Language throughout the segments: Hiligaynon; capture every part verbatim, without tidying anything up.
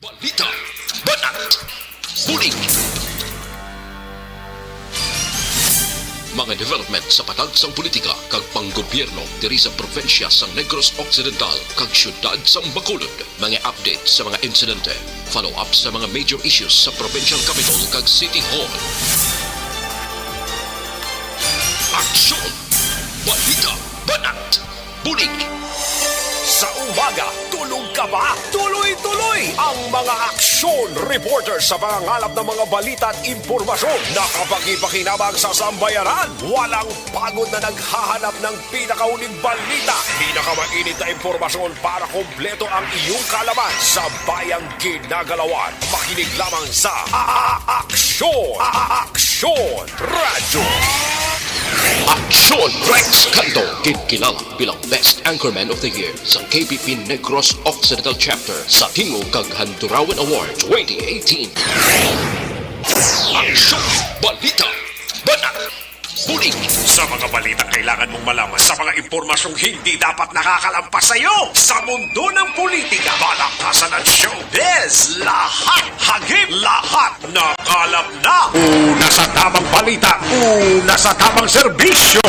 Balita, banat, bulig. Mga development sa patag sang politika kag panggobyerno diri sa probinsya sang Negros Occidental kag siyudad sang Bacolod. Mga update sa mga insidente, follow-up sa mga major issues sa provincial capital kag city hall. Aksyon! Balita, banat, bulig. Sa umaga, tulog ka ba? Tuloy-tuloy ang mga aksyon reporter sa pangangalap ng mga balita at impormasyon na kapakipakinabang sa sambayanan. Walang pagod na naghahanap ng pinakahuling balita, pinakamainit na impormasyon para kompleto ang iyong kaalaman sa bayang ginagalawan. Makinig lamang sa A-, A-, Aksyon! A-, A-, Aksyon Radyo! Aksyon Rex Canto, ginkilala bilang Best Anchorman of the Year sa K P P Negros Occidental Chapter sa Tingog kag Handurawan Award twenty eighteen. Aksyon! Balita! Banat! Bulig! Sa mga balitang kailangan mong malaman, sa mga impormasyong hindi dapat nakakalampas sa iyo, sa mundo ng politika, balakasan at showbiz, lahat hagip, lahat nakalap na. Una sa tamang balita, una sa tamang serbisyo.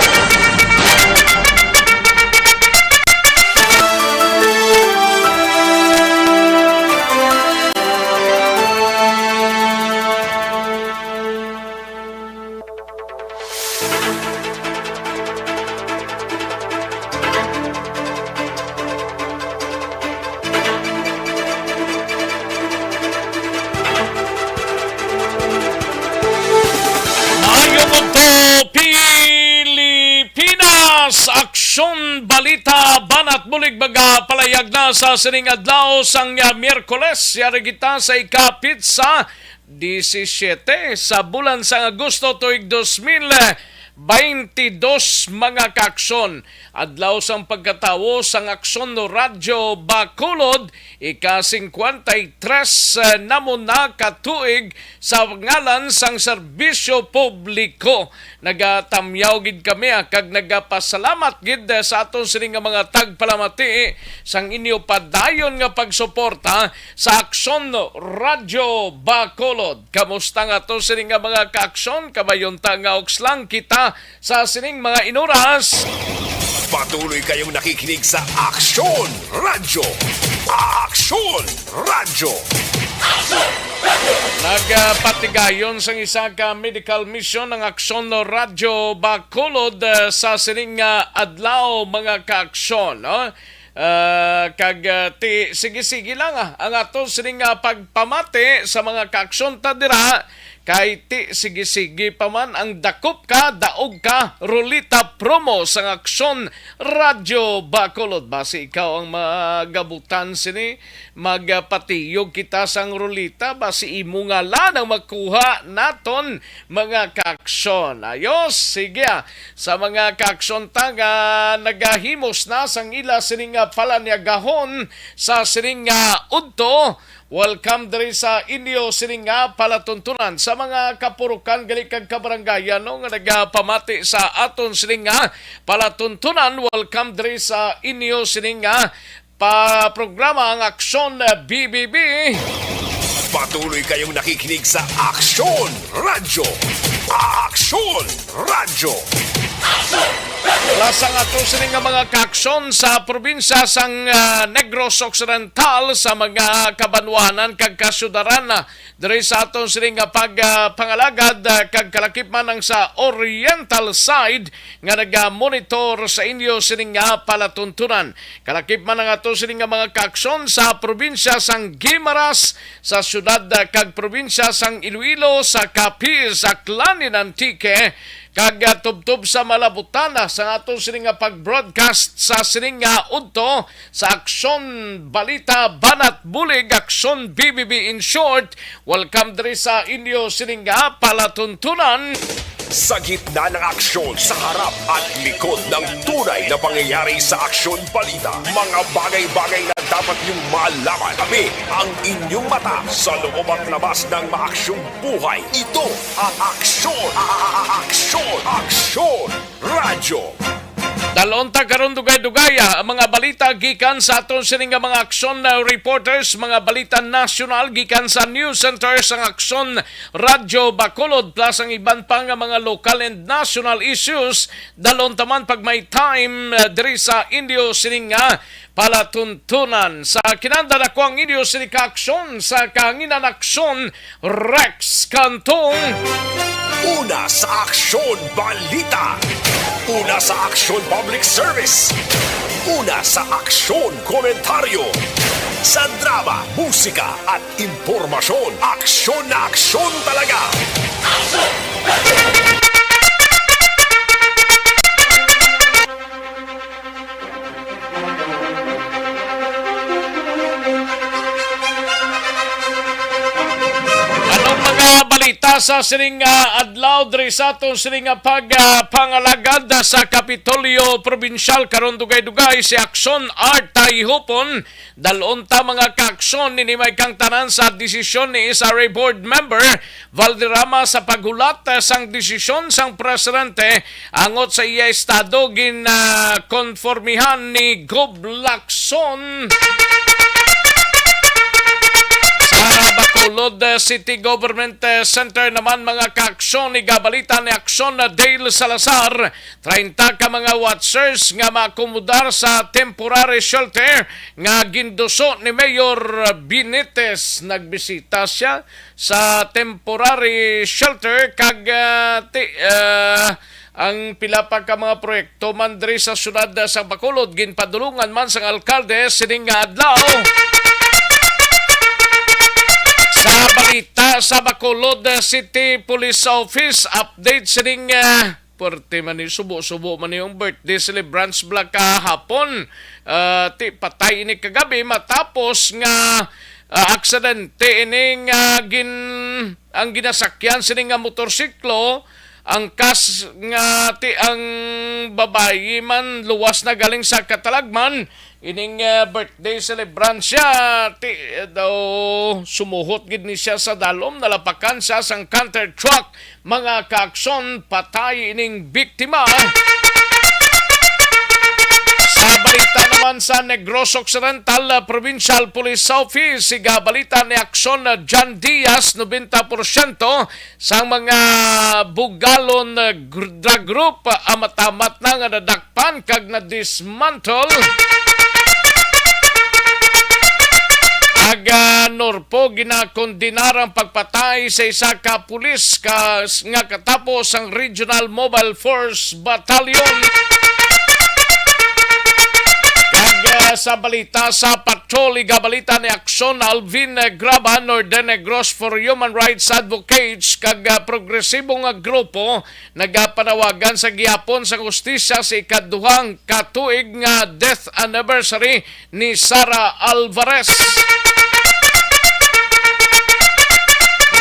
Maayong udto, Pilipinas! Aksyon, balita, banat, bulig, magapalayag na sa sining adlaw sang, ah, Miyerkules. Yari kita sa ikapit sa disisyete sa bulan sang Agosto tuig dos mil baynte dos, mga kaaksyon. Adlaw sang pagkatawo sang Aksyon Radyo Bacolod, ika-singkwenta y tres, eh, na mo na ka tuig sa ngalan sang serbisyo publiko. Nagatamyaw gid kami, ah, kag nagapasalamat gid, eh, sa aton sini nga mga tagpalamati sang inyo padayon nga pagsuporta sa Aksyon Radyo Bacolod. Kamusta nga to sini nga mga kaaksyon? Kamayon ta nga uks lang kita sa sining mga inuras. Patuloy kayong nakikinig sa Aksyon Radyo. Aksyon Radyo. Nagapatigayon sang isa ka medical mission ang Aksyon Radyo Bacolod, eh, sa sining nga adlaw, mga kaaksyon, no? Ah, kag, ah, ti, sige-sige lang, ah, ang aton sining nga pagpamati sa mga kaaksyon ta dira, kay ti, sige-sige pa man ang dakop ka, daog ka, ruleta promo sang Aksyon Radyo Bacolod. Basi ikaw ang magabutan sini, magpatiyog kita sang ruleta, basi imo ngalan ang makuha naton, mga kaaksyon. Ayos, sige, ah. Sa mga kaaksyon ta nga nagahimos na sang ila sining nga palanyagahon sa sining nga udto, welcome diri sa inyo sining nga palatuntunan. Sa mga kapurukan gali kag kabarangayan, no, nga nagapamati sa aton sining nga palatuntunan, welcome diri sa inyo sining nga pa programa ang Aksyon B B B. Patuloy kayong nakikinig sa Aksyon Radyo. Aksyon Radyo. Lasang ato sini nga mga kaaksyon sa probinsya sang, ah, Negros Occidental, sa mga kabanwanan kag kasyudaran, ah, diri sa aton sini nga pag, ah, pangalagad, ah, kag kalakip man ang sa Oriental side nga naga-monitor sa inyo sini nga palatuntunan. Kalakip man ang ato sini nga mga kaaksyon sa probinsya sang Guimaras, sa siyudad, ah, kag probinsya sang Iloilo, sa Capiz, Aklan, and Antique, kag, ah, tubtob sa malabutan, ah, sa ato sini nga pag-broadcast sa sini nga udto sa Aksyon Balita Banat Bulig, Aksyon B B B in short. Welcome diri sa inyo sini nga palatuntunan. Sa gitna ng aksyon, sa harap at likod ng tunay na pangyayari sa aksyon balita, mga bagay-bagay na dapat niyong malaman. Kami ang inyong mata sa loob at labas ng maaksyong buhay. Ito ang Aksyon, a-, a-, a-, Aksyon, Aksyon Radyo. Dalhon ta karon dugay-dugay, ah, ang mga balita gikan sa aton sini nga mga aksyon, ah, reporters, mga balita nasyonal gikan sa news center sang Aksyon Radyo Bacolod, plus ang iban pa nga mga local and national issues. Dalhon ta man pag may time, ah, diri sa inyo sini nga palatuntunan. Sa kinanda na ko ang inyo sini ka aksyon sa kahanginan aksyon, Rex Cantong. Una sa Aksyon Balita. Una sa Aksyon Public Service. Una sa Aksyon Komentaryo. Sa drama, musika, at impormasyon, aksyon na aksyon talaga. Anong mga balita sa sining, ah, adlaw diri sa aton sining, ah, pag, ah, pangalagad sa Kapitolyo Probinsyal karon dugay-dugay si Aksyon Art Tayhupon. Dalhon ta mga kaaksyon ini may kang tanan sa desisyon ni S R A Board Member Valderrama sa paghulat, ah, sang desisyon sang presidente angot sa iya estado gin, ah, konformihan ni Gob Lacson. Sa Bacolod, ah, City Government, ah, Center naman mga kaaksyon, igabalita ni Aksyon na Dale Salazar, treinta ka mga watchers nga maakomodar sa temporary shelter nga ginduso ni Mayor Benitez. Nagbisita siya sa temporary shelter kag, ah, ti-, ah, ang pila pa ka mga proyekto man diri sa siyudad sa Bacolod ginpadulungan man sang alkalde sining nga adlaw. Sa balita sa Bacolod City Police Office, update sining, ah, Puwerte man ni, subo-subo man ni yung birthday celebrants bala kahapon. Ah, ti patay ini kagabi matapos nga, ah, aksidente ini nga gin-, ang ginasakyan sini nga motorsiklo, ang kas nga ti ang babayi man luwas na galing sa katalagman, ining, ah, birthday celebrant siya, ti, eh, daw sumuhot gid ni siya sa dalom, nalapakan siya sang canter truck. Mga kaaksyon, patay ining biktima. Sa balita naman sa Negros Occidental, ah, Provincial Police Office, igabalita ni Aksyon na John Diaz, nobenta porsyento sang mga bugalon, ah, gr-, drug group, ah, amat-amat na nga nadak pan kag na-dismantle. Ag, ah, Norpo, ginakondenar ang pagpatay sa isa ka pulis ka, nga katapo sang Regional Mobile Force Battalion. Kag, ah, sa balita sa patrol, igabalita ni Aksyon Alvin, eh, Graba, Northern Negros for Human Rights Advocates kag, ah, progresibo nga grupo nagapanawagan sa gihapon sang hustisya sa ikaduhang ka tuig nga death anniversary ni Sara Alvarez.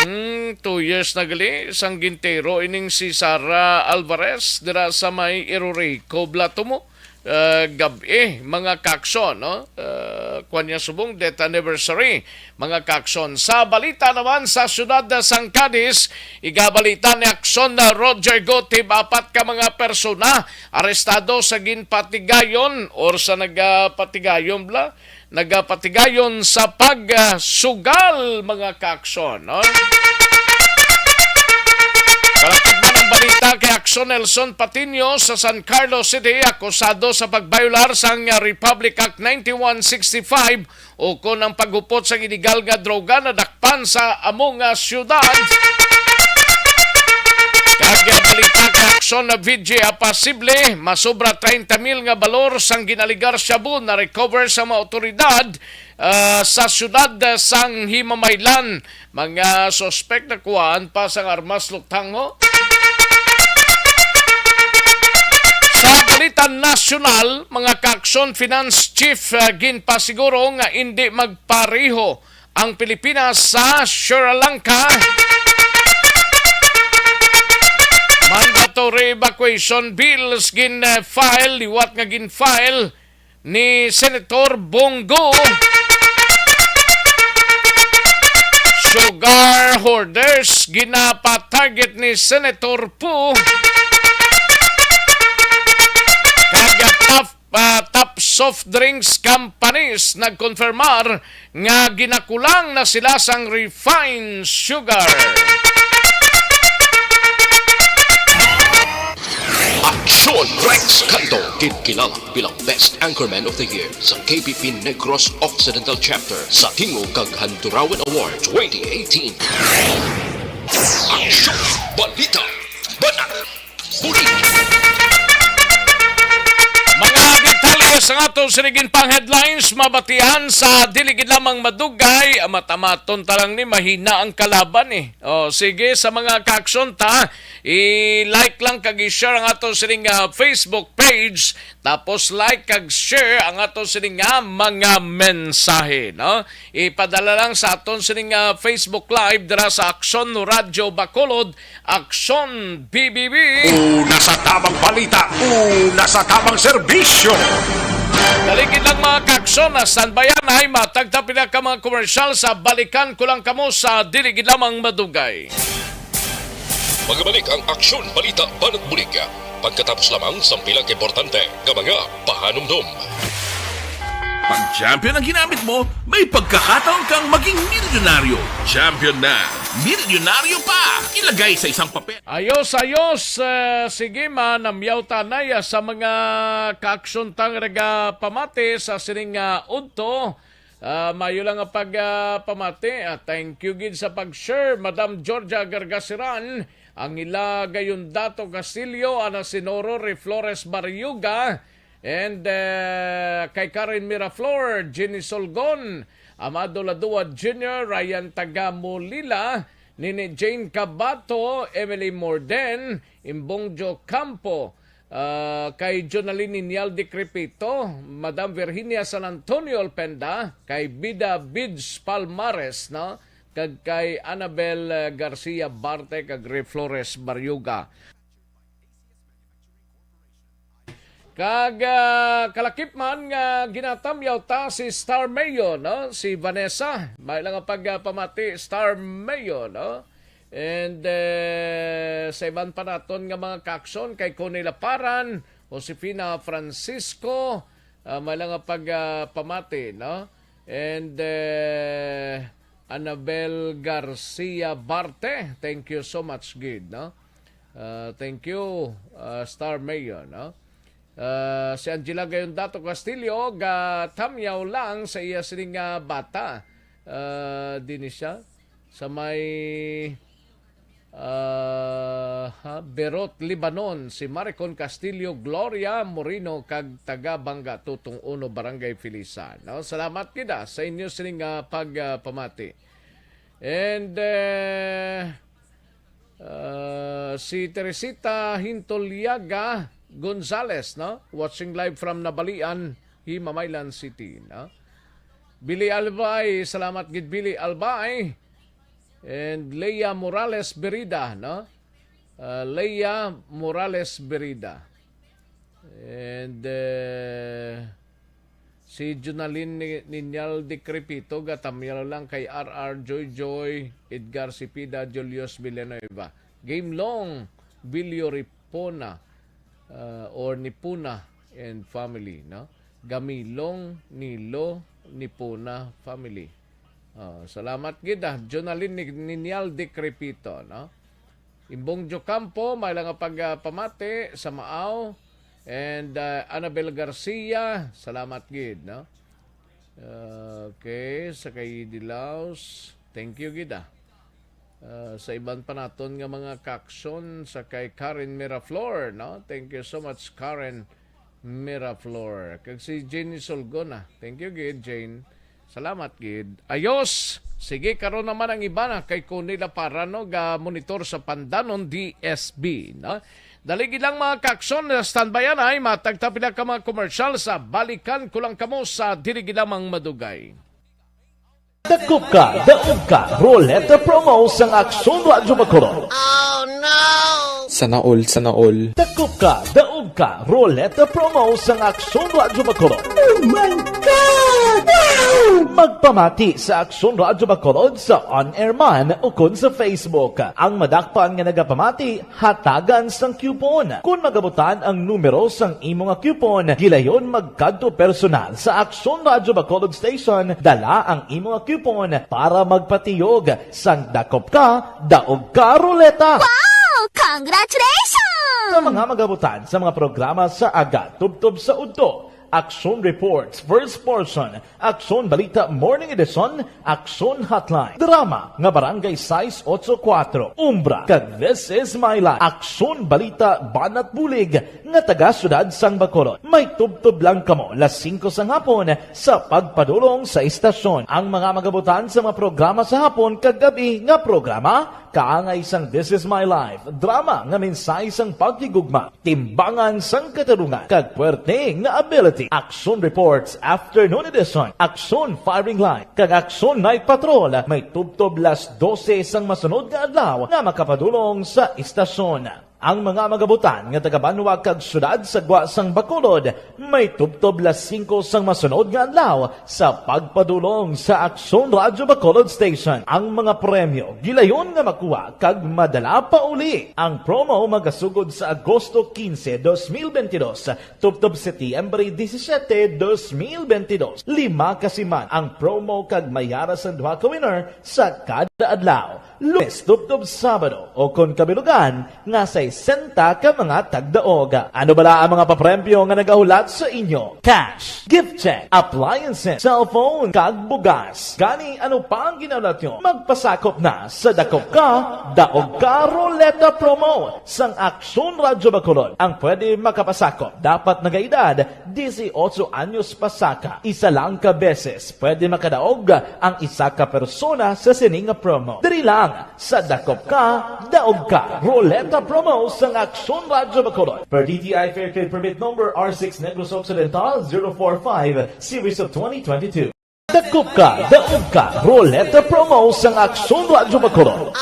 Hmm, two years na gali sang gintiro ining si Sara Alvarez dira sa may Irurico, Blatomo. Ah, gab-i, mga kaaksyon, no? Ah, kuwan niya subong death anniversary, mga kaaksyon. Sa balita naman sa siyudad sang Cadiz, igabalita ni Aksyon na Roger Gotib, apat ka mga persona arestado sa ginpatigayon or sa nagapatigayon bala, nagapatigayon sa pagsugal, mga kaaksyon, no? Para man ang balita kay Aksyon Nelson Patiño sa San Carlos City, akusado sa pagbayolar sang Republic Act ninety-one sixty-five ukon ang paghupot sang iligal nga droga nadakpan sa amo nga siyudad. Kag balita kay Aksyon na V G A, posible masobra treinta mil nga balor sang ginaligar shabu na-recover sa mga awtoridad, ah, sa siyudad, ah, sang Himamaylan. Mga suspek nakuhaan pa sang armas luthang, ho. Sa balita nasyonal, mga kaaksyon, Finance Chief, ah, ginpasiguro nga indi magpareho ang Pilipinas sa Sri Lanka. Mandatory evacuation bills gin-file, liwat nga gin-file ni Senator Bong Go. Sugar hoarders, ginapa-target ni Senator Pu. Kag soft drinks companies nagkonfirmar nga ginakulang na sila sang refined sugar. Aksyon Rex Canto, ginkilala bilang Best Anchorman of the Year sa K P P Negros Occidental Chapter sa Tingog kag Handurawan Award twenty eighteen. Aksyon, balita, banat, bulig. Mga detalye sa aton sining pang headlines, mabatian sa dili gid lamang madugay. Amat-amaton ta lang ni, mahina ang kalaban eh. O, sige, sa mga kaaksyon ta, i-like lang kag i-share ang aton sining, ah, Facebook page. Tapos like kag share ang aton sining nga mga mensahe, no? Ipadala lang sa aton sining nga Facebook Live dira sa Aksyon Radyo Bacolod, Aksyon B B B. Una sa tamang balita, una sa tamang serbisyo. Dali gid lang, mga kaaksyon, na standbyan ay matagta pila ka mga komersyal sa balikan ko lang kamo sa dili gid lamang madugay. Magabalik ang Aksyon Balita Banat Bulig pagkatapos lamang sang pila ka importante nga mga pahanumdom. Pag champion ang ginamit mo, may pagkakataon kang maging milyonaryo. Champion na, milyonaryo pa! Ilagay sa isang papel. Ayos, ayos. Eh, sige, manamyaw tanay, ah, sa mga kaaksyon tang nagapamati sa sining, ah, udto. Ah, mayo lang nga pag, ah, pamati. Ah, thank you gid sa pag-share, Madam Georgia Gargasiran. Ang ila gayon Dato Castillo, Ana Sinoro, Ray Flores Barriuga, and, eh, kay Karen Miraflor, Jenny Solgon, Amado Ladua Junior, Ryan Tagamulila, Nini Jane Cabato, Emily Morden, Imbongjo Campo, ah, kay Jonalyn Ninyal Decrepito, Madam Virginia San Antonio Alpenda, kay Bida Bids Palmares, no? Kag kay Annabel, eh, Garcia Barte, kag Ray Flores Barriuga. Kag, ah, kalakip man nga ginatamyaw ta si Star Mayo, no? Si Vanessa, may lang nga pagpamati, Star Mayo, no? And, eh, sa iban pa naton nga mga kaaksyon, kay Connie Laparan, Josefina Francisco, ah, may lang nga pagpamati, no? And, eh, Annabel Garcia Barte, thank you so much gid, no? Ah, thank you, ah, Star Mayor, no? Ah, si Angela Gayon Dato Castillo, gatamyaw lang sa iya sining nga bata. Ah, dinhi siya sa may, ah, ha, Beirut, Lebanon, si Maricon Castillo, Gloria Moreno, kag taga Banga Tutong Uno, Barangay Filisan, no? Salamat gid, ah, sa inyo sining nga pagpamati. And, eh, ah, si Teresita Hintoliaga Gonzales, no? Watching live from Nabalian, Himamaylan City, no? Billy Albay, salamat gid, Billy Albay. And Leia Morales Berida, no? Ah, Leia Morales Berida. And, eh, si Junalyn Ni-, Ninyal Decrepito, gatamyaw lang kay R R Joy Joy, Edgar Cepeda, Julius Villanueva. Game long, Bilyo Ripona, ah, or Nipuna and family, no? Gamilong, Nilo, Nipuna family. Oh, salamat gid, ah, Jonalyn Ni-, Ninyal Decrepito, no? Imbong Jocampo, may lang nga pagpamati sa Maaw. And, uh, Annabel Garcia, salamat gid, no? Okay, sa kay Dilaus, thank you gid, ah. Uh, sa iban pa naton nga mga kaaksyon, sa kay Karen Miraflor, no? Thank you so much, Karen Miraflor. Kag si Jenny Solgona, thank you gid, Jane. Salamat gid. Ayos. Sige, karon naman ang iba na kay Connie Laparan, no, ga monitor sa Pandanon D S B, no? Dali gid lang, mga kaaksyon, standby anay, matagta pila ka mga komersyal sa balikan ko lang kamo sa dili gid lamang madugay. Dakop ka, daog ka, Roleta Promo sang Aksyon Radyo Bacolod. Sana all, sana all. Dakop ka, daog ka, Roleta Promo sang Aksyon Radyo Bacolod. Oh my God! Wow! Magpamati sa Aksyon Radyo Bacolod sa on-air man ukon sa Facebook. Ang madakpan nga nagapamati, hatagan sang coupon. Kon magabutan ang numero sang imo nga coupon, gilayon magkadto personal sa Aksyon Radyo Bacolod Station, dala ang imo nga coupon para magpatiyog sang Dakop Ka, Daog Ka Ruleta. Wow! Congratulations! Sa mga magabutan sa mga programa sa aga, tubtob sa udto, Aksyon Reports, First Portion, Aksyon Balita Morning Edition, Aksyon Hotline, drama nga Barangay sais ocho kuwatro, Umbra, kag This Is My Life, Aksyon Balita Banat Bulig nga taga Siyudad sang Bacolod. May tubtob lang kamo las singko sang hapon sa pagpadulong sa istasyon. Ang mga magabutan sa mga programa sa hapon kag gab-i nga programa, kaangay sang This Is My Life, drama nga mensahe sang paghigugma, timbangan sang katarungan, kag puwerte nga ability. Aksyon Reports, Afternoon Edition, Aksyon Firing Line, kag Aksyon Night Patrol, may tubtob las dose sang masunod nga adlaw nga makapadulong sa istasyon. Ang mga magabutan nga taga-banwa kag siyudad sa gwa sang Bacolod may tubtob las singko sang masunod nga adlaw sa pagpadulong sa Aksyon Radyo Bacolod Station. Ang mga premyo gilayon nga makuha kag madala pa uli. Ang promo magasugod sa Agosto quince, dos mil veintidós, tubtob Setyembre disisiete, dos mil veintidós. Lima ka siman ang promo kag may ara sang duha ka winner sa kada adlaw, Lunes tubtob Sabado, o kon kabilugan nga sesenta ka mga tagdaog. Ano bala ang mga papremyo nga nagahulat sa inyo? Cash, gift check, appliances, cellphone, kag bugas. Gani, ano pa ang ginahulat nyo? Magpasakop na sa Dakop Ka, Daog Ka Ruleta Promo sang Aksyon Radyo Bacolod. Ang pwede makapasakop dapat nagaedad disiotso anyos pasaka. Isa lang ka beses pwede makadaog ang isa ka persona sa sini nga promo. Diri lang sa Dakop Ka, Daog Ka Ruleta Promo sang Aksyon Radyo Bacolod. Per D T I Fair Trade Permit Number R six Negros Occidental zero four five, Series of twenty twenty-two. Dakop Ka, Daog Ka Ruleta Promo sang Aksyon Radyo Bacolod.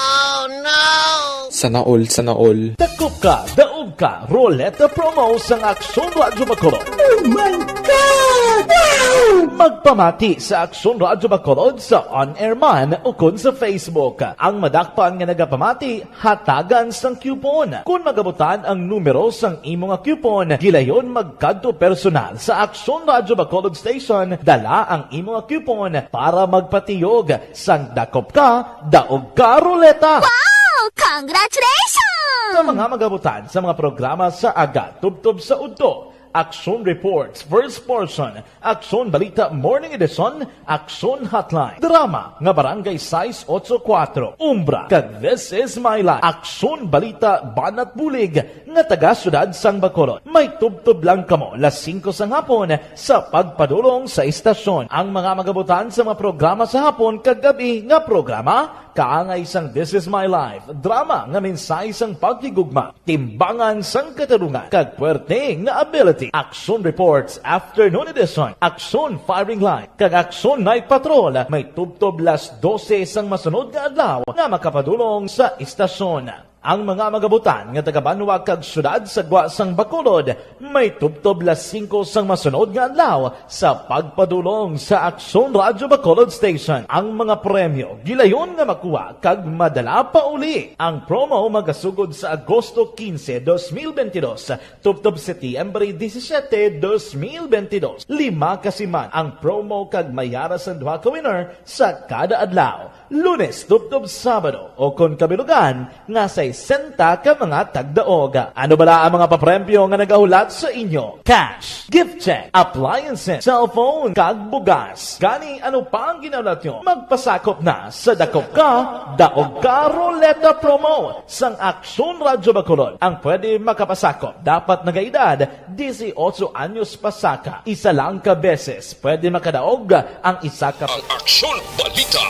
Sana all, sana all. Dakop Ka, Daog Ka Ruleta Promo sang Aksyon Radyo Bacolod. Oh my God! Wow! Magpamati sa Aksyon Radyo Bacolod sa on-air man ukon sa Facebook. Ang madakpan nga nagapamati, hatagan sang coupon. Kon magabutan ang numero sang imo nga coupon, gilayon magkadto personal sa Aksyon Radyo Bacolod Station, dala ang imo nga coupon para magpatiyog sang Dakop Ka, Daog Ka Ruleta. Wow! Congratulations! Sa mga magabutan sa mga programa sa aga, tubtob sa udto, Aksyon Reports, First Portion, Aksyon Balita Morning Edition, Aksyon Hotline, drama nga Barangay sais ocho kuwatro, Umbra, kag This Is My Life, Aksyon Balita Banat Bulig nga taga Siyudad sang Bacolod. May tubtob lang kamo las singko sang hapon sa pagpadulong sa istasyon. Ang mga magabutan sa mga programa sa hapon kag gab-i nga programa, kaangay sang This Is My Life, drama nga mensahe sang paghigugma, timbangan sang katarungan, kag puwerte nga ability. Aksyon Reports, Afternoon Edition, Aksyon Firing Line, kag Aksyon Night Patrol may tubtob las dose sang masunod nga adlaw nga makapadulong sa istasyon. Ang mga magabutan nga taga-banwa kag siyudad sa gwa sang Bacolod may tubtob las singko sang masunod nga adlaw sa pagpadulong sa Aksyon Radyo Bacolod Station. Ang mga premyo gilayon nga makuha kag madala pa uli. Ang promo magasugod sa Agosto quince, dos mil veintidós, tubtob Setyembre disisiete, dos mil veintidós. Lima ka siman ang promo kag may ara sang duha ka winner sa kada adlaw, Lunes tubtob Sabado, o kon kabilugan nga sesenta ka mga tagdaog. Ano bala ang mga papremyo nga nagahulat sa inyo? Cash, gift check, appliances, cellphone, kag bugas. Gani, ano pa ang ginahulat nyo? Magpasakop na sa Dakop Ka, Daog Ka Ruleta Promo sang Aksyon Radyo Bacolod. Ang pwede makapasakop dapat nagaedad disiotso anyos pasaka. Isa lang ka beses pwede makadaog ang isa ka... Ang Aksyon Balita,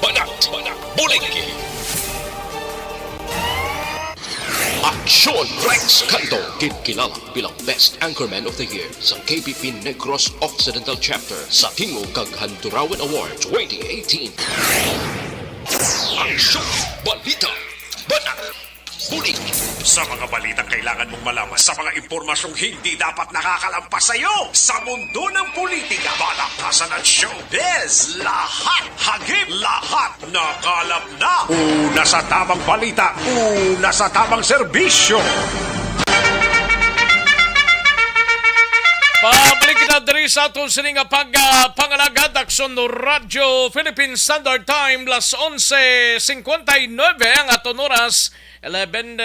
Banat, Bulig. Aksyon Rex Canto, ginkilala bilang Best Anchorman of the Year sa K P P Negros Occidental Chapter sa Tingog kag Handurawan Award twenty eighteen. Aksyon Balita, Banat, Bulig. Sa mga balitang kailangan mong malaman, sa mga impormasyong hindi dapat nakakalampas sa iyo, sa mundo ng politika, balakasan at showbiz, lahat, hagip, lahat, nakalap na. Una sa tamang balita, una sa tamang serbisyo. Pabalik na diri sa aton sini nga pag, ah, pangalagad, Aksyon Radyo Philippine Standard Time, las onse cincuenta y nueve ang aton oras, eleven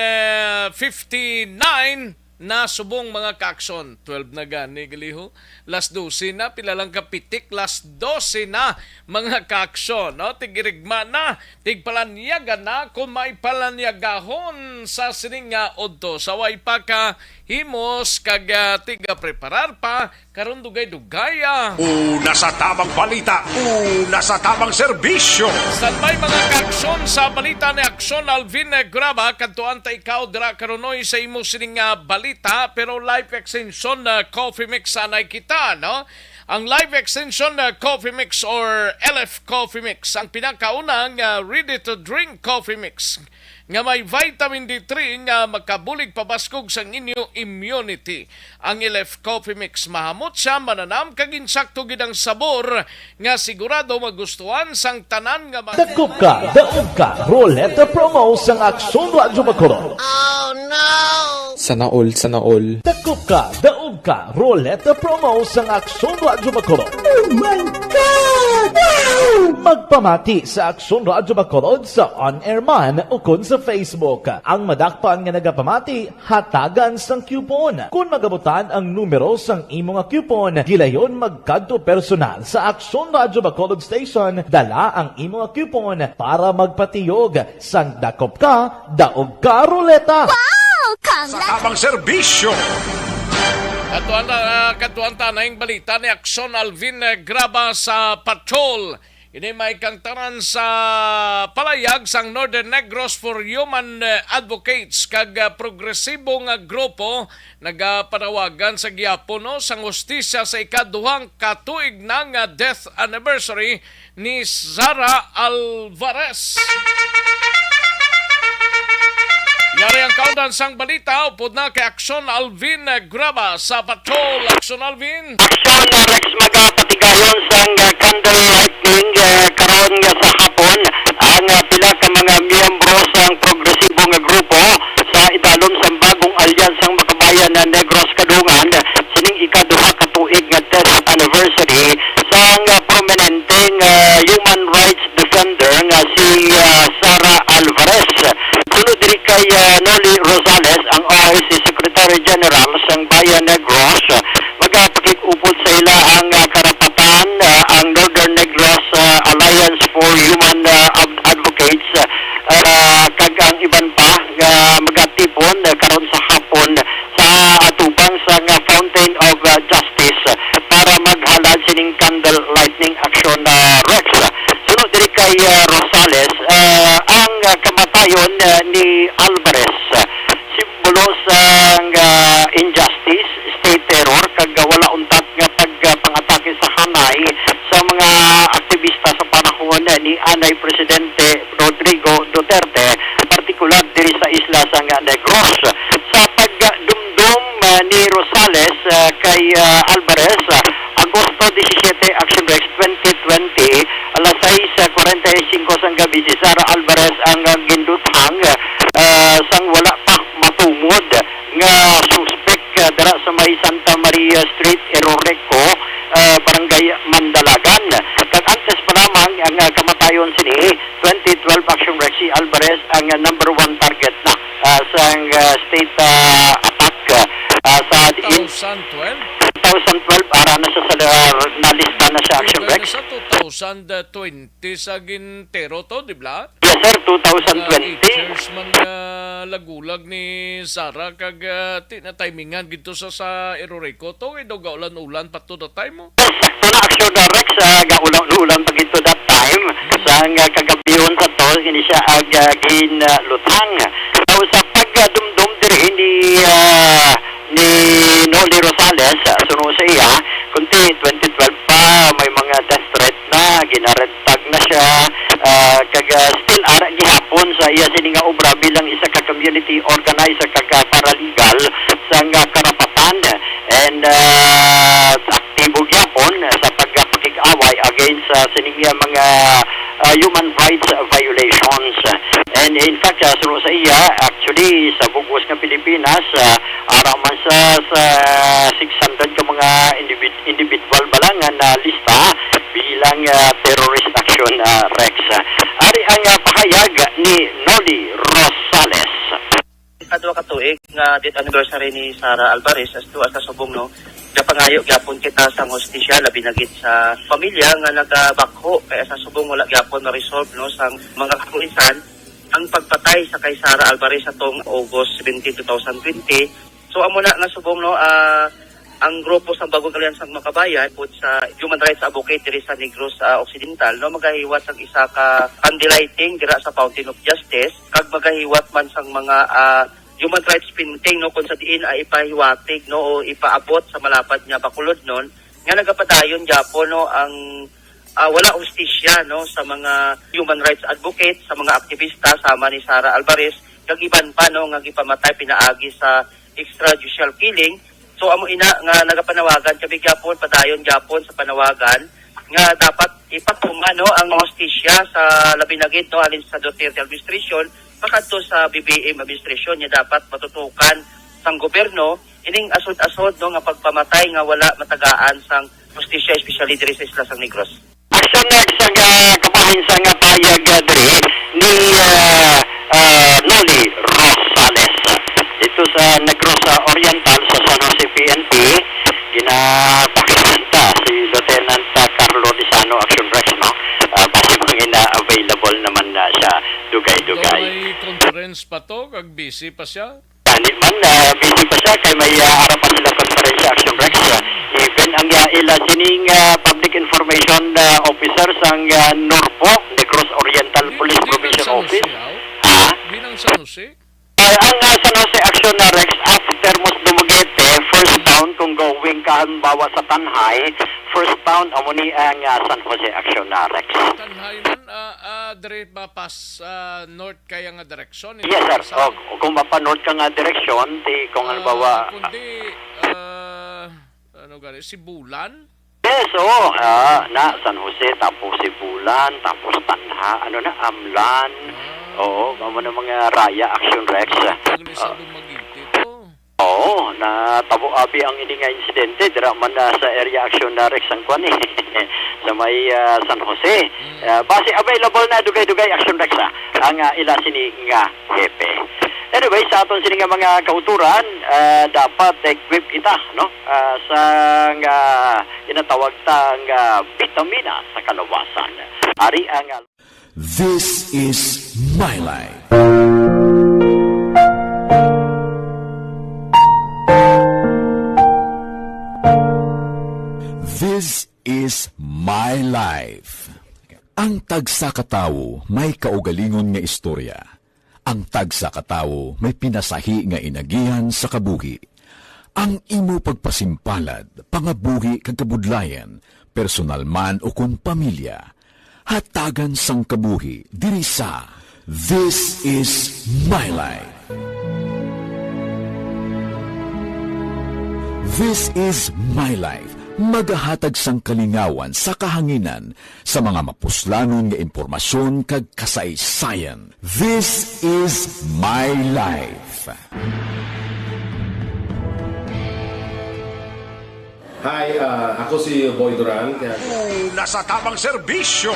fifty-nine na subong, mga kaaksyon. Twelve na gani, galiho. Las dose na, pila lang ka pitik, las dose na, mga kaaksyon, no? Tigirigma na, tigpalanyaga na, kung may palanyagahon sa sining nga udto. Sa way pa ka himos kag, ah, tiga preparar pa, karon dugay-dugay, ah. Una sa tamang balita, una sa tamang serbisyo. Standby, mga kaaksyon, sa balita ni Aksyon Alvin Graba. Kadtuan ta ikaw dira karon, oy, sa imo sining, ah, balita, pero Life Extension, ah, Coffee Mix anay kita, no? Ang Life Extension, ah, Coffee Mix or L F Coffee Mix, ang pinakaunang, ah, ready-to-drink coffee mix nga may vitamin D three nga makabulig pabaskog sang inyo immunity. Ang L F Coffee Mix, mahamot siya, mananam, kag insakto gid ang sabor nga sigurado magustuhan sang tanan nga ma- Dakop ka, daog ka, Roleta Promo sang Aksyon Radyo Bacolod. Sana all, sana all. Dakop ka, daog ka, Roleta Promo sang Aksyon Radyo Bacolod. Oh my God! Wow! Magpamati sa Aksyon Radyo Bacolod sa on-air man ukon sa Facebook. Ang madakpan nga nagapamati, hatagan sang coupon. Kon magabutan ang numero sang imo nga coupon, gilayon magkadto personal sa Aksyon Radyo Bacolod Station, dala ang imo nga coupon para magpatiyog sang dakop ka, daog ka ruleta. Wow! Sa tamang serbisyo. Kadtuan ta, ah, kadtuan ta na yung balita ni Aksyon Alvin, eh, Graba sa Patrol. Ini may kangtaran sa palayag sang Northern Negros for Human, eh, Advocates kag, ah, progresibo nga grupo nagapanawagan sa gihapon, no, sang hustisya sa ikaduhang katuig na nga death anniversary ni Sara Alvarez. Yari ang kaundan sang balita, upod na kay Aksyon Alvin Graba sa Patrol. Aksyon Alvin. Aksyon, uh, Rex, magapatigayon sang, uh, candle lightning, uh, karon nga sa hapon ang, uh, pila ka mga miyembro sang progresibo nga grupo sa idalom sang bagong alyansang makabayan na Negros Kadungan sining ikaduha ka tuig nga death anniversary sang, uh, prominenteng, uh, human rights defender nga si, ah, Sara Alvarez. Sunod diri kay, ah, Noli Rosales, ang R I C Secretary General sang Bayan Negros, magapakig-upod sa ila ang, ah, karapatan, ah, ang Northern Negros, ah, Alliance for Human, ah, Ad-, Advocates, ah, kag ang iban pa nga magatipon, ah, karon sa hapon sa atubang sang, ah, Fountain of, ah, Justice para maghalad sining candle lightning action, ah, Rex. Sunod diri kay, ah, Rosales, ah, ang, ah, kamatayon, ah, ni Alvarez, ah, simbolo sang, ah, injustice, state terror, kag, ah, wala untat nga pag, ah, pangatake sa hanay sa mga aktibista sa panahon ni anay Presidente Rodrigo Duterte, partikular diri sa isla sang Negros. Sa pagdumdom, ah, ni Rosales, ah, kay, ah, Alvarez, ah, Agosto disisiete, Action Rex, twenty twenty, alas sais kwarenta y cinco sang gabi, si Sara Alvarez ang, ah, ginduthang, ah, sang wala pa matumod nga suspek, ah, dira sa may Santa Maria Street, Eroreco, ah, Barangay Mandalagan. Kag antes pa lamang ang, ah, kamatayon sini, twenty twelve Action Rex, si Alvarez ang, ah, number one target na, ah, sang, ah, state, ah, attack, ah, sa diin. Two thousand twelve? Two thousand twelve, ara na siya sa, ah, nalista na siya, Action Rex. Sa two thousand twenty sa gintero to, di ba? Yes, sir, two thousand twenty. Mga eight years man nga lagulag ni Sara, kag, ah, ti-, na-timingan gid to sa, sa Eroreco to, kay daw gaulan-ulan pa to that time, oh. Sakto na, Action Rex, ah, gaulan-ulan pa gid to that time. Sang, ah, kagabihon sa to, ini siya ag, ah, gin, ah, lutang. So, sa pagdumdom diri ni, ah, ni Noli Rosales, ah, suno sa iya, kunti twenty twelve pa, may mga death threat na, ginarentag na siya, ah, kag, ah, still ara gihapon sa iya sini nga obra bilang isa ka community organizer kag, ah, paralegal sa nga karapatan, and, ah, aktibo gyapon sa pagpakig-away against sa sining mga, ah, human rights violations. And in fact, ah, suno sa iya, actually, sa bug-os nga Pilipinas, ah, ara man sa, sa six hundred ka mga individ-, individual bala nga nalista bilang, ah, terrorist action, ah, Rex. Ari ang, ah, pahayag ni Nolly Rosales. Sa duha ka tuig nga death anniversary ni Sara Alvarez, as to as subong, no, napangayo gyapon kita sang hustisya, labi na gid sa pamilya nga nagabakho kay sa subong wala gyapon ma-resolve, no, sang mga kakulisan ang pagpatay sa kay Sara Alvarez atong August seventeen, two thousand twenty. So, amo na nga subong, no, ah, ang grupo sa Bagong Alyansa nga Makabayan, pod sa human rights advocate diri sa Negros, ah, Occidental, no, magahiwat sang isa ka candlelighting dira sa Fountain of Justice, kag magahiwat man sang mga, ah, human rights painting, no, kung sa diin ay ipahiwatig, no, o ipaabot sa malapad nga Bacolodnon nga nagapadayon gyapon, no, ang, ah, wala hustisya, no, sa mga human rights advocates, sa mga aktivista sama ni Sara Alvarez, kag iban pa, no, nga gipamatay pinaagi sa extrajudicial killing. So, amo ina nga nagapanawagan kami gyapon, padayon gyapon sa panawagan nga dapat ipatuman, no, ang hustisya sa labi na gid, no, halin sa Duterte administration pakadto sa B B M administration, nga dapat matutukan sang gobyerno ining asod-asod, no, nga pagpamatay nga wala matagaan sang hustisya, especially diri sa isla sang Negros. Action Next ang, ah, kabahin sa nga payag, ah, diri ni, ah, ah, Nolly Rosales. Dito sa Negros, ah, Oriental sa San Jose P N P, ginapakiramdam si Lieutenant, ah, Carlo Lizano, Action Rex, no? Ah, basi mga ina-available naman na siya, dugay-dugay. May conference pa to, kag busy pa siya? Gani man, ah, busy pa siya kay may, ah, ara pa sila konferensya, Action Rex. Even ang, ah, ila sining, ah, public information, ah, officer sang, ah, NORPO, Negros Oriental Di, Police di Provision lang San Office. Jose, aw? Ha? Di lang San Jose? Ah, ang, ah, San Jose Action na Rex, after Musdum Moguete, first town kung going ka halimbawa sa Tanjay, first town amo ni ang, ah, San Jose Action na Rex. Tanjay man, ah, ah, dire ba pas, ah, north kaya nga direksyon, hindi Yes, sir. Sa O, kung mapa-north ka nga direksyon, ti, kung Ah, halimbawa, kundi, ah, ano gani, Sibulan? Yes, oo. Ah, na San Jose, tapos Sibulan, tapos Tanjay, ano na, Amlan. Ah. Oo, amo na mga Raya Action Rex. Ang Ah. Dumaguete to. Oo, natabo abi ang ini nga insidente dira man na sa Area Action na Rex ang kwan, eh, sa may, ah, San Jose. Mm. Ah, basi available na dugay-dugay, Action Rex, ah, ang, ah, ila sini nga hepe. Anyway, sa aton sini nga mga kauturan, ah, dapat equip kita, no? Ah, sa nga ginatawag ta nga bitamina sa kalawasan. Ari ang This is my life. This is my life. Ang tagsa ka tawo may kaugalingon nga istorya. Ang tagsa ka tawo may pinasahi nga inagihan sa kabuhi. Ang imo pagpasimpalad, pangabuhi kag kabudlayan, personal man ukon pamilya, hatagan sang kabuhi diri sa This Is My Life. This Is My Life, magahatag sang kalingawan sa kahanginan sa mga mapuslanon nga impormasyon kag kasaysayan. This Is My Life. Hi, ah, ako si Boy Duran. Una sa tamang serbisyo.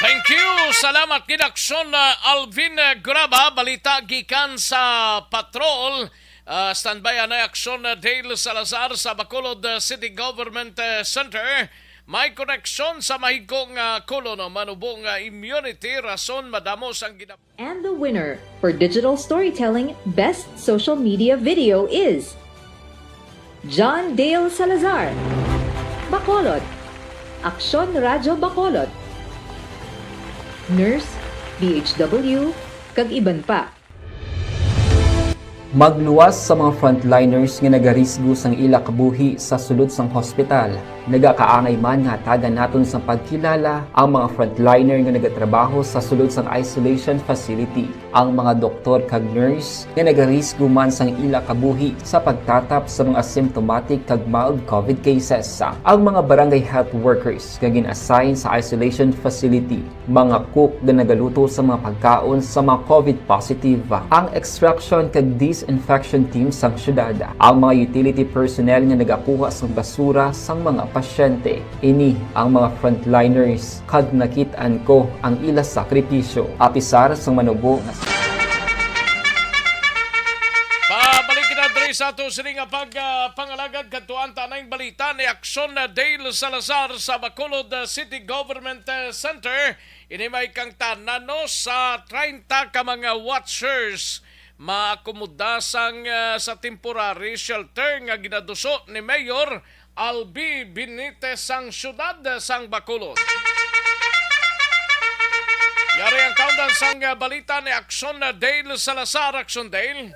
Thank you. Salamat gid, Aksyon, ah, Alvin, ah, Graba. Balita gikan sa patrol. Ah, standby anay, Aksyon, ah, Dale Salazar sa Bacolod, ah, City Government, ah, Center. May koneksyon sa mahigko nga kolon, manubo nga immunity, rason madamo sang gina- And the winner for digital storytelling best social media video is John Dale Salazar, Bacolod, Aksyon Radyo Bacolod, Nurse, D H W, kag iban pa. Magluwas sa mga frontliners nga nagarisgo sang ila kabuhi sa sulod sang hospital. Nagakaangay man nga hatagan naton sang pagkilala ang mga frontliner nga nagatrabaho sa sulod sang isolation facility, ang mga doktor kag nurse nga nagarisgo man sang ila kabuhi sa pagtatap sa mga symptomatic kag mild covid cases, ang mga barangay health workers nga gin-assign sa isolation facility, mga cook nga nagaluto sa mga pagkaon sa mga covid positive, ang extraction kag disinfection team sang syudad, ang mga utility personnel nga nagakuha sang basura sang mga pasyente. Ini ang mga frontliners kag nakit-an ko ang ila sakripisyo. Apisar sang manubo nga Pabalik kita diri sa ato sini nga pag, ah, pangalagad. Kadtuan ta na ang balita ni Action Dale Salazar sa Bacolod, ah, City Government, ah, Center. Ini may kangtanan, no, sa treinta ka mga watchers maakomoda sang, ah, sa temporary shelter nga ginaduso ni Mayor Albi Benitez sang siyudad sang Bacolod. Yari ang kaundan sang, ah, balita ni Action Dale Salazar. Action Dale.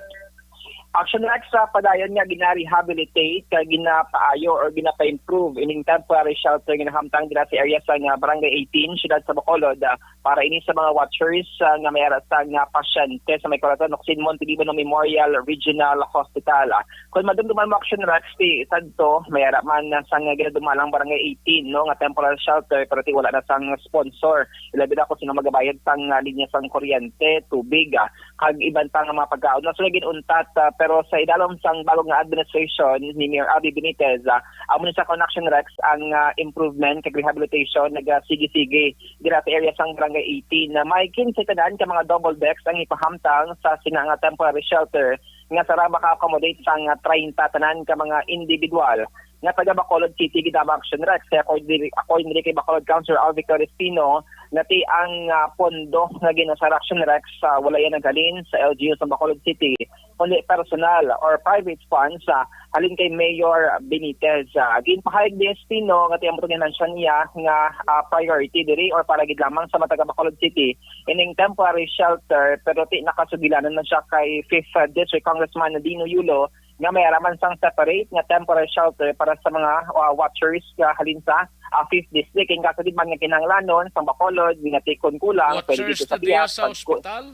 Action Rex, sa padayon nga gina-rehabilitate kag ginapaayo or ginapa-improve ining temporary shelter nga nahamtang dira sa area sang, ah, Barangay eighteen, siyudad sa Bacolod, ah, para ini sa mga watchers, ah, nga may ara sang, ah, pasyente sa may Corazon Locsin, Monteliban Memorial Regional Hospital. Ah, kung madumduman mo, Action Rex, ti sadto may ara man, ah, sang ginadumalang Barangay eighteen, no, nga temporary shelter, pero ti wala na sang sponsor. Ilabi na kung sino magabayad sang, ah, linya sang kuryente, tubig, ah, kag iban pa nga mga pagkaon. Mas lagi untat, ah, pero sa idalom sang bag-o nga administration ni Mayor Abby Benitez, ah, amo ni sa Action Rex ang, ah, improvement kag rehabilitation nagasigi-sige dira sa area sang Barangay eighteen, na may kinse tanan ka mga double decks ang ipahamtang sa sina nga temporary shelter nga sara maka-accommodate sang, ah, treinta tanan ka mga individual nga taga Bacolod City gid amo, Action Rex. Kay according diri, according diri kay Bacolod Councilor Al Victor Espino, nga ti ang, ah, pondo nga ginasara, Action Rex, ah, wala yan naghalin sa L G U sa Bacolod City, kundi personal or private funds, ah, halin kay Mayor Benitez. Ah, ginpahayag ni Espino nga ti ang mga ginansya niya nga, ah, priority diri or para gid lamang sa mga taga Bacolod City ining temporary shelter, pero ti nakasugilanan man siya kay Fifth, ah, District Congressman Dino Yulo nga may ara man sang separate nga temporary shelter para sa mga, ah, watchers nga halin sa, ah, Fifth District. Ing kaso gid man nga kinahanglanon sang Bacolod nga ti kon kulang, pwede Watchers dito sa to diya biya sa pagku- ospital?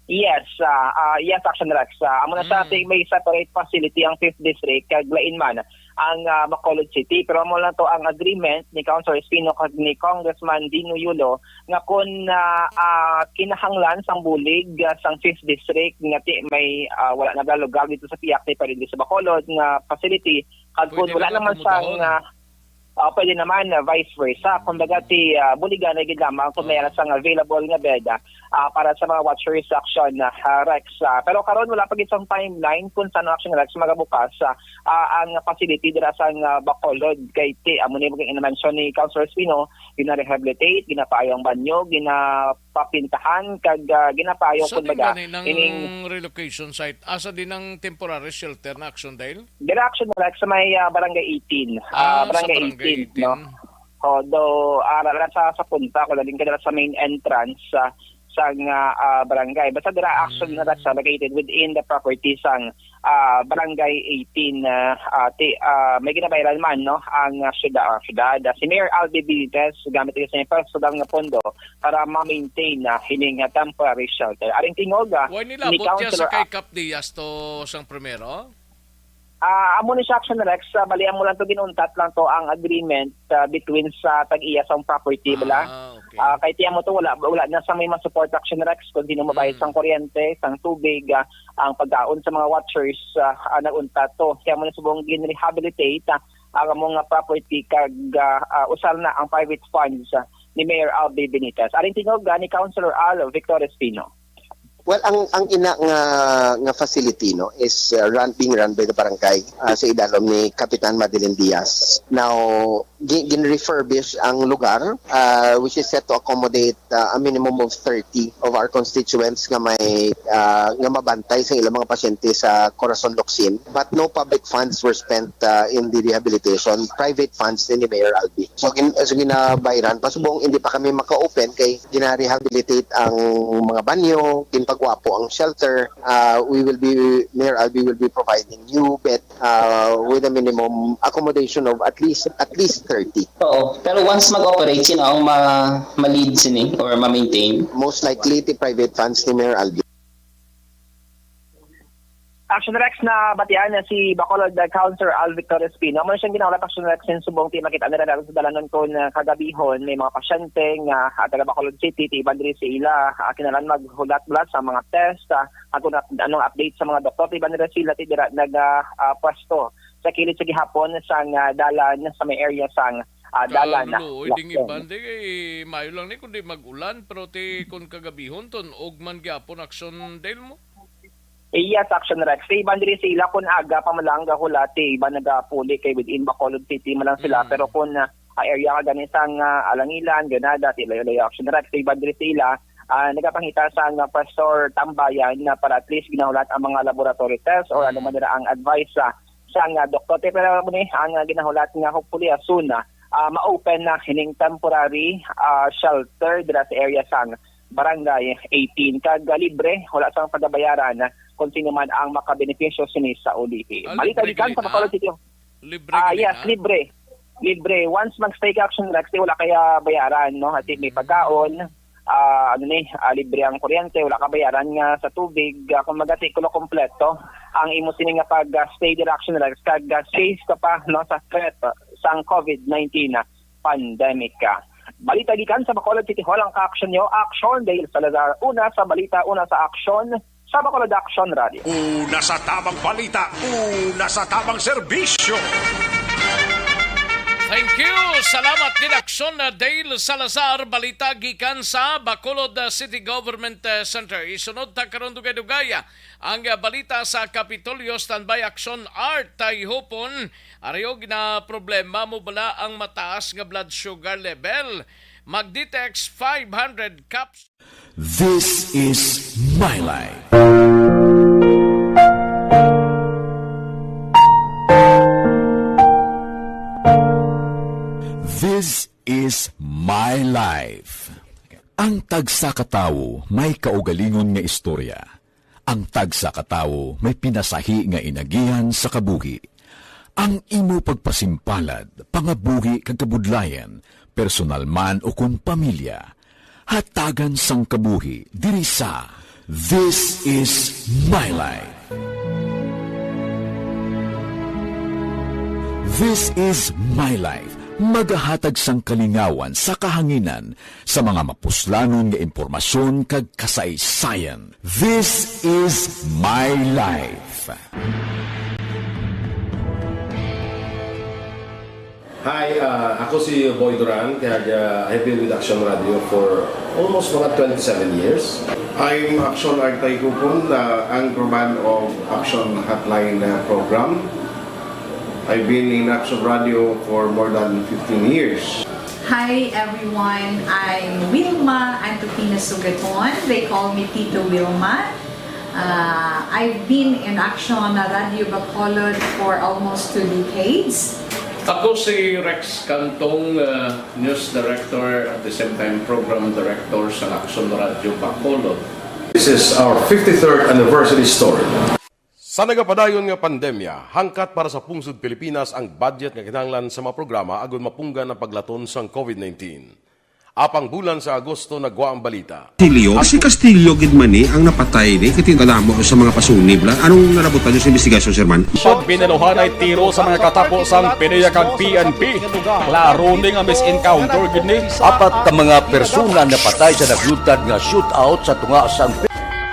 Yes, ah, ah, yes, Action Rex. Ah, amo na sa Mm. ating may separate facility ang Fifth District, kag lain man ang, ah, Bacolod City. Pero amo lang to ang agreement ni Councilor Espino kag ni Congressman Dino Yulo nga kun, ah, ah, kinahanglan sang bulig, ah, sang Fifth District nga ti may, ah, wala na bala lugar dito sa Piak, ti pwede dito sa Bacolod nga facility, kag kun Pwede wala lang naman sang, akomodahon. ah, ah, pwede naman, ah, vice versa. Kumbaga, ti, ah, buligan na gid lamang kung may Oo. sang available nga bed, ah, ah, para sa mga watchers, Action, ah, Rex. Ah, pero karon wala pa gid sang timeline kung saan, Action Rex, magabukas, ah, ah, ang facility dira sa, ah, Bacolod. Kay ti, amo ni mga inamensyon ni Councilor Espino, gina-rehabilitate, ginapaayo ang banyo, ginapapintahan, kag, ah, ginapaayo, Sa kumbaga, din gani ng ining relocation site, asa din ang temporary shelter na, Action Dale? Dira, Action Rex, sa may, ah, Barangay eighteen. Ah, Ah, sa Barangay Barangay eighteen, no? eighteen. Although, ah, ra-, ra-, sa, sa punta ko, lalim ka dira sa main entrance, ah, sa nga, ah, barangay. Basta dira, Action Mm. Rex, ah, located within the property sang, ah, Barangay eighteen, ah, ah, ti-, ah, may ginabayaran man, no, ang, ah, syudad, ah, syudad. Ah, si Mayor Albi Benitez, gamit niya sa iyang personal nga pondo para ma-maintain, ah, hining, ah, temporary shelter. Aring tingog, ah, Why nila ni abot niya sa Councilor kay Cap Diaz to sang primero? Ah, amo ni siya, Action Rex, ah, bali amo lang to, ginuntat lang to ang agreement, ah, between sa tag-iya sang property, bala. Ah, okay. Ah, kay ti amo to, wala, wala na sa may ma-support, Action Rex, kung sino mabayad Mm. sang kuryente, sang tubig, ah, ang pagkaon sa mga watchers, ah, ah, nag-untat to. Kaya amo na subong gin-rehabilitate, ah, ang amo nga property kag, ah, ah, usar na ang private funds, ah, ni Mayor Albi Benitez. Aring tingog, ah, ni Councilor Al Victor Espino. Well, ang, ang ina nga, nga facility, no, is, uh, run, being run by the barangay, uh, sa idalom ni Kapitan Madeline Diaz. Now, gi-, gin-refurbish ang lugar, uh, which is set to accommodate, uh, a minimum of thirty of our constituents nga may, uh, nga mabantay sa ilang mga pasyente sa Corazon Locsin. But no public funds were spent, uh, in the rehabilitation. Private funds ni, ni Mayor Albi. So, gin-, so ginabayran pa subong hindi pa kami maka-open kay gina-rehabilitate ang mga banyo, ginpagwapo ang shelter. Uh, we will be, Mayor Albi will be providing new bed, uh, with a minimum accommodation of at least at least thirty. Oo, pero once mag-operate, sino ang ma- ma-lead sini or ma-maintain? Most likely, the private funds ni Mayor Alvin. Action Rex, na batian na si Bacolod Councilor Al Victor Espino. Amo na siyang ginahulat, Action Rex, sin subong ti makita nila natin sa dalanon kon, ah, kagabihon may mga pasyente nga, ah, taga Bacolod City, ti iban diri sa ila, ah, kinahanglan maghulat-hulat sa mga test, ah, kung at-, anong update sa mga doktor, ti iban diri sa ila, ti dira nag, ah, ah, pwesto sa kilid sa gihapon sang, ah, dalan sa may area sang, ah, dalan na. Kaluoy ding iban, di kay maayo lang ni kundi mag-ulan, pero ti kon kagabihon, tun-og man gyapon aksyon, Dale mo. Yes, Action Rex. Sa iban diri sa ila, kun aga pa man lang gahulat, ti iban nagapuli kay within Bacolod City man lang sila. Mm. Pero kun, ah, area ka gani sang, ah, Alangilan, Granada, ti layo-layo, Action Rex. Sa iban diri sa ila, ah, nagapangita sang, ah, pwesto or tambayan na para at least ginahulat ang mga laboratory test or ano Mm. man nila ang advice sa, sang, ah, doktor. Pero mo ni, ang, ah, ginahulat nga hopefully, ah, soon na, ah, ma-open na hining temporary, ah, shelter dira sa area sang Barangay eighteen. Kag, ah, libre, wala sang pagabayaran, ah, kung sino man ang makabenepisyo sini sa ulihi. Ah, Balita libre gikan gani sa na? Bacolod City. Libre Ah, gani yes, na? libre. Libre. Once mag-stay ka, Action Rex, di wala kaya bayaran, no? Kasi may pagkaon, ah, ano ni, ah, libre ang kuryente, wala ka bayaran nga sa tubig, ah, kumbaga, sikulo kompleto ang imo sini nga pag, ah, stay dira, Action Rex, kag, ah, safe ka pa, no, sa threat, ah, sang COVID nineteen, ah, pandemic, ah. Balita gikan sa Bacolod City Hall, ang ka-action nyo, Action Dale Salazar. Una sa balita, una sa aksyon, sa Bacolod Action Radio. Una sa tamang balita, una sa tamang serbisyo. Thank you. Salamat gid, Action, uh, Dale Salazar. Balita gikan sa Bacolod, uh, City Government, uh, Center. Isunod ta karon dugay-dugay, uh, ang, uh, balita sa Kapitolyo. Standby, Action Art. Taihupon, ari og na problema mo bala ang mataas nga blood sugar level. Mag-detect five hundred caps. This is my life. This is my life. Ang tagsa ka tawo may kaugalingon nga istorya. Ang tagsa ka tawo may pinasahi nga inagihan sa kabuhi. Ang imo pagpasimpalad, pangabuhi kag kabudlayan, personal man o kon pamilya, hatagan sang kabuhi diri sa This is My Life. This is My Life, magahatag sang kalingawan sa kahanginan sa mga mapuslanon nga impormasyon kag kasaysayan. This is My Life. Hi, ah, ako si Boy Duran, kag, ah, I've been with Action Radio for almost mga twenty-seven years. I'm Action Artay Kupon, the anchorman of Action Hotline, ah, program. I've been in Action Radio for more than fifteen years. Hi everyone, I'm Wilma Antupina Sugaton. They call me Tito Wilma. Uh, I've been in Action Radio Bacolod for almost two decades. Ako si Rex Cantong, uh, news director, at the same time program director sa Action Radio Bacolod. This is our fifty-third anniversary story. Sa nagapadayon nga pandemya, hangkat para sa pungsod Pilipinas ang budget nga kinahanglan sa mga programa agud mapunggan ang paglaton sang COVID nineteen. Apang bulan sa Agosto nagwa ang balita. Castillo? Si Castillo gid man ni ang napatay ni, kay tinala mo sa mga pasunib la. Anong nalabutan niyo sa investigasyon, Sir Man? Pag binaluhan ay tiro sa mga katapo sang PDEA kag P N P. Klaro ni nga misencounter gid ni. Apat ka mga persona napatay sa naglutad nga shootout sa tunga sang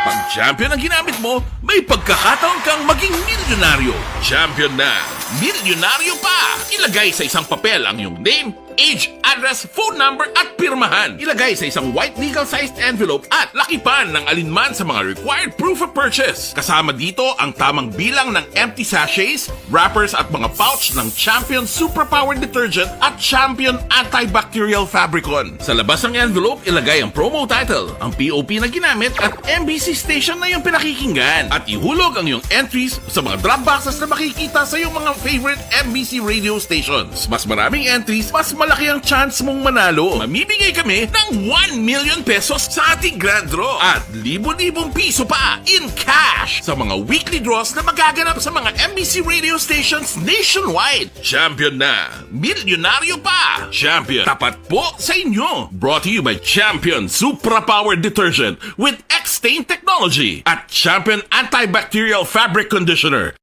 Pag champion ang ginamit mo, may pagkakataon kang maging milyonaryo. Champion na, milyonaryo pa! Ilagay sa isang papel ang iyong name, age, address, phone number, at pirmahan. Ilagay sa isang white legal-sized envelope at lakipan ng alinman sa mga required proof of purchase. Kasama dito ang tamang bilang ng empty sachets, wrappers, at mga pouch ng Champion Superpower Detergent at Champion Antibacterial Fabricon. Sa labas ng envelope, ilagay ang promo title, ang P O P na ginamit, at M B C station na iyong pinakikinggan. At ihulog ang iyong entries sa mga drop boxes na makikita sa iyong mga favorite M B C radio stations. Mas maraming entries, mas Malaki ang chance mong manalo. Mamimigay kami ng one million pesos sa ating grand draw at libo-libong piso pa in cash sa mga weekly draws na magaganap sa mga M B C radio stations nationwide. Champion na! Milyonaryo pa! Champion, tapat po sa inyo! Brought to you by Champion Supra Power Detergent with X-Stain Technology at Champion Antibacterial Fabric Conditioner.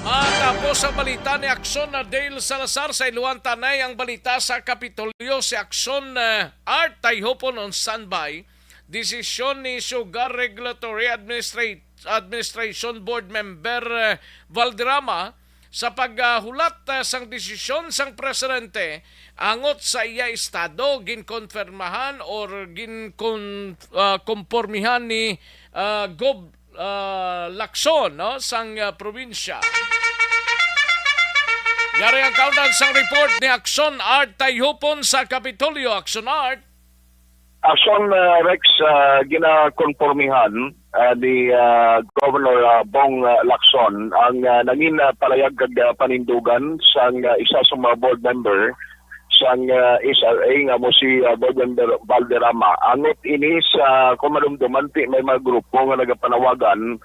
Matapos ang balita ni Akson na Dale Salazar, sa iluan ta nay ang balita sa Kapitolyo. Si Akson, eh, Art Tayhopon on standby. Desisyon ni Sugar Regulatory Administra-, Administration Board Member, eh, Valderrama sa paghulat, eh, sang desisyon sang presidente angot sa iya estado, ginkonfirmahan or ginkon-, ah, kompormihan ni, ah, Gov ah, Lacson, no, sang, ah, probinsya. Yari ang kaundan sang report ni Akson Art Tayhupon sa Kapitolyo. Akson Art. Akson, ah, Rex, ah, ginakonpormihan, ah, ni, ah, Governor, ah, Bong, ah, Lacson ang, ah, nangin, ah, palayag kag, ah, panindugan sang, ah, isa sa mga board member sang, ah, S R A nga amo si, ah, Board Member Valderrama. Angot ini sa, kung madumduman, ti may mga grupo nga nagapanawagan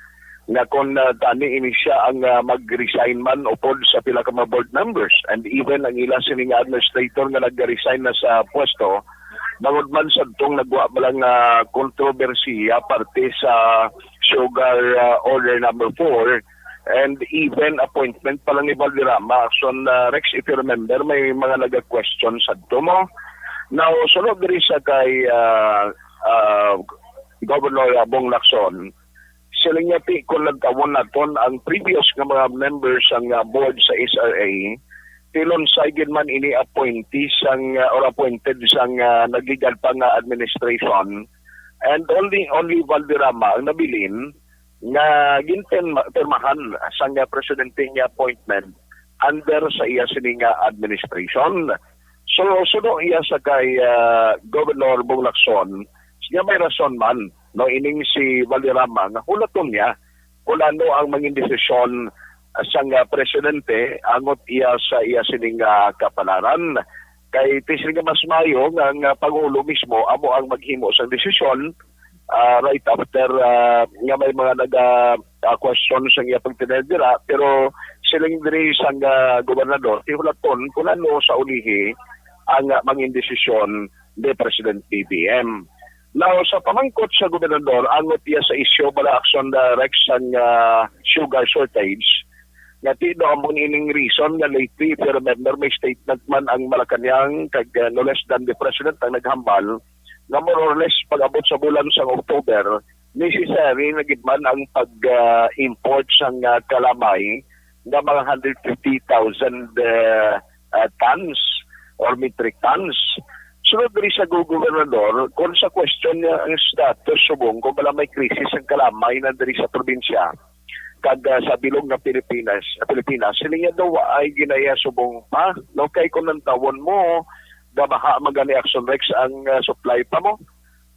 nga kung, ah, tani ini siya ang, ah, mag-resign man upod sa pila ka mga board members. And even ang ila sini nga administrator nga nag-resign na sa pwesto, bangod man sadtong nagwa bala nga kontrobersiya parte sa Sugar, ah, Order Number Four, and even appointment pa lang ni Valderrama. Akson, ah, Rex, if you remember, may mga naga-question sadto mo. Now, sunod diri sa kay, ah, ah, Governor, ah, Bong Lacson, siling niya, ti, kung lantawon naton ang previous nga mga members sang, ah, board sa S R A, ti lunsay gid man ini appointee sang, ah, or appointed sang, ah, nagligyad pa nga administration. And only, only Valderrama ang nabilin nga ginpirmahan sang, ah, presidente nga appointment under sa iya sini nga administration. So, suno iya sa kay, ah, Governor Bong Lacson, siya may rason man, no, ining si Valderrama nga hulaton niya kung ano ang mangin desisyon, ah, sang, ah, presidente angot iya sa iya sini nga kapalaran. Kay ti sini nga mas maayo nga ang, ah, pangulo mismo amo ang maghimo sang desisyon, ah, right after, ah, nga may mga naga, ah, question sa iya pagtinel dira, pero siling diri sang, ah, gobernador, ti hulaton kung ano sa ulihi ang, ah, mangin desisyon ni President B B M. Now, sa pamangkot sa gobernador, angot iya sa isyu bala, Akson, ah, Rex, sang, ah, sugar shortage, nga ti daw amo nining reason nga lately, if you remember, may statement man ang Malacañang kag, ah, no less than the president ang naghambal nga more or less pag-abot sa bulan sang October, necessary na gid man ang pag, ah, import sang, ah, kalamay nga mga hundred fifty thousand, ah, ah, tons or metric tons. Sunod diri sa gu-, gobernador, kung sa question niya ang status subong kung bala may krisis ang kalamay na diri sa probinsya, kag, ah, sa bilog nga Pilipinas, sa Pilipinas, sila niya daw ay ginaya subong pa, no? Kay kung ang tawon mo, gabaha man gani, Akson Rex, ang, ah, supply pa mo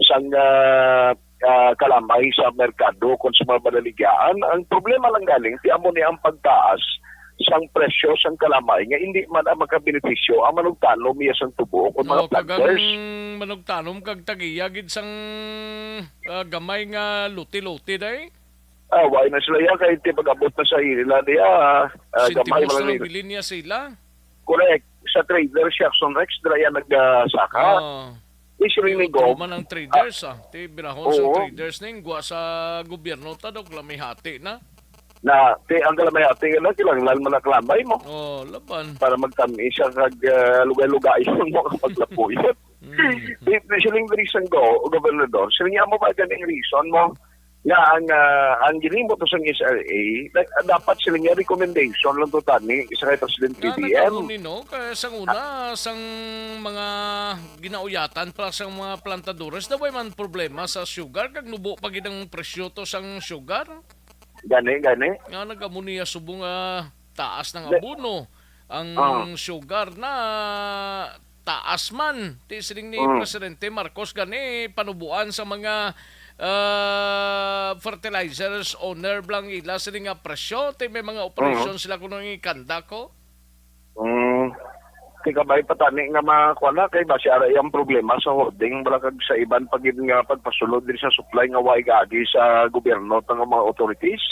sang, ah, ah, kalamay sa merkado kon sa mga balaligyahan. Ang problema lang galing, ti amo ni ang pagtaas sang presyo sang kalamay nga hindi man ang makabenepisyo ang manugtanom iya sang tubo o kon mga No, kag ang planters. Manugtanom kag tagiya gid sang, ah, gamay nga lote-lote, day? Ah, why na sila iya? Kay ti pag-abot na sa ila niya, ah, gamay Sentimos man na lang lang nila. Bilin niya sila. Correct. Sa trader, si Akson Rex, dira yan nagsaka. Ah. Di sila Ti ni utro Gob. Man ang traders, ah. Ti birahon sa Oo. Traders ning gwa sa gobyerno ta, dok, lamihati na. Na, ti, ang kalamay ate, na, kinahanglan man ang kalamay mo. Oh, laban. Para magtami siya kag, ah, lugay-lugay yung mga paglapuyot. Mm. Di, di siling diri sang go, gobernador, siling niya mo ba ganing reason mo nga ang, ah, ang ginhimo to sang S R A, na, dapat siling niya recommendation lang to tani sa kay President Nga B B M. Nagkano ni, no? Kaya sang una, sang mga ginauyatan pa sang mga plantadores, daw may man problema sa sugar, kag nubo pa gid ang presyo to sang sugar. Gani, gani. Nga nag-amo niya subong nga taas ng Ga- abono. Ang Ah. sugar na taas man. Ti siling ni Mm. Presidente Marcos gani panubuan sa mga, ah, fertilizers owner blang ila sini nga presyo. Ti may mga operasyon Mm. sila kuno nga ikanda ko. Mm. Ti kabay pa tani nga makuha na kay basi ara ang problema sa hoarding, bala kag sa iban pa gid nga pagpasulod diri sa supply nga way gaagi sa gobyerno tang mga authorities.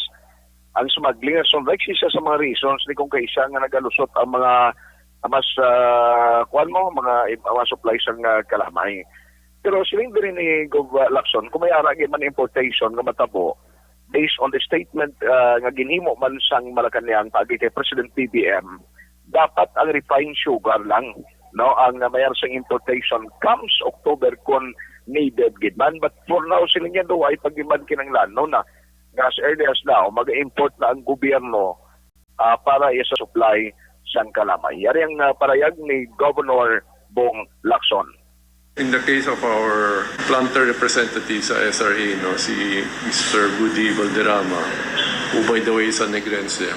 Ang smuggling, so, like, isa sa mga reasons ni kung kaisa nga nagalusot ang mga, ah, mas, ah, kuwan mo, mga, mga supply sang, ah, kalamay. Pero siling diri ni Gov Lacson, kung may ara gyud man importation nga matabo, based on the statement, ah, nga ginhimo man sang Malacañang paagi kay President B B M, dapat ang refined sugar lang, no, ang, ah, mayar sang importation comes October kung needed gid man. But for now, siling niya, do ay pag-iman kinanglan, no, na nga as early as now, mag-import na ang gobyerno, ah, para iya sa supply sang kalamay. Yari ang, ah, parayag ni Governor Bong Lacson. In the case of our planter representative sa S R A, no, si Mister Goody Valderrama, who by the way is a Negrense,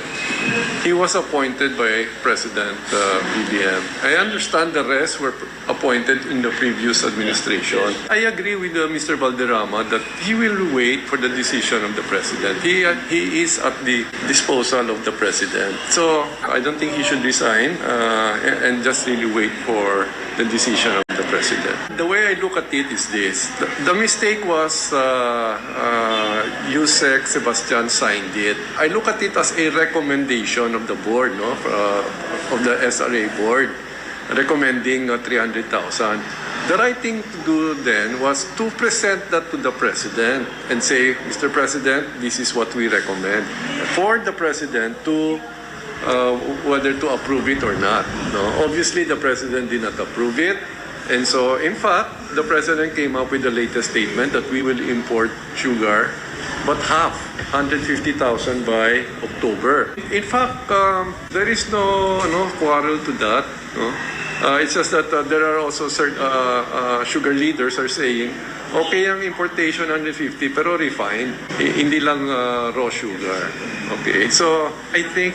he was appointed by President, uh, B B M. I understand the rest were appointed in the previous administration. I agree with, uh, Mister Valderrama that he will wait for the decision of the president. He, uh, he is at the disposal of the president. So, I don't think he should resign, uh, and, and just really wait for the decision of the president. The way I look at it is this. The, the mistake was, uh, uh, Usec Sebastian signed it. I look at it as a recommendation of the board, no, uh, of the S R A board, recommending, uh, three hundred thousand. The right thing to do then was to present that to the president and say, "Mister President, this is what we recommend." For the president to, uh, whether to approve it or not, no? Obviously, the president did not approve it. And so, in fact, the president came up with the latest statement that we will import sugar, but half, hundred fifty thousand by October. In fact, um, there is no, no quarrel to that, no? Uh, it's just that, uh, there are also cert-, uh, uh, sugar leaders are saying, "Okay ang importation, hundred fifty, pero refined, i-, hindi lang, uh, raw sugar." Okay, so I think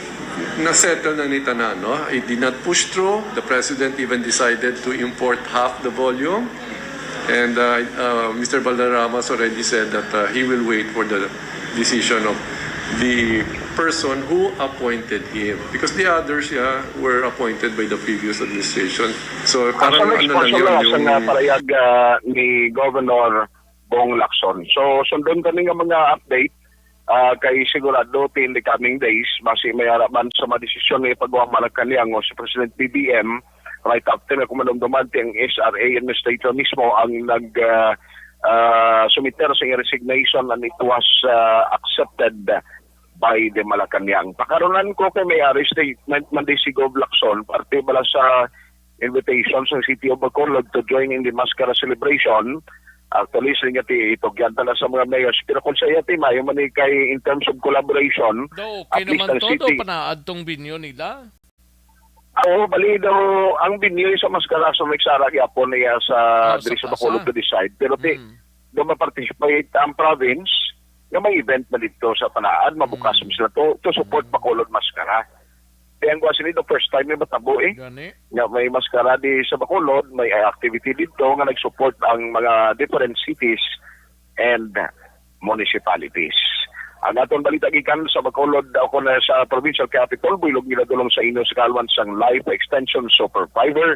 na-settle na ni tanan, no? It did not push through. The president even decided to import half the volume. And, uh, uh, Mister Valderrama has already said that, uh, he will wait for the decision of the person who appointed him. Because the others, yeah, were appointed by the previous administration. So, parang ano lang yun, yung parayag, ah, ni Governor Bong Lacson. So, sundon kami nga mga update, ah, kay sigurado in the coming days, basi may ara man sa mga desisyon nga ipagawa Malacañang o si President B B M, right after nga kumanumduman ti ang S R A administrator mismo ang nag, ah, ah, sumiter sa iyang resignation and it was, ah, accepted by the Malacañang. Pakaronan ko kay may ari statement man di si Gov Lacson, parte bala sa invitation sa City of Bacolod to join in the Mascara celebration. Actually, sa nga ti itugyan ta na sa mga mayors. Pero kung sa iya ti, mayo man ni kay in terms of collaboration, do, okay at least naman ang to, do city. Panaad tong venue nila? Oo, bali daw, ang venue sa Mascara sa Mexara gyapon niya sa, ah, diri sa Bacolod to decide. Pero ti, mm, do ma-participate ang province nga may event na dito sa Panaad, mabukas, mm, sila to, to support, mm, Bacolod Mascara. Kaya ang kuha sila, the first time may matabo eh. Gani. Nga may Mascara di sa Bacolod, may activity dito nga nag-support ang mga different cities and municipalities. Ang aton balita gikan sa Bacolod, o kung sa Provincial Capitol, buylog nila dulong sa inyo sa kaalwan sang Life Extension Superfiber,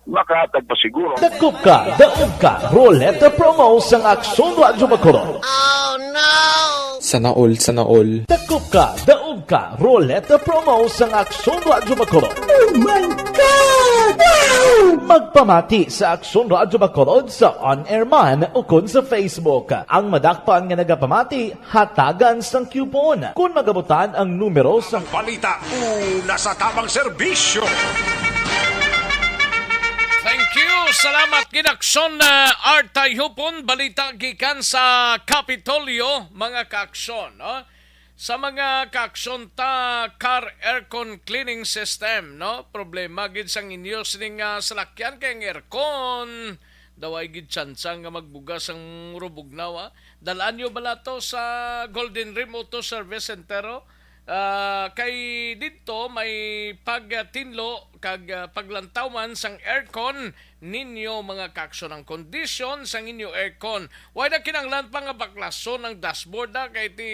makahatag pasiguro. Dakop ka, daog ka, Roleta Promo sang Aksyon Radyo Bacolod. Sana all, sana all. Dakop ka, daog ka, Roleta Promo sang Aksyon Radyo Bacolod. Oh my God! Wow! Magpamati sa Aksyon Radyo Bacolod sa on-air man ukon sa Facebook. Ang madakpan nga nagapamati, hatagan sang coupon. Kon magabutan ang numero sang balita, una sa tamang serbisyo. Thank you. Salamat, Ginaksyon, uh, Artay Hupon. Balita gikan sa Kapitolyo, mga kaaksyon, no? Sa mga kaaksyon ta, car aircon cleaning system, no? Problema gid sang inyo sining, ah, salakyan kay ang aircon daw ay gid tsansa nga magbugas ang rubugnaw, ah. Dalaan nyo bala to sa Golden Rim Auto Service Center, oh. Ah, kay didto may pagtinlo kag, ah, paglantaw man sang aircon ninyo, mga kaaksyon, ang kondisyon sang inyo aircon. Way na kinahanglan pa nga baklason ang dashboard, ah, kay ti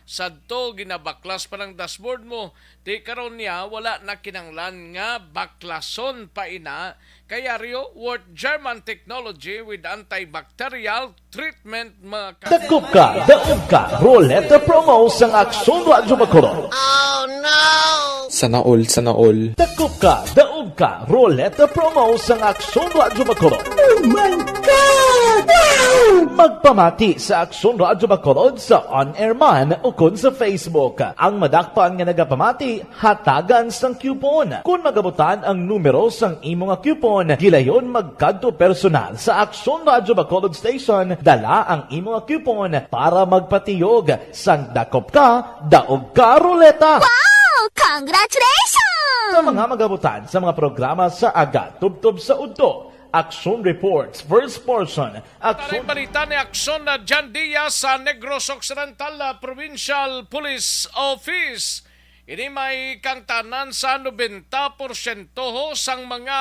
Sadto, ginabaklas pa ng dashboard mo. Ti karon niya, wala na kinanglan nga baklason pa ina. Kay Ario, worth German technology with antibacterial treatment, mga ka- Dakop ka, daog ka, Roleta Promo sang Aksyon Radyo Bacolod. Sana all, sana all. Dakop ka, daog ka, Roleta Promo sang Aksyon Radyo Bacolod. Oh my God! Wow! Magpamati sa Aksyon Radyo Bacolod sa on-air man ukon sa Facebook. Ang madakpan nga nagapamati, hatagan sang coupon. Kon magabutan ang numero sang imo nga coupon, gilayon magkadto personal sa Aksyon Radyo Bacolod Station, dala ang imo nga coupon para magpatiyog sang dakop ka, daog ka, Roleta. Wow! Congratulations! Sa mga magabutan sa mga programa sa aga, tubtob sa udto, Aksyon Reports, first portion, Aksyon. Taring balita ni Aksyon na John Diaz sa Negros Occidental, ah, Provincial Police Office. Ini may kangtanan sa nobenta porsyento ho sang mga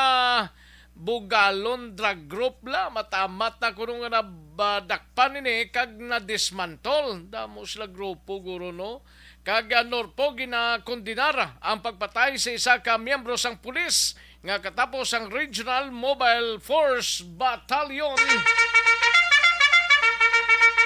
Bugalon drug group la. Matamat na kuno nga nabadakpan ini kag nadismantle. Damo sila grupo, guro, no? Kag, ah, Norpo, ginakondenar ang pagpatay sa isa ka miyembro sang pulis nga katapos ang Regional Mobile Force Battalion.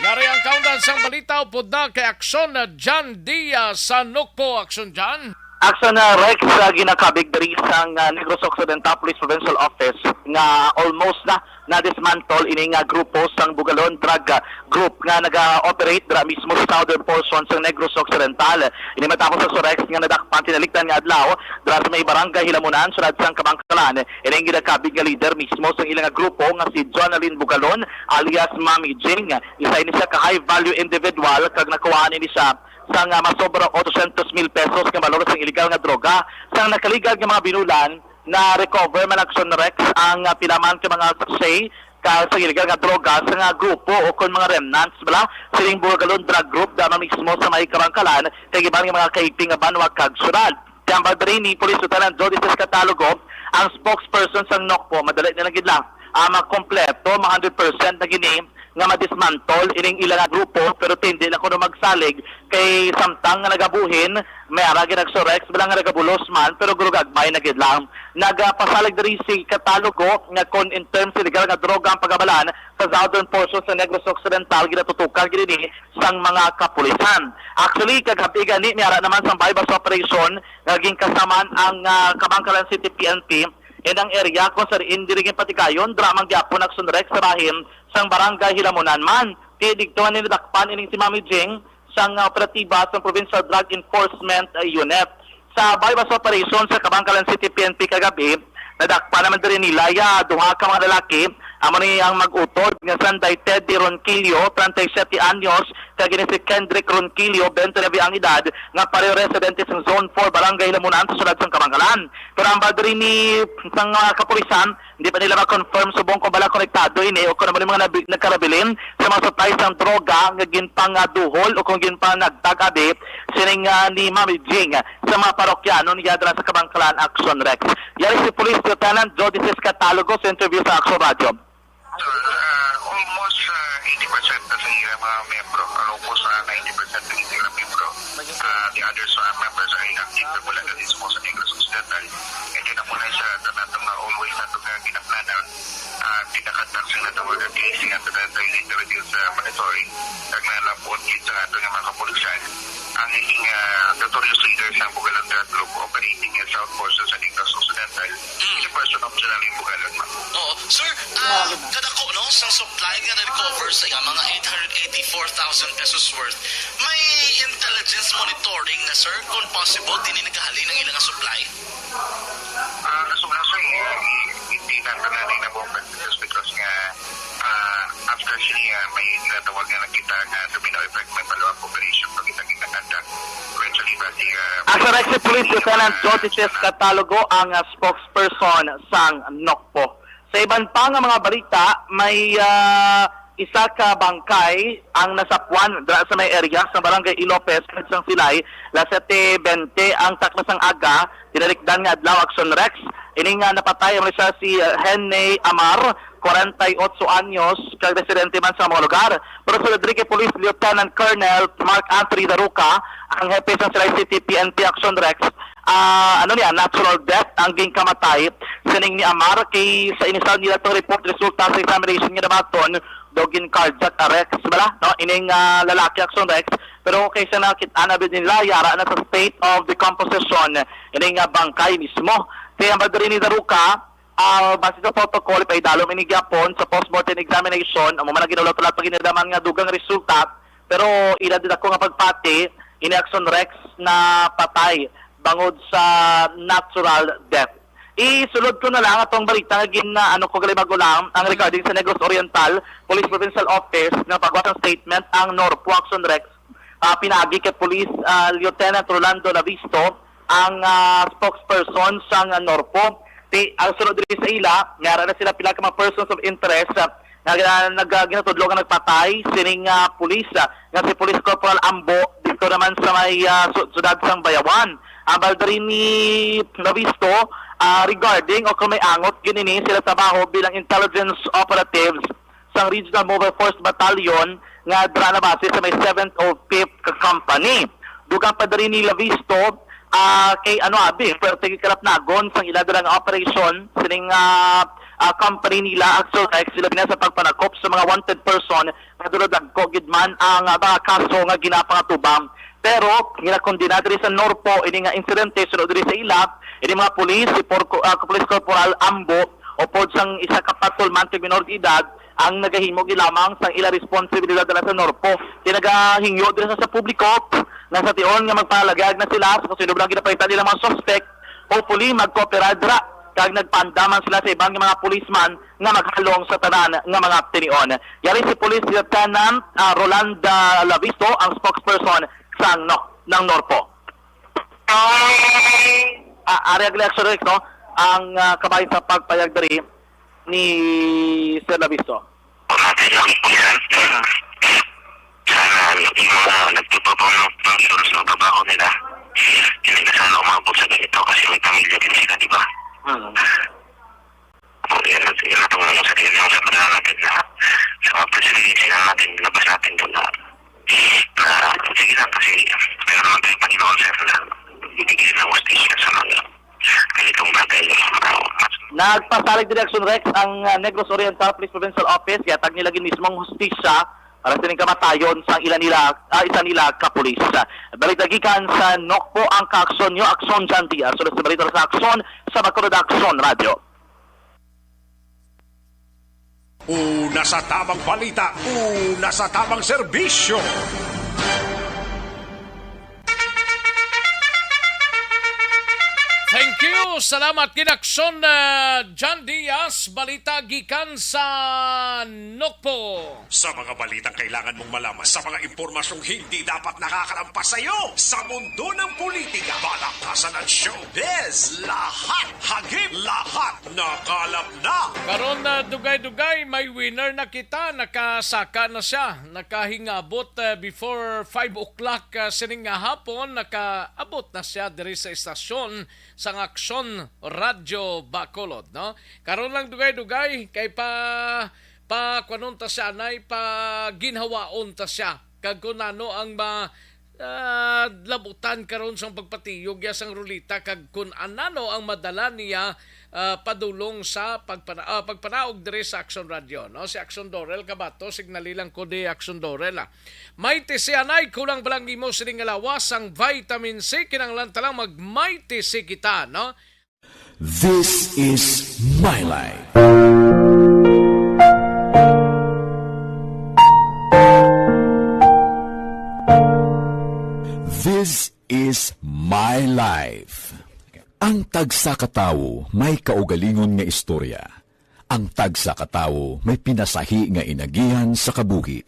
Yari ang kaundan sang balita upod na kay Aksyon na John Diaz sa Nokpo. Aksyon, John. Aksyon na Rex, sa ginakabig diri sang, ah, Negros Occidental Police Provincial Office nga almost na na-dismantle ini nga grupo sang Bugalon drug, ah, group nga naga-operate dira mismo sa southern portion sang Negros Occidental. Ini matapos sa Rex nga nadakpan tinalikdan nga adlaw dira sa may barangay Hilamunan, sulod sang Kabangkalan. Ini ang ginakabig nga leader mismo sang ila nga grupo nga si Jonalyn Bugalon alias Mami Jing. Isa ini siya ka high value individual kag nakuhaan ini siya sang, ah, masobra otso syentos mil pesos nga balor sang iligal nga droga. Sang nakaligad nga mga binulan, na-recover man, Aksyon Rex, ang, ah, pila man ka mga sachet ka sa iligal nga droga sa nga grupo o kon mga remnants bala sining Bugalon drug group dama mismo sa may Kabangkalan kag iban nga mga kaigting nga banwa kag syudad. Kay ang balbari ni Police Lieutenant Jody Ciscatalogo, ang spokesperson sang Nokpo, madali na lang gid lang, ah, makompleto, ma hundred percent na gini nga ma-dismantle ining ila nga grupo, pero tindi lang kuno magsalig kay samtang nga nagabuhin, may ara gid nagsurex, bala nga nagabulos man, pero gurugagmay na gid lang. Nagapasalig diri si Catalogo nga kon in terms sa illegal nga droga ang pagabalan sa southern portion sa Negros Occidental, ginatutukan gid ini sang mga kapulisan. Actually, kagabi gani, may ara naman sang buy-bust operation nga ginkasaman ang, ah, Kabangkalan City P N P, in ang area kung sa diin diri ginpatigayon, dira man gyapon nagsunrek sa bahin sang Barangay Hilamunan man. Kay digto nga nadakpan ining si Mami Jing sang, ah, operatiba sang Provincial Drug Enforcement, ah, Unit. Sa buy-bust operation sa Kabangkalan City P N P kagabi, nadakpan naman diri ni Laya, duha ka mga lalaki, amo ni ang mag-utod nga sanday Teddy Ronquillo, treinta y siete anyos, kag ini si Kendrick Ronquillo, twenty-nine ang edad, nga pareho residente sa Zone four, Barangay Lamunan, sa siyudad sang Kabangkalan. Pero ang bala diri ni sang, ah, kapulisan, hindi pa nila ma-confirm subong kung bala konektado ini o kung ano man mga nabi-, nagkarabilin sa mga supply sang droga nga ginpangaduhol o kung ginpanagtag-abi sining, ah, ni Mami Jing sa mga parokyano niya dala sa Kabangkalan, Action Rex. Yari si Police Lieutenant Jody Ciscatalogo sa interview sa Action Radio. So, ah, almost, ah, eighty percent na sa ilang mga miyembro. Almost, ah, ninety percent na ilang miyembro. Ah, the others, ah, members are inactive na wala na mismo sa Negros Occidental. And then, amo na siya, sa nato nga always nato nga ginaplanan, ah, pinakataksing na tawag ang case nga sa tayo sa monitoring. Kag nalapot gid sa ato nga mga kapulisan ang naging, ah, notorious leader sa Bugalan drug group operating in South portion sa Negros Occidental. Mm. In the person of General Bugalan, ma'am. Oo. Sir, ah, kadako, no, sang supply nga na-recover sa iya, mga eight hundred eighty-four thousand pesos worth. May intelligence monitoring na, sir, kung possible, din nagahalin ang ilang supply? Ah, kaso nga, sir, eh, hindi na, na, na, na, because nga, ah, after siya, ah, may natawag nga nakita nga domino effect, may follow-up operation pa kita ginakandak. Eventually, basi, ah, Ang Surexi Police Lieutenant Jotices Catalogo ang, ah, spokesperson sang Nokpo. Sa iban pa nga mga balita, may, ah, Isa ka bangkay ang nasapuan dira sa may area sa Barangay Ilopez, Cagayan sang Silay, alas siyete bente ang takna sang aga, tinalikdan nga adlaw, Action Rex. Ini nga napatay amo siya si, uh, Henne Amar, kwarenta y otso anyos, kag residente man sa mga lugar. Pero sa Rodrigue Police Lieutenant Colonel Mark Anthony Daruca, ang hepe sa Silay City P N P Action Rex, ah, ano niya, natural death ang ginkamatay sining ni Amar. Kay sa initial nila tong report, resulta sa examination nga nabaton, daw gin cardiac arrest bala, no? Ining, ah, lalaki, Action Rex, pero kay sa nakit-an na bid nila, yara na sa state of decomposition ining, ah, bangkay mismo. Kay ang banda diri ni Daruca, ah, base sa protocol, ipaidalom ini gyapon sa postmortem examination. Amo man ang ginaulat-ulat pa ginadaman nga dugang resulta, pero ila din ako nga pagpati, ini Action Rex na patay bangod sa natural death. Isulod ko na lang atong balita nga gin, ah, ano ko gali bago lang, ang regarding sa Negros Oriental Police Provincial Office nga pagwa sang statement ang Norpo, Action Rex, ah, pinaagi kay Police, ah, Lieutenant Rolando Lavisto, ang, ah, spokesperson sang, ah, Norpo. Ti, ang sulod diri sa ila, may ara na sila pila ka mga persons of interest, ah, nga, ah, nag-, ah, ginatudlo nga nagpatay sining, ah, pulis, ah, nga si Police Corporal Ambo dito naman sa may, ah, su-, sudad sang Bayawan. Ang baldari ni Lavisto, ah, regarding o kung may angot ginini sila trabaho bilang intelligence operatives sang Regional Mobile Force Battalion nga dira na base sa may seventh o fifth ka company. Dugang pa diri ni Lavisto, ah, kay ano abi, pero kalapnagon sang ila dira nga operation sining, ah, ah, company nila, Axel Rex, sila bina sa pagpanakop sa mga wanted person nga duro dagko gid man ang, ah, mga kaso nga ginapangatubang. Pero ginakondena diri sa Norpo ini nga insidente, sulod diri sa ila, ini mga pulis, si Porco-, ah, Police Corporal Ambo, upod sang isa ka patrolman kag minor de edad, ang nagahimo gid lamang sang ila responsibilidad dira sa Norpo. Kay nagahingyo diri sa, sa publiko nga sa tion nga magpalagayag na sila sa kung sino ang ginapalitan nila mga suspect, hopefully magkoopera dira kag nagpaandam man sila sa iban nga mga policeman nga maghalong sa tanan nga mga tinion. Yari si Police Lieutenant, ah, Rolanda Lavisto, ang spokesperson sang no-, ng Norpo. Ah, ari ang reaksyon, Rick, no? Ang, ah, kabahin sa pagpayag diri ni Sir Lavisto. Pati lang po yan. Sana yung mga nagtutupang ng function sa trabaho nila, hindi na sana umabot sa ganito kasi may pamilya din sila, di ba? Hmm. Yan, yan ang tumulong sa atin yung sa panahon natin na sa mga presentation natin, labas natin doon na, na, sige lang kasi meron naman tayong Panginoon, sir, na bibigyan ng hustisya sa mga ganitong bagay. Nagpasalig diri, Action Rex, ang, ah, Negros Oriental Police Provincial Office. Yatag nila gid mismo ang hustisya para sa ining kamatayon sa ila nila, ah, isa nila ka pulis. Balita gikan sa Nokpo ang kaaksyon nyo, Aksyon John Diaz. Sulod sa balita sa Aksyon, sa Bacolod Aksyon Radio. Una sa tamang balita, una sa tamang serbisyo. Thank you. Salamat, Kinaksyon, uh, John Diaz. Balita gikan sa Nokpo. Sa mga balitang kailangan mong malaman, sa mga impormasyong hindi dapat nakakalampas sa iyo, sa mundo ng politika, balakasan at showbiz, lahat hagip, lahat nakalap na. Karon na dugay-dugay, may winner na kita. Nakasaka na siya. Nakahingabot, eh, before five o'clock, ah, sining nga hapon. Nakaabot na siya diri sa istasyon sang Aksyon Radyo Bacolod, no? Karon lang dugay-dugay kay pa, pa, kuwanon ta siya, anay, pa ginhawaon ta siya. Kag kung ano ang ma-, ah, labutan karon sang pagpatiyog ya sang rulita, kag kun anano ang madala niya, ah, padulong sa pagpana-, ah, pagpanaog diri sa Aksyon Radyo, no? Si Aksyon Dorel Kabato, signali lang ko di Aksyon Dorel, ah. Mighty C, anay, kulang pa lang nimo sining nga lawas sang vitamin C, kinahanglan ta lang mag Mighty C kita, no? This is my life. This is my life. Ang tagsa ka tawo may kaugalingon nga istorya. Ang tagsa ka tawo may pinasahi nga inagihan sa kabuhi.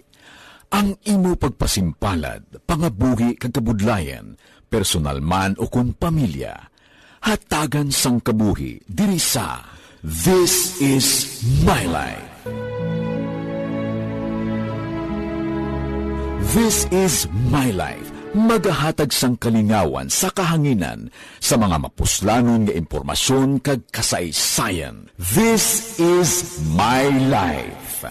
Ang imo pagpasimpalad, pangabuhi kag kabudlayan, personal man ukon pamilya, hatagan sang kabuhi diri sa This Is My Life. This is My Life, magahatag sang kalingawan sa kahanginan sa mga mapuslanon nga impormasyon kag kasaysayan. This is My Life.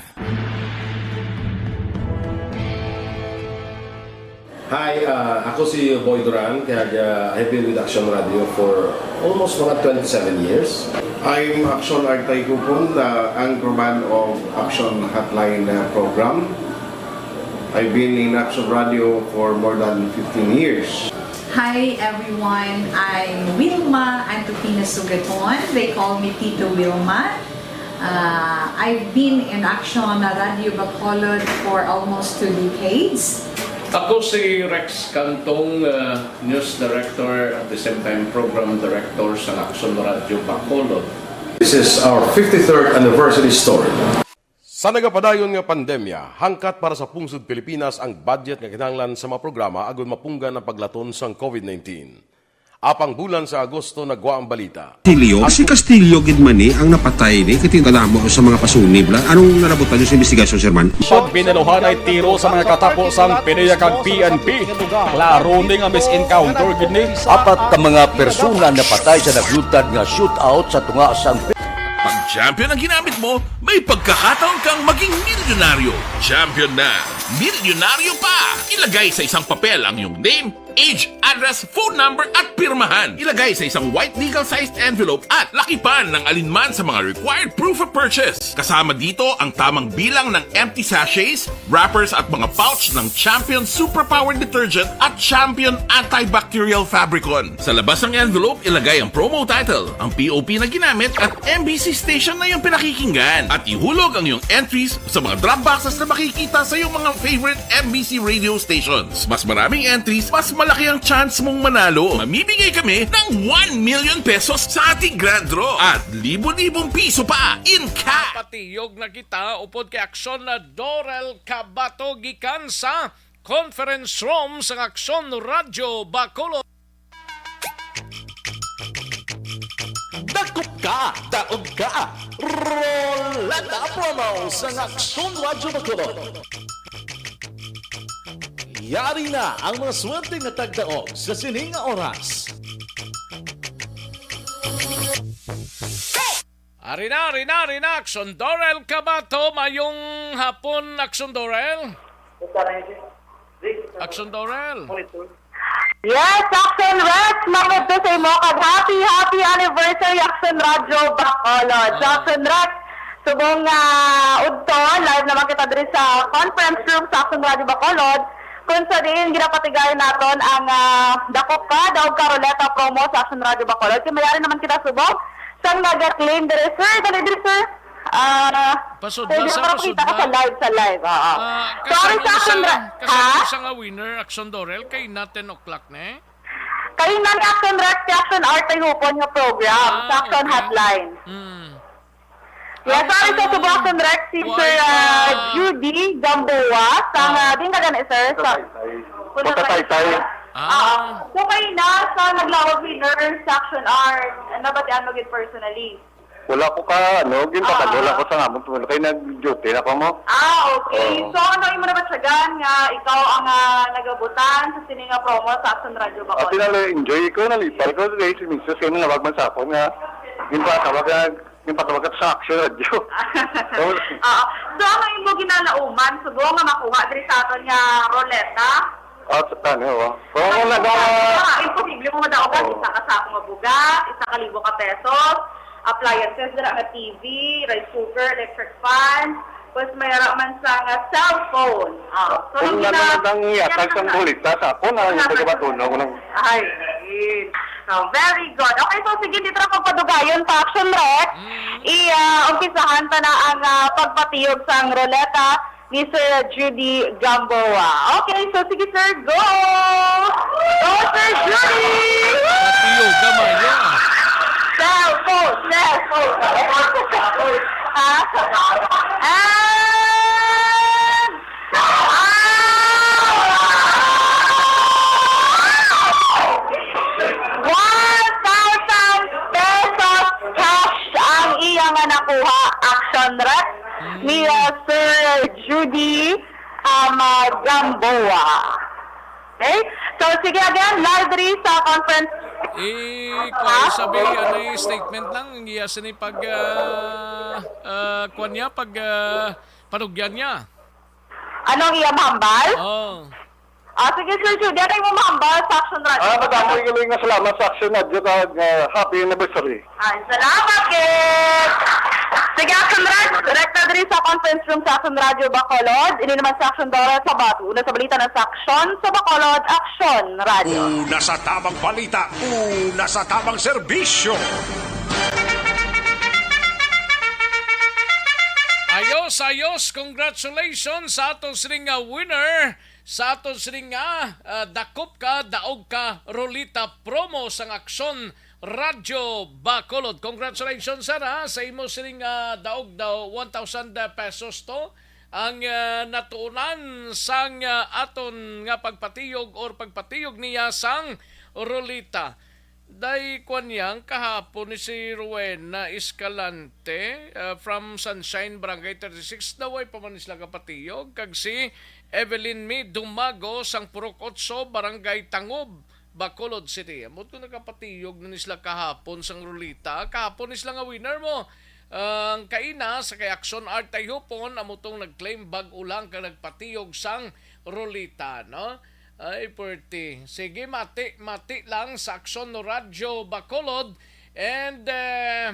Hi, uh, ako si Boy Duran, kag uh, I've been with Action Radio for almost mga twenty-seven years. I'm Action Artay Kupon, the anchorman of Action Hotline uh, program. I've been in Action Radio for more than fifteen years. Hi everyone, I'm Wilma Antupina Sugaton. They call me Tito Wilma. Uh, I've been in Action Radio Bacolod for almost two decades. Ako si Rex Cantong, uh, news director, at the same time program director sa Action Radio Bacolod. This is our fifty-third anniversary story. Sa nagapadayon nga pandemya, hangkat para sa pungsod Pilipinas ang budget nga kinahanglan sa mga programa agud mapunggan ang paglaton sang COVID nineteen. Apang bulan sa Agosto nagwa ang balita. Castillo, si Castillo gid man ni ang napatay ni, kay tingala mo sa mga pasunib la. Anong nalabutan niyo sa investigasyon, Sir Man? Pag binaluhanay tiro sa mga katapo sang PDEA kag P N P. Klaro ni nga mis-encounter gid ni. Apat ka mga persona napatay sa naglutad nga shootout sa tunga sang Pag champion ang ginamit mo, may pagkakataon kang maging milyonaryo. Champion na, milyonaryo pa! Ilagay sa isang papel ang iyong name, age, address, phone number at pirmahan. Ilagay sa isang white legal-sized envelope at lakipan ng alinman sa mga required proof of purchase. Kasama dito ang tamang bilang ng empty sachets, wrappers at mga pouch ng Champion Superpower Detergent at Champion Antibacterial Fabricon. Sa labas ng envelope, ilagay ang promo title, ang P O P na ginamit at M B C station na iyong pinakikinggan. At ihulog ang iyong entries sa mga drop boxes na makikita sa iyong mga favorite M B C radio stations. Mas maraming entries, mas malaki ang chance mong manalo. Mamimigay kami ng one million pesos sa ating grand draw at libo-libong piso pa in cash. Patiyog na kita upod kay Aksyon na Dorel Cabato gikan sa conference room sang Aksyon Radyo Bacolod. Dakop ka, daog ka. Roleta promo sang Aksyon Radyo Bacolod. Yari na ang mga swerte nga tagdaog sa sining nga oras. Ari na, ari na, ari na, Aksyon Dorel Cabato. Mayong hapon, Aksyon Dorel. Aksyon Dorel. Yes, Action Rex, mangudto sa imo kag happy, happy anniversary, Action Radio Bacolod. So, Action Rex, subong nga udto, live naman kita diri sa conference room sa Action Radio Bacolod, kung sa diin ginapatigayon naton ang ah, Dakop Ka, Daog Ka Roleta promo sa Action Radio Bacolod. Kay mayari naman kita subong sang naga-claim diri, sir. Dali diri, sir. Ah, Pasod pwede na sa, para pasod makita ka na. Sa live, sa live. Oo. Ah, Sorry kasano sa isa, Action Ra-, kasano ha? Isa nga winner, Action Dorel, kay na ten o'clock na eh. Kay na ni Action Rex, si Action Art ay hupon nga program, Ah, sa Action okay. Hotline. Hmm. Yes, Ang, sorry sa ang, Subo Action Rex, si why Sir ah, ka Judy Gamboa, sang, Ah. ah, di ka gani, sir? Sa Sa Taytay. Pula Sa Taytay. Taytay. Ah. Ah, so kay na sa naglawag winner sa Action Art, nabatian mo gid personally? Wala ko ka, ano, ginpatagol Ah. ako sa amon, kay nag-duty na ko mo. Ah, okay. Oo. So, ano imo nabatyagan nga ikaw ang, ah, nagabutan sa sini nga promo sa Action Radio Bacolod? Ati na lang, enjoy ko, nalipay ko, kay si Misus, kay nangawag man sa akon nga, ginpatawag nga, ginpatawag ka sa Action Radio. Oo. Oo. So, ano imo ginalauman, sugo nga makuha diri sa aton nga roleta? At ano, oh. Oo, Ay, nag- ah, imposible mo madaog ang Oo. Isa ka sako nga bugas, isa ka libo ka pesos, appliances dira nga T V, rice cooker, electric fan, tapos may ara man sa nga cellphone. Ah, so, Kung ang na gina-, lang ang yatag yan sang ang bulita sa ako na ang Wala pa. Pagkabatuno ko lang. Ay, so, very good. Okay, so sige, dito na pagpadugayon sa Action Rex. Mm. I, ah, umpisahan ta na ang ah, pagpatiyog sang roleta ni Sir Judy Gamboa. Okay, so sige, sir, go! Go, Sir Judy! Patiyo, gamay, yeah. Cellphone, cellphone. Ah, and, ah, one thousand pesos cash ang iya nga nakuha. Action rep ni, uh, Sir Judy. Magamboa. Okay? So, sige again, live diri sa conference. Eh, kung sabi, ano yung statement lang, ang iya sini pag, ah, ah, kwan niya, pag, ah, panugyan niya. Anong iya mahambal? Oh. Ah, sige, Sir Jude, yan ay mo mahambal sa Action Radio. Ah, madamo yung nga salamat sa Action Radio kag, ah, happy anniversary. Ay, salamat, Kit! Sige, Action Radio, direkta diri sa conference room sa Action Radio Bacolod. Ini naman sa Action Dora sa Batu. Una sa balita na sa Action sa Bacolod, Action Radio. Una sa tamang balita, una sa tamang serbisyo. Ayos, ayos. Congratulations sa aton sini nga winner. Sa aton sini nga, ah, dakop ka, daog ka, Rolita promo sang Aksyon Radyo Bacolod. Congratulations, sir, ha, sa imo sini nga daog daw one thousand pesos to. Ang, ah, natuunan sang, ah, aton nga pagpatiyog or pagpatiyog niya sang Rolita. Day kwan yang kahapon ni si Rowena Escalante, ah, from Sunshine, Barangay thirty-six, daw ay pa man sila kapatiyog, kag si Evelyn Mi Dumago sang Purok Otso, Barangay Tangob, Bacolod City. Amot ko nagkapatiyog na ni sila kahapon sang Rolita. Kahapon ni sila nga winner mo. Ang kaina sa kay Action Art Tayhupon, amo tong nag-claim bag-o lang kag nagpatiyog sang Rolita, no? Ay, pwerte. Sige, mati, mati lang sa Aksyon no Radyo Bacolod. And, eh,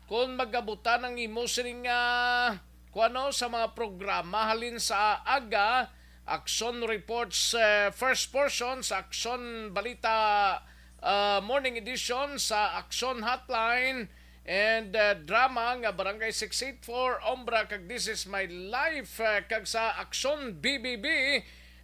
kung magabutan ang imo sining, ah, kuano, sa mga programa halin sa aga, Aksyon Reports, eh, first portion sa Aksyon Balita, ah, morning edition sa Aksyon Hotline, and, uh, drama nga Barangay six eight four, Ombra kag This Is My Life, uh, kag sa Aksyon B B B,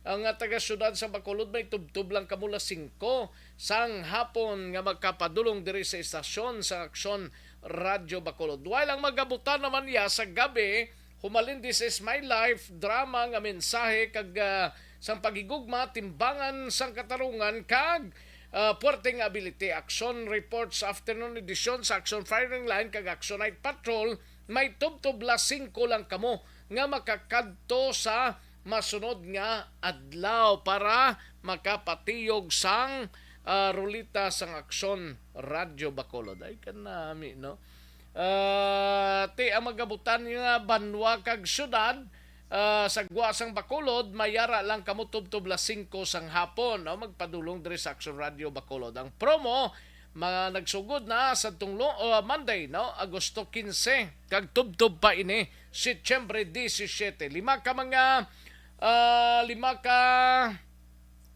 ang nga taga siyudad sa Bacolod, may tubtob lang kamo las singko sang hapon nga magkapadulong diri sa istasyon sa Aksyon Radyo Bacolod. Way lang magabutan naman niya sa gabi, humalin This Is My Life, drama nga mensahe kag, ah, sang paghigugma, timbangan sang katarungan kag, ah, puwerte nga ability. Action Reports Afternoon Edition sa Action Firing Line kag Action Night Patrol, may tubtob las singko lang kamo nga makakadto sa masunod nga adlaw para makapatiyog sang, ah, rulita sang Aksyon Radyo Bacolod. Ay, kanami, no? Ah, ti ang magabutan nga banwa kag syudad, ah, sa gwa sang Bacolod, mayara lang kamo tubtob las singko sang hapon, no? Magpadulong diri sa Action Radio Bacolod. Ang promo, mga nagsugod na sa tunglo, ah, Monday, no? Agosto quince, kag tubtob pa ini, Setyembre disisiete. Lima ka mga, ah, lima ka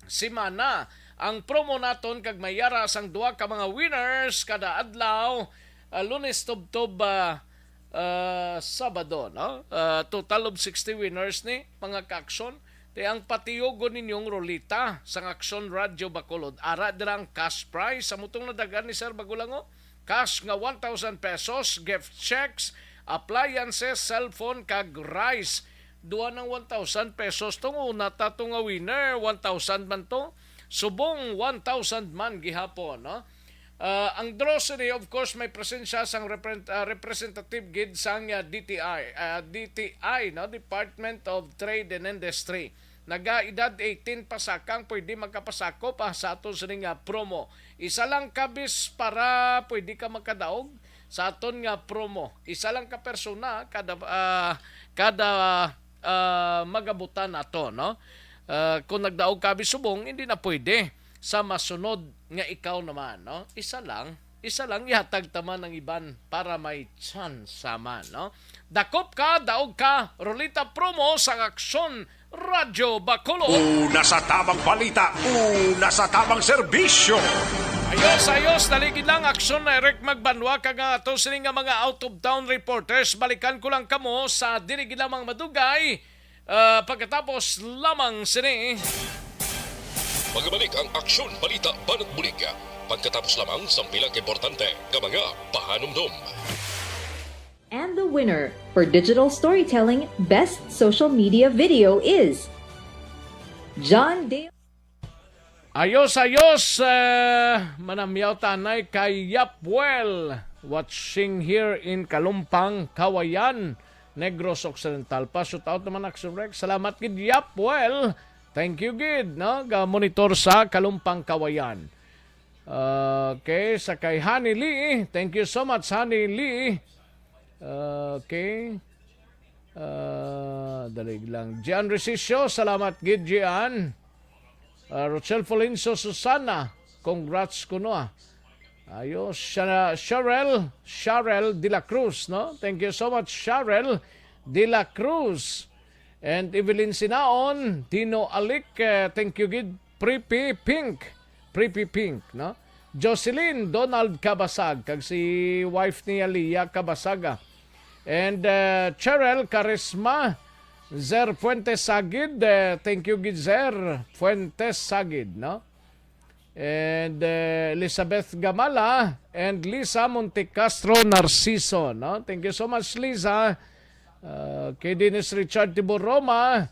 semana ang promo naton, kag mayara sang duha ka mga winners kada adlaw, ah, Lunes tubtob, ah, ah, Sabado, no? Ah, total of sixty winners ni, mga ka-aksyon. Ti ang patiyogon ninyong rulita sang Aksyon Radyo Bacolod. Ara dira ang cash prize sa mutong nadagan ni Sir Bagulango. Cash nga one thousand pesos, gift checks, appliances, cellphone, kag rice. Duha ng one thousand pesos tong una ta to nga winner, one thousand man to. Subong one thousand man gihapon, no? Ah, ang draw sini, of course, may presensya sang repre-, ah, representative gid sang, ah, D T I, ah, D T I, no, Department of Trade and Industry. Naga-edad eighteen pasaka ang pwede magkapasakop, ah, sa aton sini nga promo. Isa lang ka bis para pwede ka makadaog sa aton nga promo. Isa lang ka persona kada, ah, kada, ah, magabutan nato, no? Ah, kung nagdaog ka bis subong, hindi na pwede sa masunod nga ikaw naman, no? Isa lang, isa lang, ihatag ta man ang iban para may tsansa man, no? Dakop ka, daog ka, rulita promo sang Aksyon Radyo Bacolod. Una sa tamang balita, una sa tamang serbisyo. Ayos, ayos, dali gid lang, Aksyon Eric Magbanwa, kag ang ato sini nga mga out of town reporters, balikan ko lang kamo sa dili gid lamang madugay, ah, pagkatapos lamang sini. Magabalik ang Aksyon Balita Banat Bulig pagkatapos lamang sang pila ka importante nga mga pahanumdom. And the winner for digital storytelling best social media video is John Dale. Ayos, ayos, eh, manamyaw tanay kay Yapwell, watching here in Kalumpang, Kawayan. Negros Occidental. Pa-shout out naman, Action Rex. Salamat gid, Yap. Well, thank you gid, no? Ga-monitor sa Kalumpang Kawayan. Okay, sa kay Honey Lee. Thank you so much, Honey Lee. Okay. Ah, dalig lang. Gian Resicio, salamat gid, Gian. Ah, Rochelle Folencio Susana, congrats kuno, ah. Ayos, Sha-, Cheryl, Cheryl de la Cruz, no? Thank you so much, Cheryl de la Cruz. And Evelyn Sinaon, Dino Alic, eh, thank you gid, Preppy Pink. Preppy Pink, no? Jocelyn Donald Cabasag, kag si wife niya, Lia Cabasaga. And, eh, Cheryl Carisma, Zer Fuentes Sagid, eh, thank you gid, Zer Fuentes Sagid, no? And, eh, Elizabeth Gamala and Lisa Montecastro Narciso, no? Thank you so much, Lisa. Uh, kay Dennis Richard Tibor Roma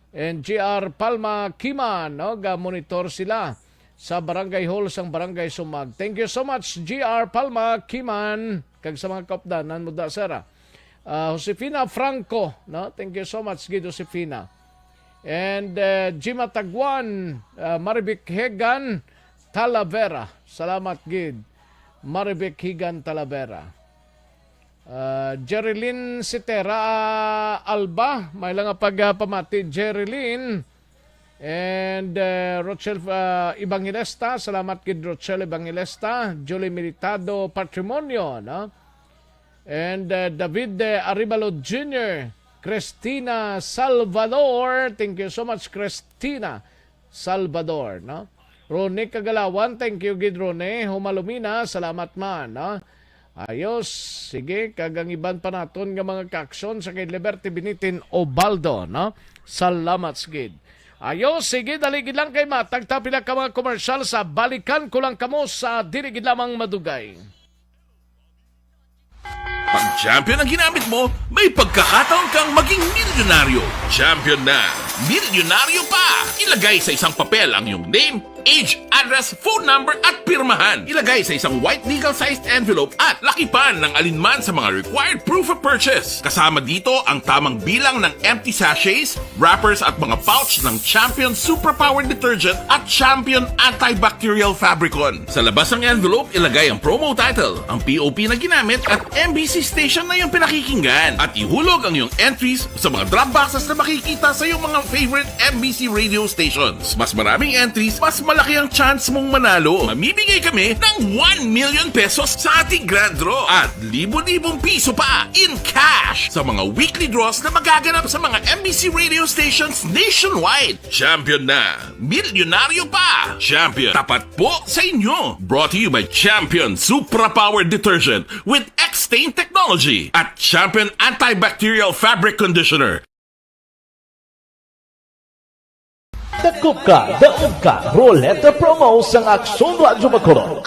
and G R Palma Kiman, no? Ga-monitor sila sa Barangay Hall sang Barangay Sumag. Thank you so much, G R Palma Kiman, kag sa mga kaupdanan mo da, sir, ah. Ah, Josefina Franco, no? Thank you so much gid, Josefina. And, eh, Jima Taguan, ah, Marivic Higan Talavera. Salamat gid, Marivic Higan Talavera. Ah, Jerilyn Sitera Alba, may lang nga pagpamati, Jerilyn. And, eh, Rochelle, ah, Evangelista, salamat gid, Rochelle Evangelista. Julie Militado Patrimonio, no? And, uh, David, uh, Arevalo Junior, Christina Salvador. Thank you so much, Christina Salvador, no? Rone Kagalawan, thank you gid, Rone. Humalumina, salamat man, no? Ayos, sige, kag ang iban pa naton nga mga kaaksyon sa kay Liberty Binitin Obaldo, no? Salamat gid. Ayos, sige, dali gid lang kay matag ta pila ka mga komersyal sa balikan ko lang kamo sa dili gid lamang madugay. Pag champion ang ginamit mo, may pagkakataon kang maging milyonaryo. Champion na, milyonaryo pa! Ilagay sa isang papel ang iyong name, age, address, phone number, at pirmahan. Ilagay sa isang white legal-sized envelope at lakipan ng alinman sa mga required proof of purchase. Kasama dito ang tamang bilang ng empty sachets, wrappers, at mga pouch ng Champion Suprapower Detergent at Champion Antibacterial Fabricon. Sa labas ng envelope, ilagay ang promo title, ang P O P na ginamit, at M B C station na iyong pinakikinggan. At ihulog ang iyong entries sa mga drop boxes na makikita sa iyong mga favorite M B C radio stations. Mas maraming entries, mas malaki ang chance mong manalo. Mamimigay kami ng one million pesos sa ating grand draw at libo-libong piso pa in cash sa mga weekly draws na magaganap sa mga M B C radio stations nationwide. Champion na! Milyonaryo pa! Champion, tapat po sa inyo! Brought to you by Champion Suprapower Detergent with X-Stain Technology at Champion Antibacterial Fabric Conditioner. Dakop ka, daog ka, Roleta Promo sang Aksyon Radyo Bacolod.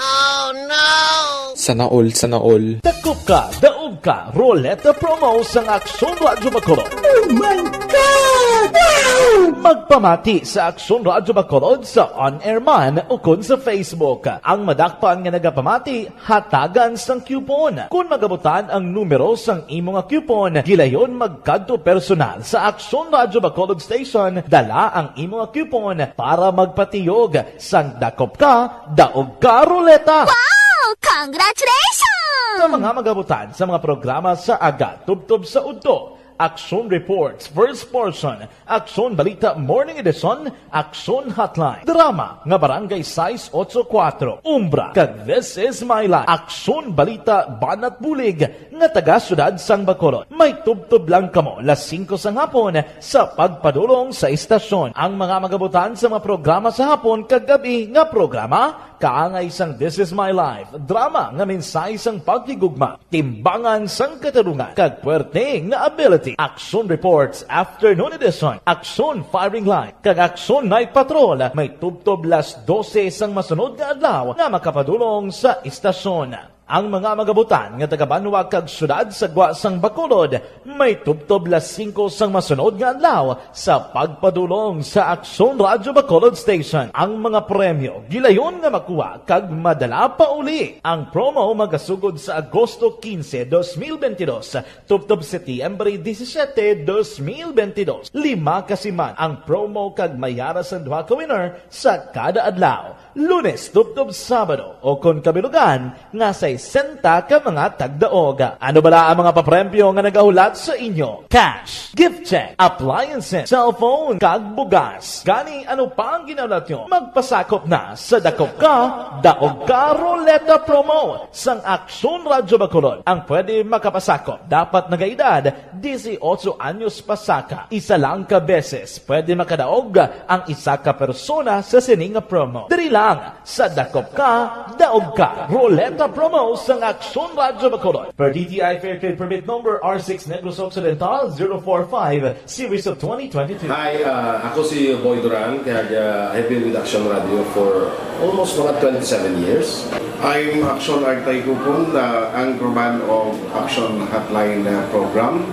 Sana all, sana all. Dakop ka, daog ka, Roleta Promo sang Aksyon Radyo Bacolod. Oh my God! Wow! Magpamati sa Aksyon Radyo Bacolod sa on-air man ukon sa Facebook. Ang madakpan nga nagapamati, hatagan sang coupon. Kon magabutan ang numero sang imo nga coupon, gilayon magkadto personal sa Aksyon Radyo Bacolod Station, dala ang imo nga coupon para magpatiyog sang Dakop Ka, Daog Ka Roleta. Wow! Congratulations! Sa mga magabutan sa mga programa sa aga tubtob sa udto, Aksyon Reports, First Portion, Aksyon Balita Morning Edition, Aksyon Hotline, drama nga Barangay sais otso kuwatro, Umbra, kag This Is My Life, Aksyon Balita Banat Bulig nga taga Siyudad sang Bacolod. May tubtob lang kamo las singko sang hapon sa pagpadulong sa istasyon. Ang mga magabutan sa mga programa sa hapon kag gab-i nga programa, kaangay sang This Is My Life, drama nga mensahe sang paghigugma, timbangan sang katarungan, kag puwerte nga ability. Aksyon Reports Afternoon Edition, Aksyon Firing Line, kag Aksyon Night Patrol may tubtob las dose sang masunod nga adlaw nga makapadulong sa istasyon. Ang mga magabutan nga taga-banwa kag syudad sa gwa sang Bacolod may tubtob las singko sang masunod nga adlaw sa pagpadulong sa Aksyon Radyo Bacolod Station. Ang mga premyo gilayon nga makuha kag madala pa uli. Ang promo magasugod sa Agosto quince, dos mil veintidós, tubtob Setyembre disisiete, dos mil veintidós. Lima ka siman ang promo kag may ara sang duha ka winner sa kada adlaw, Lunes tubtob Sabado, o kon kabilugan nga sesenta ka mga tagdaog. Ano bala ang mga papremyo nga nagahulat sa inyo? Cash, gift check, appliances, cellphone, kag bugas. Gani, ano pa ang ginahulat nyo? Magpasakop na sa Dakop Ka, Daog Ka Roleta Promo sang Aksyon Radyo Bacolod. Ang pwede makapasakop dapat nagaedad disiotso anyos pasaka. Isa lang ka beses pwede makadaog ang isa ka persona sa sini nga promo. Diri lang sa Dakop Ka, Daog Ka Roleta Promo sang Aksyon Radyo Bacolod. Per D T I Fair Trade Permit Number R six Negros Occidental zero four five, Series of twenty twenty-two. Hi, uh, ako si Boy Duran, kag uh, I've been with Action Radio for almost mga twenty-seven years. I'm Action Artay Kupon, the anchorman of Action Hotline uh, program.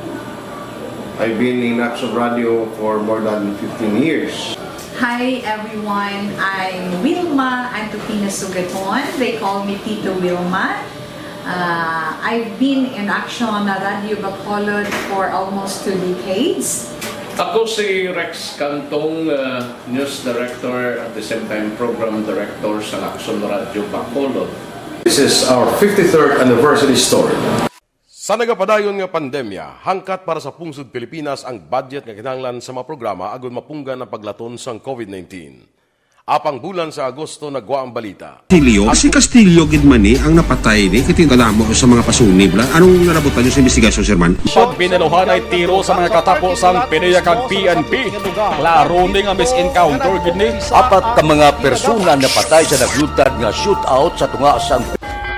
I've been in Action Radio for more than fifteen years. Hi everyone, I'm Wilma Antupina Sugaton. They call me Tito Wilma. Uh, I've been in Action Radio Bacolod for almost two decades. Ako si Rex Cantong, uh, news director, at the same time program director sa Action Radio Bacolod. This is our fifty-third anniversary story. Sa nagapadayon nga pandemya, hangkat para sa pungsod Pilipinas ang budget nga kinahanglan sa mga programa agud mapunggan ang paglaton sang COVID nineteen. Apang bulan sa Agosto nagwa ang balita. Castillo? Si Castillo gid man ni ang napatay ni, kay kadamo sa mga pasunib la. Anong nalabutan niyo sa investigasyon, Sir Man? Pagbinaluhanay tiro sa mga katapo sang PDEA kag P N P. Klaro ni nga misencounter gid ni. Apat ka mga persona napatay sa naglutad nga shootout sa tunga sang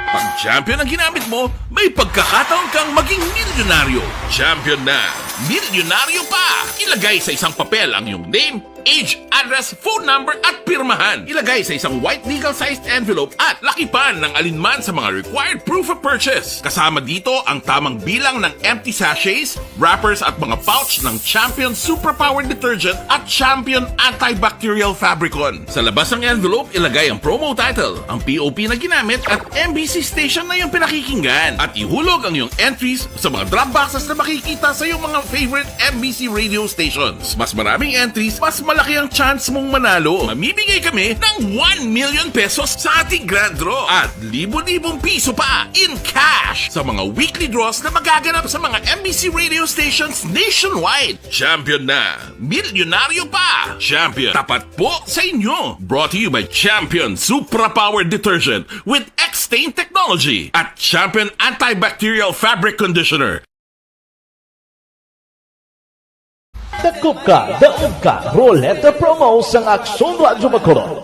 Pag champion ang ginamit mo, may pagkakataon kang maging milyonaryo. Champion na milyonaryo pa! Ilagay sa isang papel ang iyong name, age, address, phone number, at pirmahan. Ilagay sa isang white legal-sized envelope at lakipan ng alinman sa mga required proof of purchase. Kasama dito ang tamang bilang ng empty sachets, wrappers at mga pouch ng Champion Superpower Detergent at Champion Antibacterial Fabricon. Sa labas ng envelope, ilagay ang promo title, ang P O P na ginamit at M B C station na iyong pinakikinggan. At ihulog ang iyong entries sa mga drop boxes na makikita sa iyong mga favorite M B C radio stations. Mas maraming entries, mas malaki ang chance mong manalo. Mamimigay kami ng one million pesos sa ating grand draw at libo-libong piso pa in cash sa mga weekly draws na magaganap sa mga M B C radio stations nationwide. Champion na! Milyonaryo pa! Champion, tapat po sa inyo! Brought to you by Champion Supra Power Detergent with X-Stain Technology at Champion Antibacterial Fabric Conditioner. Dakop Ka, Daog Ka Roleta Promo sang Aksyon Radyo Bacolod.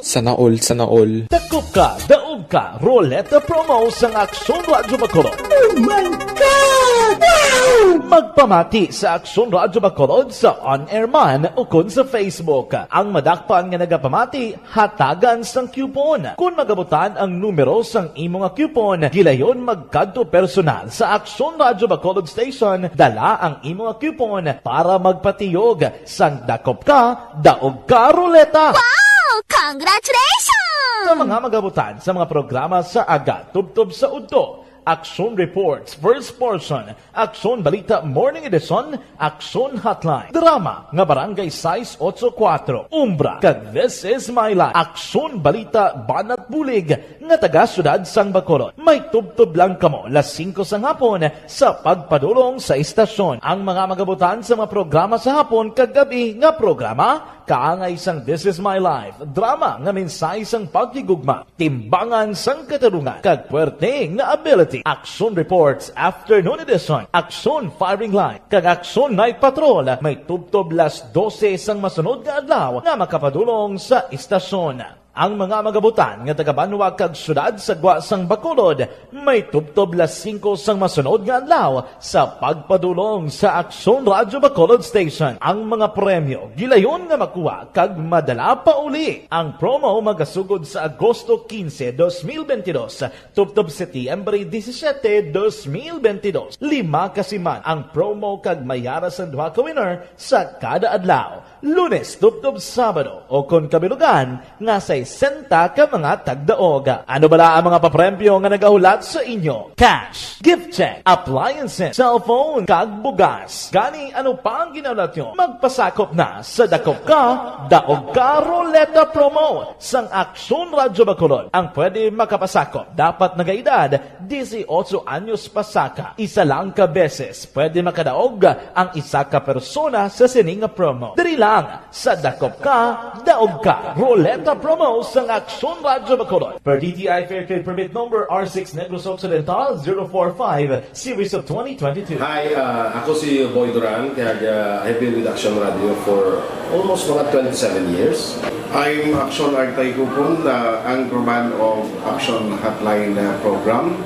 Sana all, sana all. Dakop Ka, Daog Ka Roleta Promo sang Aksyon Radyo Bacolod. Oh my God! Wow! Magpamati sa Aksyon Radyo Bacolod sa on-air man ukon sa Facebook. Ang madakpan nga nagapamati, hatagan sang coupon. Kon magabutan ang numero sang imo nga coupon, gilayon magkadto personal sa Aksyon Radyo Bacolod Station. Dala ang imo nga coupon para magpatiyog sang Dakop Ka, Daog Ka Roleta. Wow! Congratulations! Sa mga magabutan sa mga programa sa aga tubtob sa udto, Aksyon Reports, First Portion, Aksyon Balita Morning Edition, Aksyon Hotline, drama nga Barangay sais otso kuwatro, Umbra, kag This Is My Life, Aksyon Balita Banat Bulig nga taga Siyudad sang Bacolod. May tubtob lang kamo las singko sang hapon sa pagpadulong sa istasyon. Ang mga magabutan sa mga programa sa hapon kag gab-i nga programa, kaangay sang This Is My Life, drama nga mensahe sang paghigugma, timbangan sang katarungan, kag puwerte nga ability. Aksyon Reports Afternoon Edition, Aksyon Firing Line, kag Aksyon Night Patrol may tubtob las dose sang masunod nga adlaw nga makapadulong sa istasyon. Ang mga magabutan nga taga-banwa kag syudad sa gwa sang Bacolod may tubtob las singko sang masunod nga adlaw sa pagpadulong sa Aksyon Radyo Bacolod Station. Ang mga premyo gilayon nga makuha kag madala pa uli. Ang promo magasugod sa Agosto quince, dos mil veintidós, tubtob Setyembre disisiete, dos mil veintidós. Lima ka siman ang promo kag may ara sang duha ka winner sa kada adlaw, Lunes tubtob Sabado, o kon kabilugan nga sesenta ka mga tagdaog. Ano bala ang mga papremyo nga nagahulat sa inyo? Cash, gift check, appliances, cellphone, kag bugas. Gani, ano pa ang ginahulat nyo? Magpasakop na sa Dakop Ka, Daog Ka Roleta Promo sang Aksyon Radyo Bacolod. Ang pwede makapasakop dapat nagaedad dieciocho anyos pasaka. Isa lang ka beses pwede makadaog ang isa ka persona sa sini nga promo. Diri lang sa Dakop Ka, Daog Ka Roleta Promo sang Aksyon Radyo Bacolod. Per D T I Fair Trade Permit Number R six Negros Occidental zero four five, Series of twenty twenty-two. Hi, uh, ako si Boy Duran, kag uh, I've been with Action Radio for almost mga twenty-seven years. I'm Action Artay Kupon, uh, anchorman of Action Hotline, uh, program.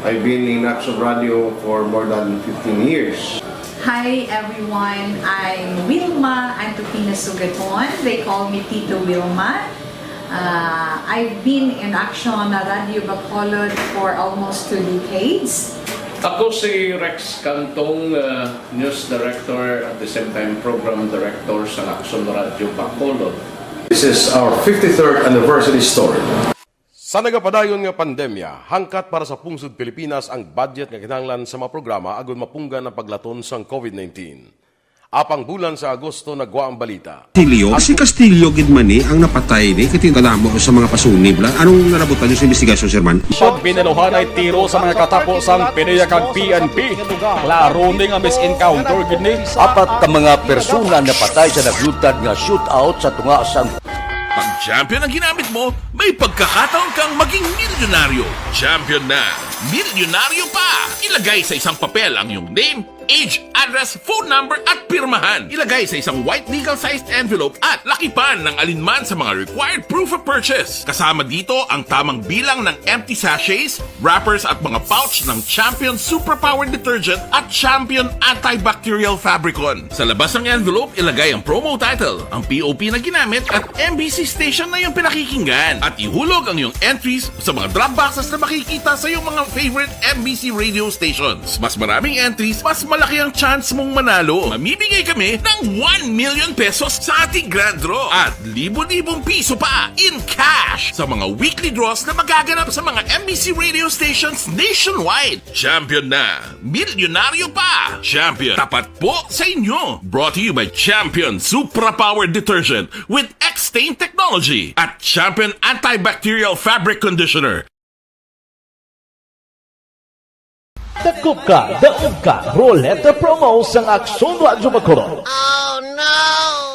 I've been in Action Radio for more than fifteen years. Hi everyone, I'm Wilma Antupina Sugaton. They call me Tito Wilma. Uh, I've been in Action Radio Bacolod for almost two decades. Ako si Rex Cantong, uh, news director, at the same time program director sa Action Radio Bacolod. This is our fifty-third anniversary story. Sa nagapadayon nga pandemya, hangkat para sa pungsod Pilipinas ang budget nga kinahanglan sa mga programa agud mapunggan ang paglaton sang covid nineteen. Apang bulan sa Agosto nagwa ang balita. Castillo? Si Castillo gid man ni ang napatay ni, kay tingala mo sa mga pasunib la. Anong nalabutan niyo sa investigasyon, Sir Man? Sud, binaluhan ay tiro sa mga katapo sang PDEA kag P N P. Klaro ni nga mis-encounter gid ni. Apat ka mga persona napatay sa naglutad nga shootout sa tunga sang Pag champion ang ginamit mo, may pagkakataon kang maging milyonaryo. Champion na! Milyonaryo pa! Ilagay sa isang papel ang iyong name, age, address, phone number, at pirmahan. Ilagay sa isang white legal-sized envelope at lakipan ng alinman sa mga required proof of purchase. Kasama dito ang tamang bilang ng empty sachets, wrappers, at mga pouch ng Champion Superpower Detergent at Champion Antibacterial Fabricon. Sa labas ng envelope, ilagay ang promo title, ang P O P na ginamit, at M B C station na iyong pinakikinggan. At ihulog ang iyong entries sa mga drop boxes na makikita sa iyong mga favorite M B C radio stations. Mas maraming entries, mas malaki ang chance mong manalo. Mamimigay kami ng one million pesos sa ating grand draw at libo-libong piso pa in cash sa mga weekly draws na magaganap sa mga M B C radio stations nationwide. Champion na! Milyonaryo pa! Champion, tapat po sa inyo! Brought to you by Champion Supra Power Detergent with X-Stain Technology at Champion Antibacterial Fabric Conditioner. Dakop Ka, Daog Ka Roleta Promo sang Aksyon Radyo Bacolod.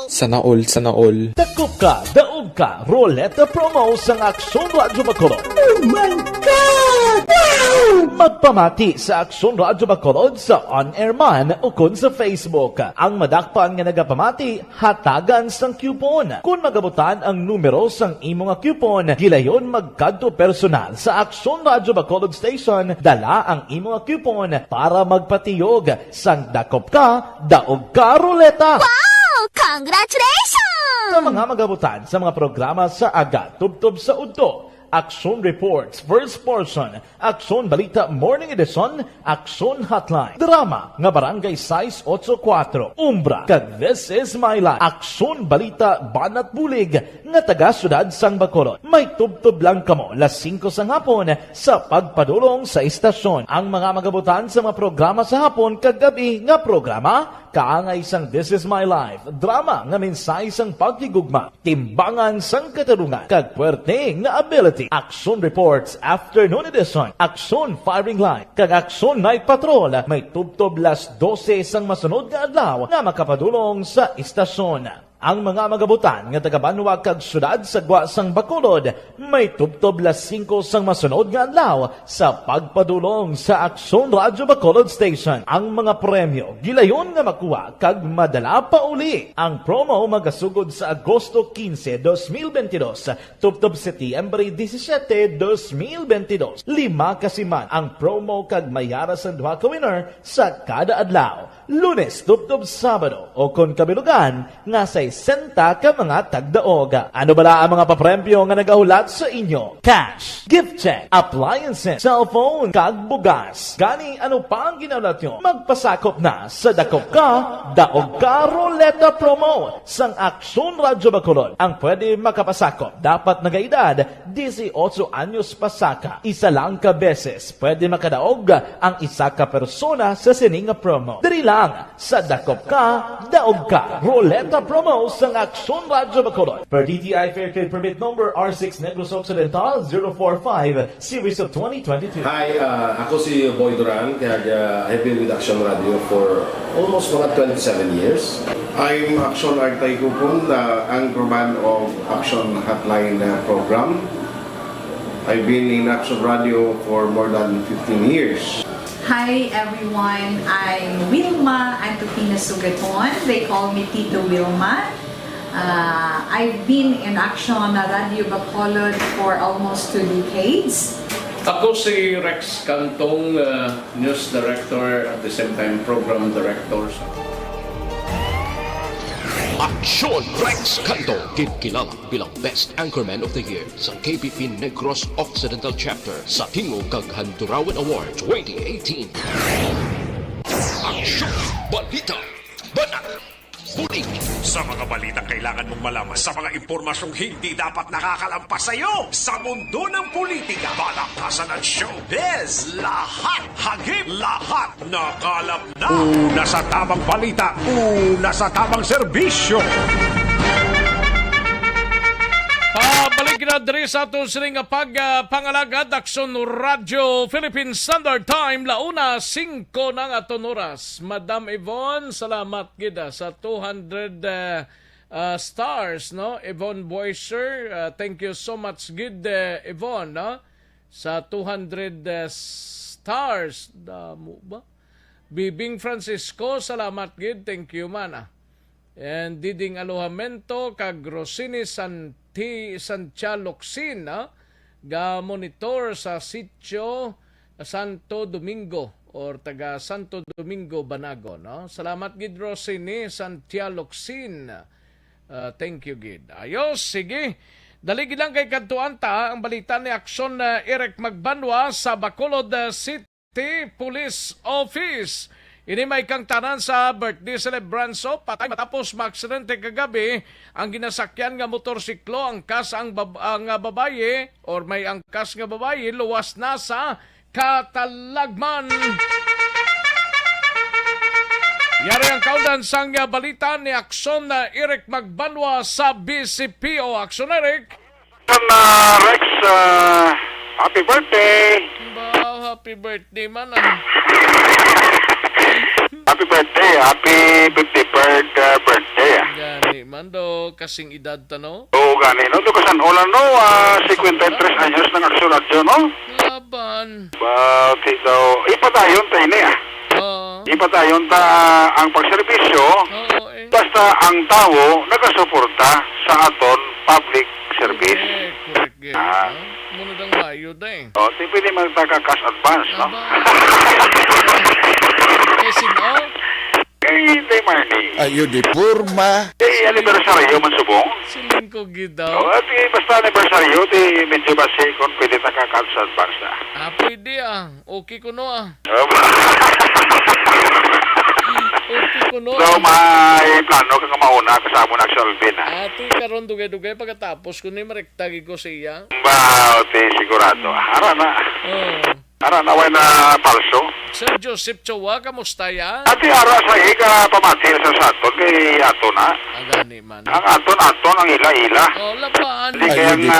Sana all, sana all. Dakop Ka, Daog Ka Roleta Promo sang Aksyon Radyo Bacolod. Oh my God! Wow! Magpamati sa Aksyon Radyo Bacolod sa on-air man ukon sa Facebook. Ang madakpan nga nagapamati, hatagan sang coupon. Kon magabutan ang numero sang imo nga coupon, gilayon magkadto personal sa Aksyon Radyo Bacolod Station, dala ang imo nga coupon para magpatiyog sang Dakop Ka, Daog Ka Roleta. Wow! Congratulations! Sa mga magabutan sa mga programa sa aga tubtob sa udto, Aksyon Reports, First Portion, Aksyon Balita Morning Edition, Aksyon Hotline, drama nga Barangay sais otso kuwatro, Umbra, kag This Is My Life, Aksyon Balita Banat Bulig nga taga Siyudad sang Bacolod. May tubtob lang kamo las singko sang hapon sa pagpadulong sa istasyon. Ang mga magabutan sa mga programa sa hapon kag gab-i nga programa, kaangay sang This Is My Life, drama nga mensahe sang paghigugma, timbangan sang katarungan, kag puwerte nga ability. Aksyon Reports Afternoon Edition, Aksyon Firing Line, kag Aksyon Night Patrol may tubtob las dose sang masunod nga adlaw nga makapadulong sa istasyon. Ang mga magabutan nga taga-banwa kag syudad sa gwa sang Bacolod may tubtob las singko sang masunod nga adlaw sa pagpadulong sa Aksyon Radyo Bacolod Station. Ang mga premyo gilayon nga makuha kag madala pa uli. Ang promo magasugod sa Agosto quince, dos mil veintidós, tubtob Setyembre disisiete, dos mil veintidós. Lima ka siman ang promo kag may ara sang duha ka winner sa kada adlaw. Lunes tubtob Sabado, o kon kabilugan nga sesenta ka mga tagdaog. Ano bala ang mga papremyo nga nagahulat sa inyo? Cash, gift check, appliances, cellphone, kag bugas. Gani, ano pa ang ginahulat nyo? Magpasakop na sa Dakop Ka, Daog Ka Roleta Promo sang Aksyon Radyo Bacolod. Ang pwede makapasakop dapat nagaedad dieciocho anyos pasaka. Isa lang ka beses pwede makadaog ang isa ka persona sa sini nga promo. Diri lang sa Dakop Ka, Daog Ka Roleta Promo sang Aksyon Radyo Bacolod. Per D T I Fair Trade Permit Number R six Negros Occidental zero four five, Series of twenty twenty-two. Hi, ah, ako si Boy Duran, kag, ah, I've been with Action Radio for almost mga twenty-seven years. I'm Action Artay Kupon, the anchorman of Action Hotline, uh, program. I've been in Action Radio for more than fifteen years. Hi everyone, I'm Wilma Antupina Sugaton. They call me Tito Wilma. Uh, I've been in Action Radio Bacolod for almost two decades. Ako si Rex Cantong, uh, news director, at the same time program director. Aksyon Rex Canto, ginkilala bilang Best Anchorman of the Year sa K P P Negros Occidental Chapter sa Tingog kag Handurawan Award twenty eighteen. Aksyon, balita, banat, bulig. Sa mga balitang kailangan mong malaman, sa mga impormasyong hindi dapat nakakalampas sa iyo, sa mundo ng politika, palakasan at showbiz, lahat hagip, lahat nakalap na. Una sa tamang balita, una sa tamang serbisyo. Pabalik na diri sa aton sini nga pag, ah, pangalagad, Aksyon Radyo Philippine Standard Time, la una singko na nga aton oras. Madam Yvonne, salamat gid, ah, sa two hundred, ah, ah, stars, no? Yvonne Boyser, ah, thank you so much gid, eh, Yvonne, no? Sa two hundred, eh, stars. Damo ba? Bibing Francisco, salamat gid. Thank you man, ah. And Diding Alojamento kag Rosini Santi-, Santialocsin, ah, ga-monitor sa sitio Santo Domingo or taga Santo Domingo, Banago, no? Salamat gid, Rosini Santialocsin. Ah, thank you gid. Ayos, sige. Dali gid lang kay kadtuan ta ang balita ni Aksyon, ah, Eric Magbanwa sa Bacolod, ah, City Police Office. Ini may kangtanan sa birthday celebrants. So, patay matapos maaksidente kagabi ang ginasakyan nga motorsiklo. Angkas ang bab-, ang, ah, babayi or may angkas nga babayi, luwas na sa katalagman. Yari ang kaundan sang, ah, balita ni Aksyon na Eric Magbanwa sa B C P O. Aksyon, Eric. Aksyon, ah, Rex, ah, happy birthday. Ba, happy birthday man, ah. Happy birthday, happy fifty-third, ah, birthday, ah. Gani man do, kasing edad ta, no? Oo, gani, no? Ito ka san ulan, no? Ah, cincuenta y tres anyos ng Aksyon Radyo, no? Laban. Ba, okay daw. Ipadayon ta ini, ah. Oo. Ipadayon ta ang pagserbisyo. Oo, eh. Basta ang tawo nagasuporta sa aton public service. Correct, correct, correct. Ah. Ah, muna dang mayo da, eh. Oh, di pwede magtaka cash advance, no? Aba. Kasi, oh, Kay Tay Marnie. Ayo di porma. Kay anibersaryo man subong. Siling ko gid daw. Oh, at, eh, basta anibersaryo, di medyo basi kung pwede ta ka-cash advance na. Ah, pwede, ah. Okay ko, no, ah. Oh. Okay ko, no, ah. So, may plano ka nga mauna ka sa amon, Aksyon Alvin, ah? Ati, karon dugay-dugay pagkatapos ko ni marektagi ko siya. Ba, ati, sigurado, ah. Ara na. Oh. Ara na, way na palso. Sir Joseph Chua, kamusta ya? Ati ara sa ika pamati sa sa aton kay ato na. Ah, gani man. Ang aton, aton, ang ila, ila. Oh, laban. Di kaya nga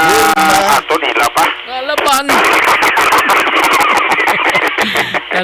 aton, ila pa. Ah, laban.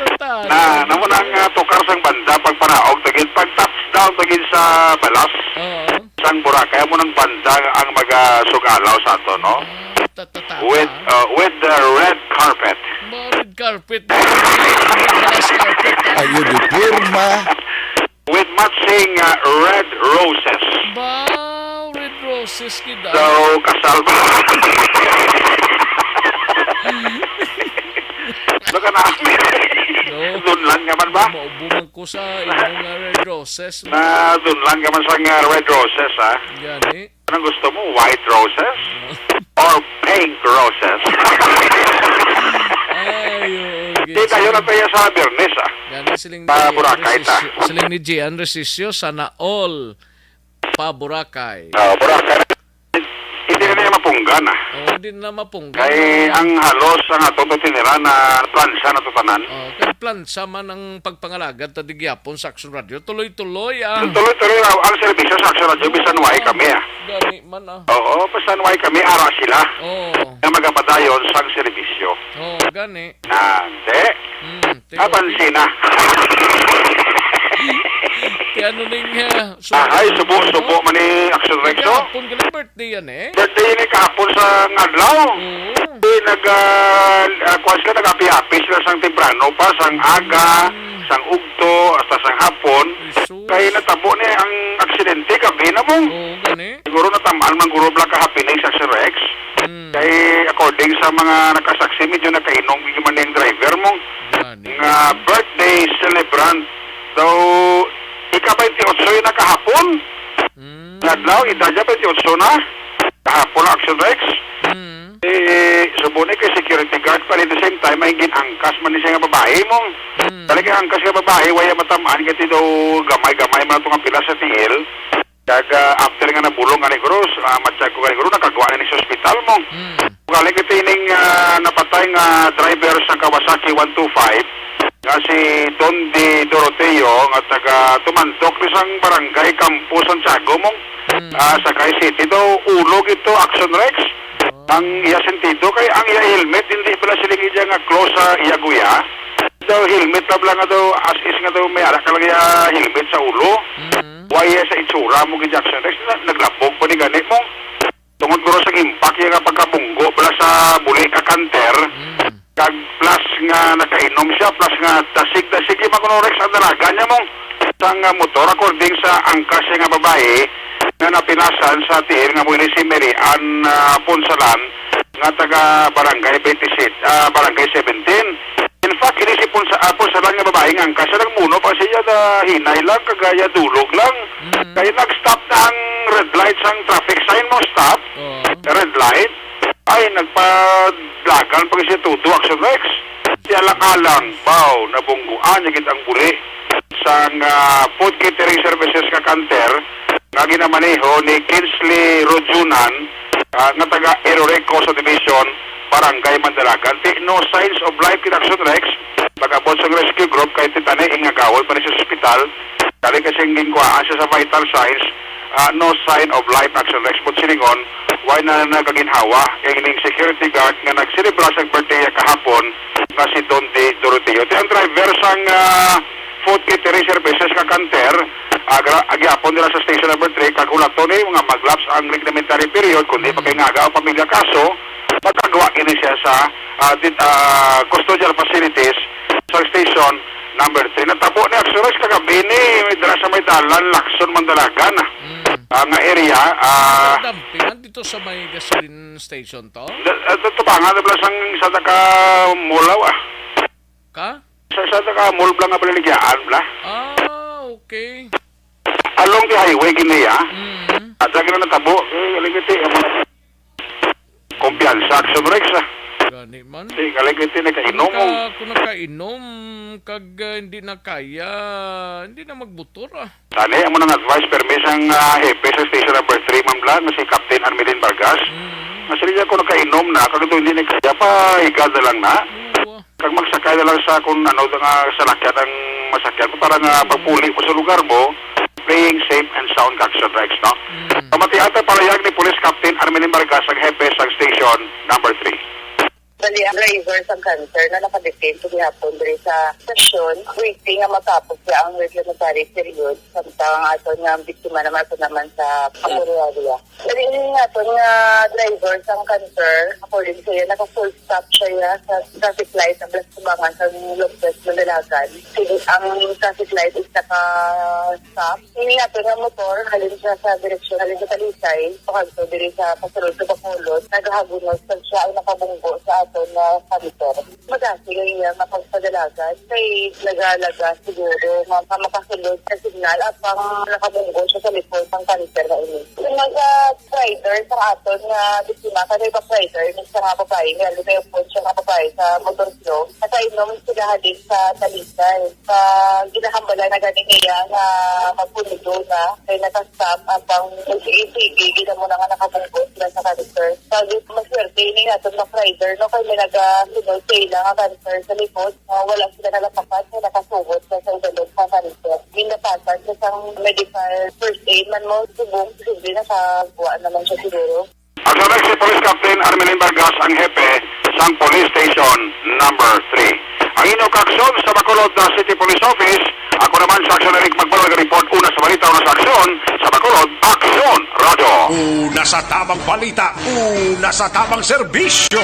Totoo. Na, namo nang, ah, tukar sang banda pagparaog tagid, pag touchdown tagid sa balas Oo. sang Boracay, amo nang banda ang magasugalaw sa ato, no? Ah, ta-, ta-, ta-, With, ta. uh, with the red carpet. Ba, red carpet. Red carpet, ah. Ayo di porma. With matching, uh, red roses. Ba, red roses gid, ah. So, kasal ba? Ano ka na? No. Dunlan ka man ba? Maubo man ko sa imo nga red roses, no? Na dunlan ka man sa nga red roses, ha? Gani. Anong gusto mo? White roses? Or pink roses? Ay, oo, Di, gid. Tayo na tayo sa Biyernes, ah. Gani, siling ni Pa Gian Boracay ta. Resisyo, siling ni Gian Resisyo, sana all pa Boracay. Ah, Boracay. Hindi na niya mapunggan, ah. Oo, hindi na mapunggan. Kay ang halos ang atong tinira na plansa na to tanan. Oh, kay plansa man ang pagpangalagad ta di gyapon sa Action Radio. Tuloy-tuloy, ah. Tuloy-tuloy raw ang serbisyo sa Action Radio, bisan way kami, ah. Gani man, ah. Oo, bisan way kami, ara sila Oo. nga magapadayon sang serbisyo. Oo, gani. Ah, hindi. Hmm, tiyo. Napansin na. Ti ano ning, ah, Ah, ay, subo, subo man ni Action Rex, oh. Kahapon gali birthday yan, eh. Birthday ni kahapon sa ngadlaw. Oo. Di nag, ah, ah, kuwan sila, nag-api-api sila sang temprano pa, sang aga, Mm. sang ugto, hasta sang hapon. Jesus. Kay natabo ni ang aksidente, gabi na mo. Oo, gani. Siguro natamaan man guro bala ka happening sa Action Rex. Mm. Kay according sa mga nakasaksi, medyo nakainom gyud man yung driver mo. Gani. Nga birthday celebrant. Daw, ika-twenty-eight yun na kahapon. Mm. Nga adlaw, edad niya twenty-eight na. Kahapon ang Action Rex. Mm. Eh, subo ni kay security guard pa rin the same time, ay ginangkas man ni siya nga babae mo. Mm. Talaga angkas nga babae, waya matamaan, kasi daw gamay-gamay man itong pila sa tiil. Kag, ah, after nga nabulong gani, guro, ah, matsyag ko gani, guro, nakagwa na ni sa ospital mo. Mm. Galing ito ining, ah, napatay nga driver sa Kawasaki one two five, nga si Don Di Doroteo, nga taga tumandok ni sang barangay Campo Santiago mo, Mm. ah, sa Quezon City daw, ulog ito, Action Rex. Oh. Ang iya sentido kay ang iya helmet, hindi pala siling iya nga close sa iya guya. Daw helmet na pala nga daw, as is nga daw, may ara ka lang iya helmet sa ulo. Mm. Why sa itsura mo gid, Action Rex? Na, naglabog pa ni gani mo. Tungod guro sa impact iya nga pagkabunggo pala sa buli ka kanter, Mm. kag plus nga nakainom siya, plus nga dasig-dasig yung mga Rex ang dalaga niya mo. Sang, ah, motor, according sa angkas siya nga babae nga napilasan sa tiil nga mo ini si Mary Ann, ah, Punsalan, nga taga Barangay twenty-six, ah, Barangay seventeen. In fact, ini si Punsa-, ah, Punsalan nga babae nga angkas siya, nagmuno pa siya, da hinay lang, kag iya dulog lang. Mm. Kaya nag-stop na ang red light sang traffic sign mo, stop. Oo. Red light. Ay, nagpadlagan pa siya tudo, Action Rex. Siya lang alang, baw, nabungguan niya gid ang buli sang, ah, food catering services nga kanter nga ginamaneho ni Kinsley Rojunan, ah, nga taga Eroreco Subdivision, Barangay Mandalagan. Ti, no signs of life kay Action Rex. Pag-abot sa rescue group kay titani, ingagawon pa ni sa ospital. Dali kasi ang ginkuhaan siya sa vital signs, ah, no sign of life, Action Rex. But silingon, why na nagaginhawa kay ining security guard nga nagselebra sa birthday kahapon nga si Don Di Doroteo. Ti ang driver sang, ah, forty-three services ka kanter, agra-, agyapon nila sa station number three, kalkulato ni nga mag-lapse ang reglementary period, kung di pa kay ngaga ang pamilya kaso, magkagwa ini siya sa, ah, dit-, ah, custodial facilities sa station number three. Natabo ni Action Rex kagabi ni, may dala sa may dalan, Lacson, Mandalagan, ah, Mm. ah, nga area, ah, Ang dumpingan dito sa may gasoline station to? Da-, ah, to-, tubangan na pala sang isa ka mulaw, ah. Ka? Sa, sa taga mall lang nga baliligyan bla. Ah, okay. Along the highway gini, ah. Mm. At lagi na natabo, eh, kaligiti, ang mga kumpiyansa, Action Rex, ah. Gani man. Di, kaligiti na kainom. Kung ka-, kung nakainom, kag, ah, hindi na kaya, hindi na magbutor, ah. Tani, amo nang advice, permi sang, ah, hepe sa station number three, ma'am, bla, nga si Captain Armelin Vargas. Mm. Nga sila kung nakainom na, kag ito hindi na kaya, pa, higa na lang na. Oo. Kag magsakay na lang sa kung ano nga salakyan ang masakyan mo para nga Mm. pagpuli mo sa lugar mo, playing safe and sound ka, Action Rex, no? Mm. Pamatian ta palayag ni Police Captain Armelin Vargas, ang hepe sang station number three. Bali, ang driver sang cancer na nakadetain sa gihapon diri sa stasyon, waiting nga matapos siya ang reglementary period, samtang ang aton nga biktima naman, ato naman sa Pamuriaria. Dali ni naton nga driver sang cancer, according sa iya, naka-full stop siya, iya, sa traffic light ang Blas Tubangan sa Lopez Mandalagan. Sige, ang traffic light is naka-stop. Ini naton nga motor, halin siya sa direksyon, halin sa Talisay, pakadto diri sa pasulod sa Bacolod, nagahagunos kag siya ang nakabunggo sa aton nga cancer. Madasig ang iya nga pagpadalagan kay nagalaga siguro nga, nga makasulod sa signal apang nakabunggo siya sa likod sang cancer nga ini. Kung nag-, ah, rider sa aton nga biktima, kay may bus rider, isa nga babae, nga lumayupon siya nga babae sa motor flow, nakainom sila halin sa Talisay. Sa ginahambalan na gani niya nga magpunudo na, kay nakastop apang sige-sige, gid amo na nga nakabunggo sila sa cancer. Sa maswerte ini nga aton bus rider, no, kay may nagasunod sa ila nga cancer sa likod. Ah, wala sila nalapakat nga nakasugod sa, sa ugalog sa cancer. Ginlapasan sa sang medical first aid man mo, subong, posible na sa buwan naman siya siguro. Ang sabi si Police Captain Armelin Vargas, ang hepe sang Police Station number three. Ang inyo kaaksyon sa Bacolod na City Police Office, ako naman sa Aksyon Eric Magbalwag report, una sa balita, una sa aksyon, sa Bacolod, Aksyon Radio. Una sa tamang balita, una sa tamang serbisyo.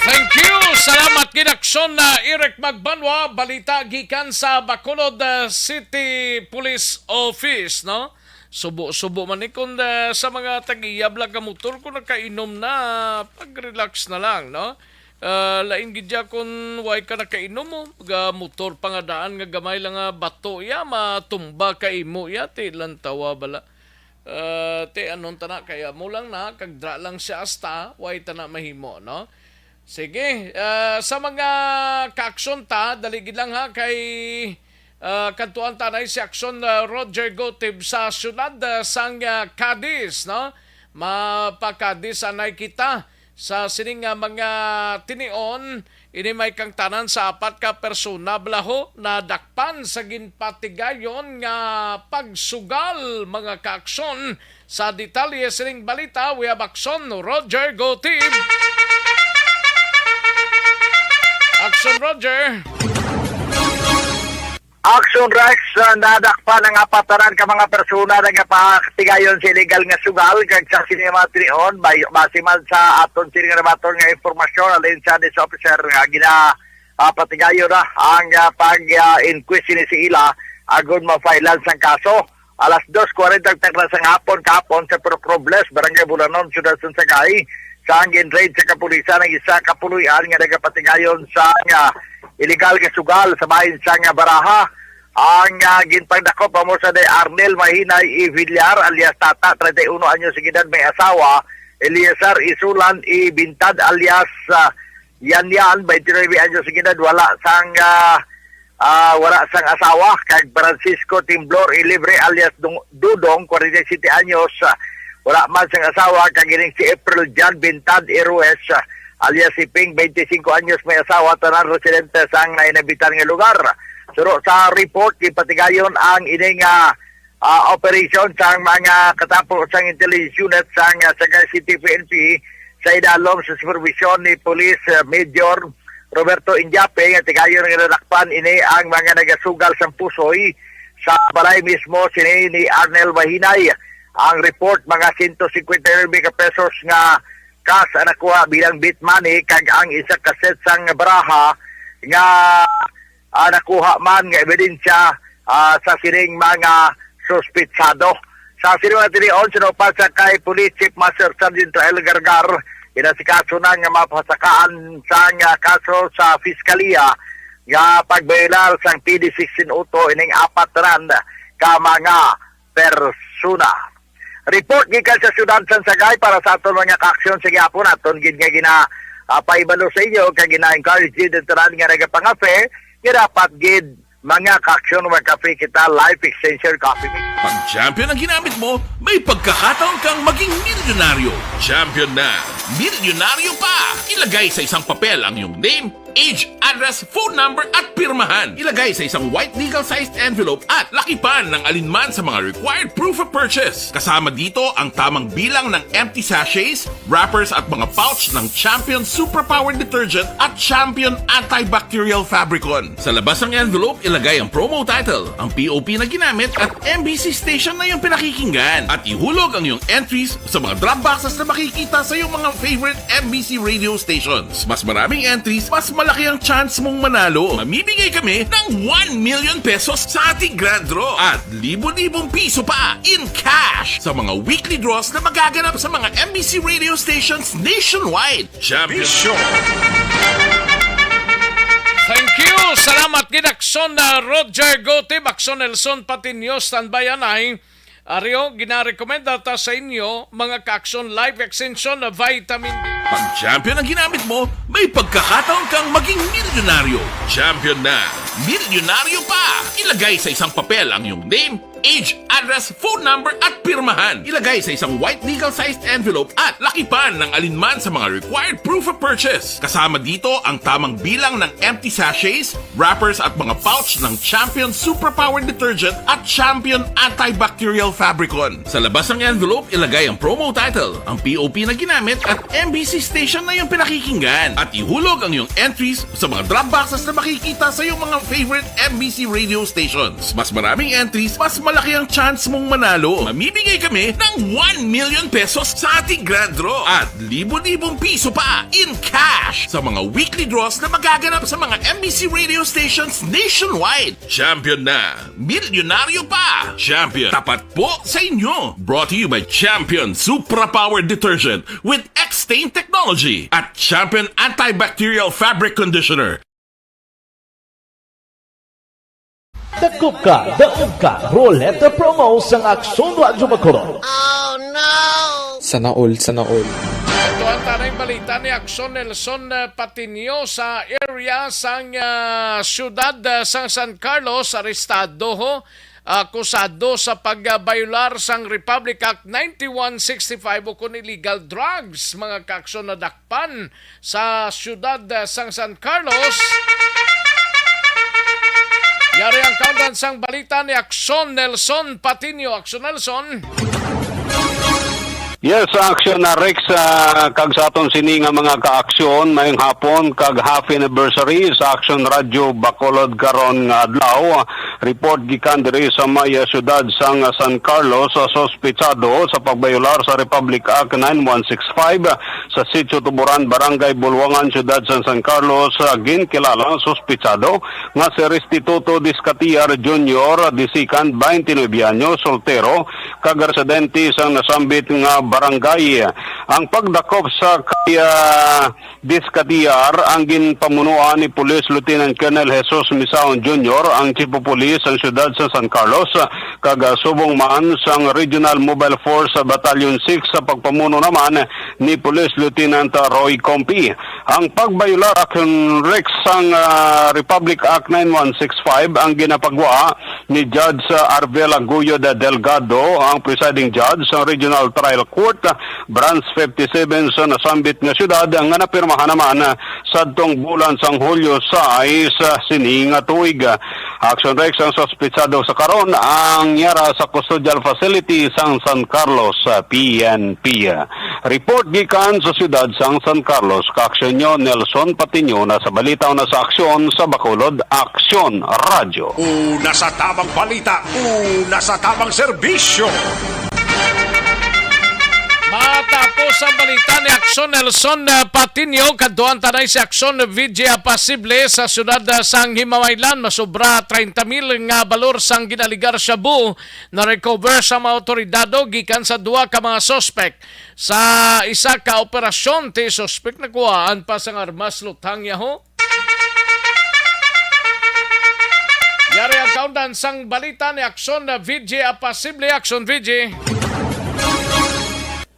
Thank you. Salamat gid, Aksyon na Eric Magbanwa. Balita gikan sa Bacolod, uh, City Police Office, no? Subo-subo man ni kung, uh, sa mga tag-iya bla ka motor, kung nakainom na, pag-relax na lang, no? Uh, lain gid ya kung way ka nakainom mo, ga motor pa nga daan nga gamay lang nga bato ya, matumba ka imo ya, ti lantawa bala. Ah, ti anon ta na, kaya mo lang na, kag dra lang siya asta, way ta na mahimo, no? Sige, ah, sa mga kaaksyon ta, dali gid lang ha, kay, ah, kadtuan ta na si Aksyon, ah, Roger Gotib sa siyudad, ah, sang, ah, Cadiz, no? Mapa-Cadiz anay kita sa sining nga mga tinion. Ini may kangtanan sa apat ka persona bala ho nadakpan sa ginpatigayon nga pagsugal, mga kaaksyon. Sa detalye sining balita, we have Aksyon Roger Gotib. Aksyon Roger. Action Rex, ah, nadakpan ang apat tanan ka mga persona nagapatigayon sa illegal nga sugal kag sa sini nga mga tinion, bay-, base man sa aton sini nga nabaton nga impormasyon, halin sa Police Officer nga gina, ah, patigayon na ang, ah, pag, ah, inquest sini sa ila, agod ma-file-an sang kaso. Alas dos kwarenta ang takna sang hapon kahapon sa Purok Robles, Barangay Bulanon, Siyudad sang Sagay, sa ang gin-raid sa kapulisan ang isa ka puloy-an nga nagapatigayon sa nga illegal nga sugal sa bahin sa nga baraha. Ang, ah, ginpagdakop amo sa day Arnel Mahinay E. Villar alias Tata, treinta y uno anyos ang edad, may asawa, Eliazar Isulan E. Bintad alias, ah, Yan Yan, twenty-nine anyos ang edad, wala sang, ah, ah, wala sang asawa, kag Francisco Timblor E. Libre alias Dung-, Dudong, forty-seven anyos, ah, wala man sang asawa, kag ining si April Jan Bintad Erues, ah, alias si Ping, twenty-five anyos, may asawa, tanan residente sang nainabitan nga lugar. Suro sa report, gipatigayon ang ining, ah, ah, operation sang mga katapo sang intelligence unit sang, ah, Sagay City P N P sa idalom sa supervision ni Police, ah, Major Roberto Indiape nga tigayon nga nadakpan ini ang mga nagasugal sang pusoy sa balay mismo sini ni Arnel Mahinay. Ang report, mga sento singkwenta y nuebe ka pesos nga cash ang nakuha bilang beat money, kag ang isa ka set sang baraha nga, ah, nakuha man nga ebidensya, ah, sa sining mga suspitsado. Sa sining mga tinion, sinupat sa kay Police Chief Master Sergeant Rael Gargar, inasikaso na nga mapasakaan sang, ah, kaso sa Piskalya nga pagbayolar sang P D sixteen oh two ining apat tanan ka mga persona. Report gikan sa siyudad sang Sagay para sa aton mga kaaksyon sa gihapon. Aton gid nga gina, ah, paibalo sa inyo kag gina-encourage gid ang tanan nga nagapangape nga dapat gid mga kaaksyon, mga kape kita, Life Extension Coffee Mix. Pag champion ang ginamit mo, may pagkakataon kang maging milyonaryo. Champion na, milyonaryo pa! Ilagay sa isang papel ang iyong name, age, address, phone number, at pirmahan. Ilagay sa isang white legal-sized envelope at lakipan ng alinman sa mga required proof of purchase. Kasama dito ang tamang bilang ng empty sachets, wrappers, at mga pouch ng Champion Superpower Detergent at Champion Antibacterial Fabricon. Sa labas ng envelope, ilagay ang promo title, ang P O P na ginamit, at M B C station na iyong pinakikinggan. At ihulog ang iyong entries sa mga drop boxes na makikita sa iyong mga favorite M B C radio stations. Mas maraming entries, mas malaki ang chance mong manalo. Mamimigay kami ng one million pesos sa ating grand draw at libo-libong piso pa in cash sa mga weekly draws na magaganap sa mga M B C radio stations nationwide. Champion. Thank you. Salamat gid, Akson, uh, Roger Gotib, Akson Nelson Patinio, standby anay. Ari o, ginarekomenda ta sa inyo, mga ka-Akson, Life Extension na Vitamin D. Pag champion ang ginamit mo, may pagkakataon kang maging milyonaryo. Champion na, milyonaryo pa! Ilagay sa isang papel ang iyong name, age, address, phone number, at pirmahan. Ilagay sa isang white legal-sized envelope at lakipan ng alinman sa mga required proof of purchase. Kasama dito ang tamang bilang ng empty sachets, wrappers, at mga pouch ng Champion Superpower Detergent at Champion Antibacterial Fabricon. Sa labas ng envelope, ilagay ang promo title, ang P O P na ginamit, at M B C station na iyong pinakikinggan. At ihulog ang iyong entries sa mga drop boxes na makikita sa iyong mga favorite M B C radio stations. Mas maraming entries, mas malaki ang chance mong manalo. Mamimigay kami ng one million pesos sa ating grand draw at libo-libong piso pa in cash sa mga weekly draws na magaganap sa mga M B C radio stations nationwide. Champion na! Milyonaryo pa! Champion, tapat po sa inyo! Brought to you by Champion Supra Power Detergent with X-Stain Technology at Champion Antibacterial Fabric Conditioner. Dakop ka, daog ka, Roleta Promo sang Akson Radyo Bacolod. Sana all, sana all. Ito ang tanang balita ni Akson Nelson, eh, Patinio sa area sang, ah, siyudad, ah, sang San Carlos, arestado ho, akusado sa pagbayolar sang Republic Act ninety-one sixty-five ukon illegal drugs, mga ka-Akson, na dakpan sa siyudad, ah, sang San Carlos. Yari ang kaundan sang balita ni Akson Nelson Patinio. Akson Nelson. Yes, sa Aksyon na Rex, ah, kag sa aton sini nga mga ka-aksyon, maayong hapon kag happy anniversary sa Aksyon Radyo Bacolod karon nga adlaw. Report gikan diri sa may, ah, siyudad sang San Carlos, sa sospetsado sa pagbayolar sa Republic Act nine one six five sa Sitio Tuburan, Barangay Bulwangan, Siyudad sang San Carlos, ah, ginkilala ang sospetsado nga si Restituto Discatiar Junior, the second, twenty-nine anyos, soltero, kag residente sang nasambit nga barangay. Ang pagdakop sa kay, ah, Discatiar ang ginpamunuan ni Police Lieutenant Colonel Jesus Misaon Junior, ang Chief of Police sang siyudad sa San Carlos, kag, ah, subong man sang Regional Mobile Force Battalion six sa pagpamuno naman ni Police Lieutenant Roy Compi. Ang pagbayolar, Aksyon Rex, sang, ah, Republic Act nine one six five ang ginapagwa ni Judge, ah, Arvela Guyod Delgado, ang presiding judge sa Regional Trial Court, ah, Branch fifty-seven sa nasambit nga siyudad, nga napirmahan naman, ah, sadtong bulan sang Hulyo sais, ah, sini nga tuig. Aksyon Rex, ang suspetsado sa karon ang yara sa custodial facility sang San Carlos, ah, P N P. Report gikan sa siyudad sang San Carlos, ka-aksyon nyo, Nelson Patiño, na sa balita o na sa aksyon sa Bacolod, Aksyon Radyo. Una sa tabang balita, una sa tabang serbisyo. Matapos ang balita ni Aksyon Nelson, uh, Patiño, kaduan tanay si Aksyon V J Apasible sa siyudad, uh, sang Himamaylan. Masobra treinta mil nga balor sang ginaligar shabu na-recover sa mga awtoridad gikan sa duha ka mga suspek. Sa isa ka operasyon, ti suspek nakuhaan pa sang armas luthang yaho. Yari ang kaundan sang balita ni Aksyon V J Apasible. Aksyon V J.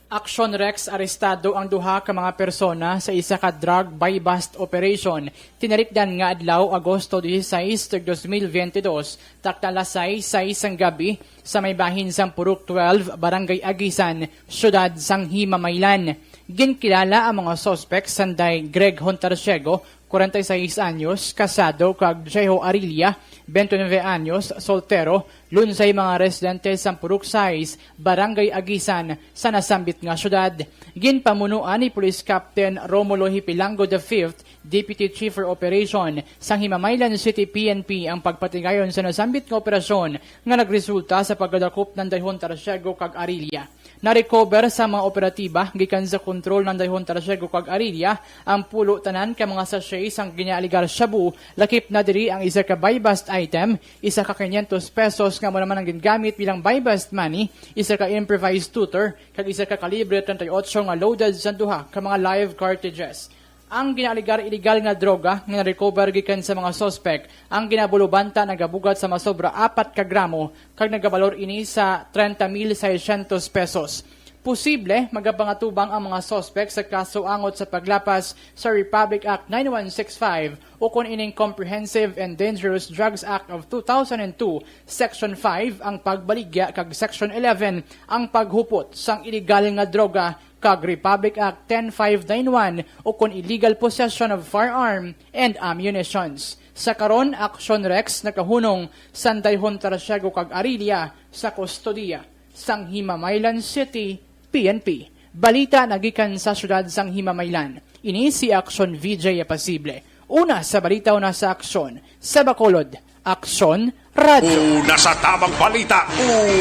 Aksyon Rex, arestado ang duha ka mga persona sa isa ka drug buy-bust operation. Tinarikdan nga adlaw, Agosto dieciséis, tag dos mil veintidós, takna alas sais sang gabi, sa may bahin sang Purok twelve, Barangay Aguisan, Siyudad sang Himamaylan. Ginkilala ang mga suspek sanday Greg Hontarciego, kwarenta y seis anyos, kasado, kag Jeho Arilla, twenty-nine anyos, soltero, lunsay mga residente sang Purok sais, Barangay Aguisan, sa nasambit nga siyudad. Ginpamunuan ni Police Captain Romulo Hipilango the fifth, Deputy Chief for Operation sang Himamaylan City P N P ang pagpatigayon sa nasambit nga operasyon nga nagresulta sa pagkadakop ni Hontarciego kag Arilla. Na-recover sa mga operatiba gikan sa kontrol ni Hontarciego kag Arilla ang pulo tanan ka mga sachet sang ginaaligar shabu, lakip na diri ang isa ka buy-bust item, isa ka quinientos pesos nga amo naman ang gingamit bilang buy-bust money, isa ka improvised tutor, kag isa ka kalibre treinta y ocho nga loaded sa duha ka mga live cartridges. Ang ginaaligar iligal nga droga nga na-recover gikan sa mga suspek, ang ginabulubanta nagabugat sa masobra apat ka gramo kag nagabalor ini sa treinta mil seiscientos pesos. Posible magapangatubang ang mga suspek sa kaso angot sa paglapas sa Republic Act nine one six five ukon ining Comprehensive and Dangerous Drugs Act of two thousand and two, Section five ang pagbaligya kag Section eleven ang paghupot sang iligal nga droga kag Republic Act ten five nine one ukon illegal possession of firearm and ammunitions. Sa karon, Aksyon Rex nakahunong sanday Hontarciego kag Arilla sa kustodiya sang Himamaylan City P N P. Balita nagikan sa siyudad sang Himamaylan. Ini si Aksyon V J Apasible. Una sa balita, una sa aksyon. Sa Bacolod, Aksyon Radyo. Una sa tabang balita,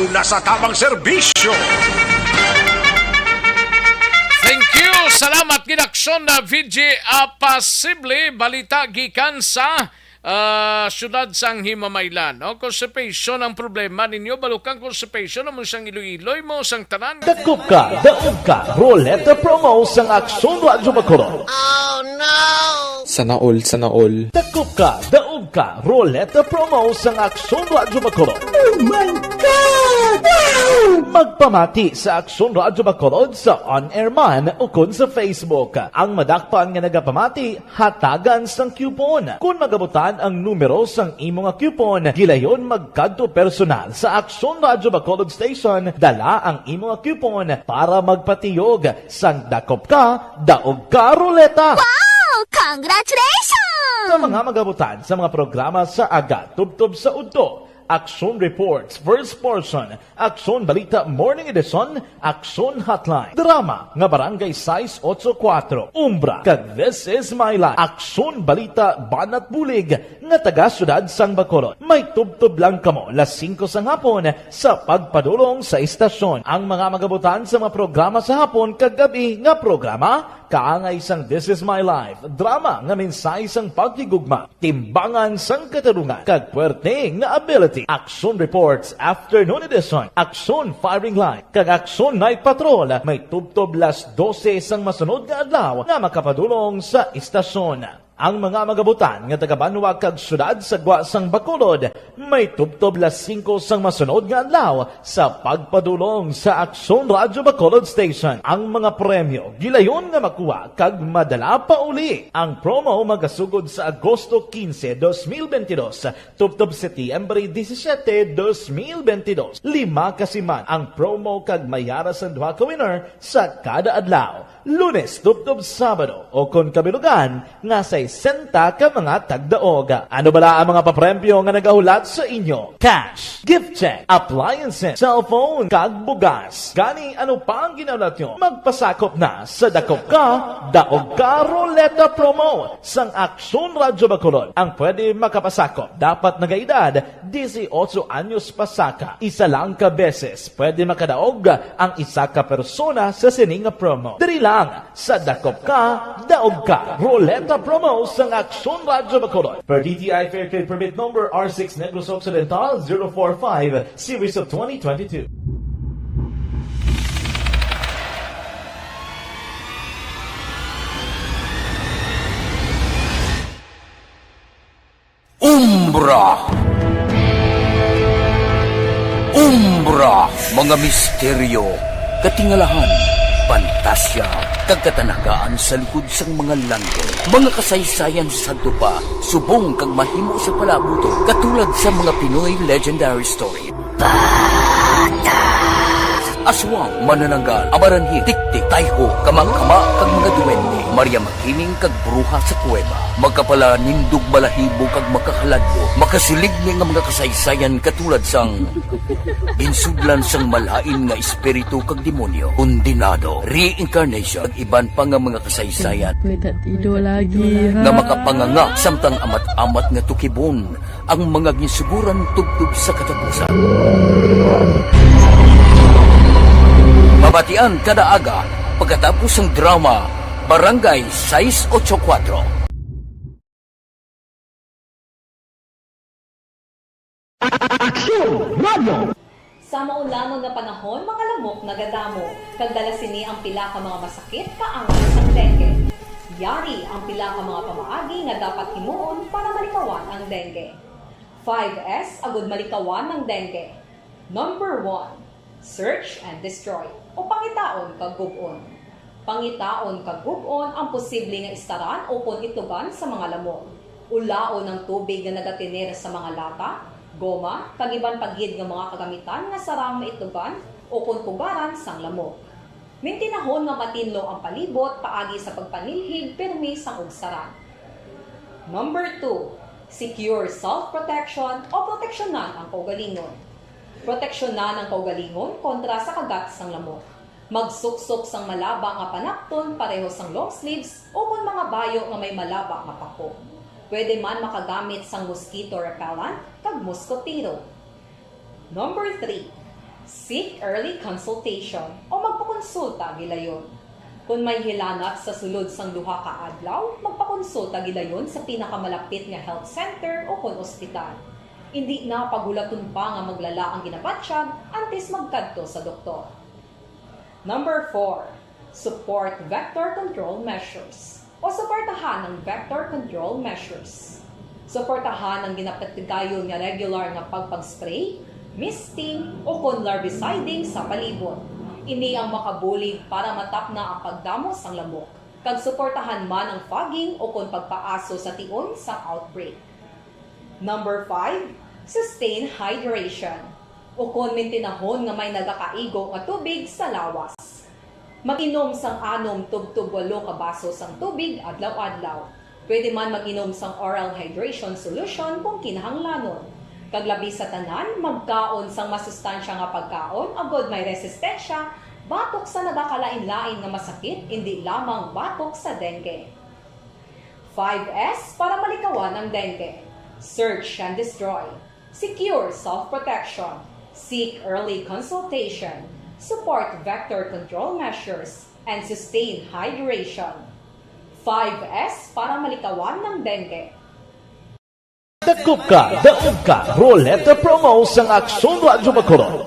una sa tabang serbisyo. Thank you. Salamat gid, Aksyon na V J Apasible. Balita gikan sa, ah, siyudad sang Himamaylan, no? Constipation ang problema ninyo, balukang constipation, amo sang iloy-iloy mo sang tanan. Dakop ka, daog ka, Roleta promo sang Aksyon Radyo Bacolod. Sana all, sana all. Dakop ka, daog ka, Roleta promo sang Aksyon Radyo Bacolod. Oh my God! Wow! Magpamati sa Aksyon Radyo Bacolod sa on-air man ukon sa Facebook. Ang madakpan nga nagapamati, hatagan sang coupon. Kon magabutan ang numero sang imo nga coupon, gilayon magkadto personal sa Aksyon Radyo Bacolod Station, dala ang imo nga coupon para magpatiyog sang dakop ka, daog ka, Roleta. Wow! Congratulations! Sa mga magabutan sa mga programa sa aga tubtob sa udto, Aksyon Reports, First Portion, Aksyon Balita Morning Edition, Aksyon Hotline, drama nga Barangay sais ocho kuwatro, Umbra, kag This Is My Life, Aksyon Balita Banat Bulig, nga taga Siyudad sang Bacolod. May tubtob lang kamo las singko sang hapon sa pagpadulong sa istasyon. Ang mga magabutan sa mga programa sa hapon kag gab-i nga programa, kaangay sang This Is My Life, drama nga mensahe sang paghigugma, timbangan sang katarungan, kag puwerte nga ability. Action Reports, Afternoon Edition, Action Firing Line, kag Action Night Patrol, may tubtob las dose sang masunod nga adlaw nga makapadulong sa istasyon. Ang mga magabutan nga taga-banwa kag siyudad sa gwa sang Bacolod may tubtob las singko sang masunod nga adlaw sa pagpadulong sa Aksyon Radyo Bacolod Station. Ang mga premyo gilayon nga makuha kag madala pauli. Ang promo magasugod sa Agosto quince, dos mil veintidós, tubtob Setyembre disisiete, dos mil veintidós. Lima ka siman ang promo kag may ara sang duha ka winner sa kada adlaw, Lunes tubtob Sabado, o kon kabilugan nga sa sesenta ka mga tagdaog. Ano bala ang mga papremyo nga nagahulat sa inyo? Cash, gift check, appliances, cellphone, kag bugas. Gani, ano pa ang ginahulat nyo? Magpasakop na sa Dakop Ka, Daog Ka Ruleta Promo sang Aksyon Radyo Bacolod. Ang pwede makapasakop dapat nagaedad dieciocho anyos pasaka. Isa lang ka beses pwede makadaog ang isa ka persona sa sini nga promo. Diri lang sa Dakop Ka, Daog Ka Ruleta Promo sang Aksyon Radyo Bacolod. Per D T I Fair Trade Permit Number R six Negros Occidental zero four five, Series of twenty twenty-two. Umbra. Umbra, mga misteryo, katingalahan, pantasya, kag katanagaan sa likod sang mga langit. Mga kasaysayan sa sadto pa, subong kag mahimo sa palabuton, katulad sa mga Pinoy legendary story. Aswang, manananggal, amaranhil, tiktik, tayho, kamangkama, kag mga duwende, Maria Makiling, kag bruha sa kuweba. Makapalanindog balahibo kag makakaladlok, makasiligni nga mga kasaysayan katulad sang ginsudlan sang malain nga espiritu kag demonyo, kondenado, reincarnation, kag iban pa nga mga kasaysayan May tatido lagi, ha? nga makapanganga samtang amat-amat nga tukibon ang mga ginsuguran tubtob sa katapusan. Mabatian kada aga pagkatapos sang drama Barangay sais ocho kuwatro. Aksyon Radio! Sa maulangon nga panahon, mga lamok nagadamo, kag dala sini ang pila ka mga masakit kaangay sang dengue. Yari ang pila ka mga pamaagi nga dapat himuon para malikawan ang dengue. Five S agud malikawan ang dengue. Number one, search and destroy, o pangitaon kag gub-on. Pangitaon kag gub-on ang posible nga istaran ukon itugan sa mga lamok. Ulaon ang tubig nga nagatener sa mga lata, goma, kag iban pa gid nga mga kagamitan nga sarang maitugan ukon pugaran sang lamok. Mintinahon nga matinlo ang palibot paagi sa pagpanilhig pirmi sang ugsaran. Number two, secure self-protection o proteksyonan ang kaugalingon. Proteksyonan ang kaugalingon kontra sa kagat sang lamok. Magsuksok sang malaba nga panapton pareho sang long sleeves ukon mga bayo nga may malaba nga pako. Pwede man makagamit sang mosquito repellent kag moskotero. Number three, seek early consultation o magpakonsulta gilayon. Kon may hilanat sa sulod sang duha ka adlaw, magpakonsulta gilayon sa pinakamalapit nga health center ukon ospital. Indi na paghulaton pa nga maglala ang ginabatyag antes magkadto sa doktor. Number four, support vector control measures o suportahan ang vector control measures. Suportahan ang ginapatigayon nga regular nga pagpag-spray, misting, ukon larviciding sa palibot. Ini ang makabulig para matapna ang pagdamo sang lamok, kag suportahan man ang fogging ukon pagpaaso sa tion sang outbreak. Number five, sustain hydration, ukon mintinahon nga may nagakaigo nga tubig sa lawas. Mag-inom sang anom tubtob walo ka baso sang tubig adlaw-adlaw. Pwede man mag-inom sang oral hydration solution kung kinahanglanon. Kag labi sa tanan, magkaon sang masustansya nga pagkaon agod may resistensya batok sa nagakalain-lain nga masakit, indi lamang batok sa dengue. Five S para malikawan ang dengue. Search and destroy. Secure self-protection. Seek early consultation. Support vector control measures. And sustain hydration. Five S para malikawan ang dengue. Dakop Ka, Daog Ka Ruleta Promo sang Aksyon Radyo Bacolod.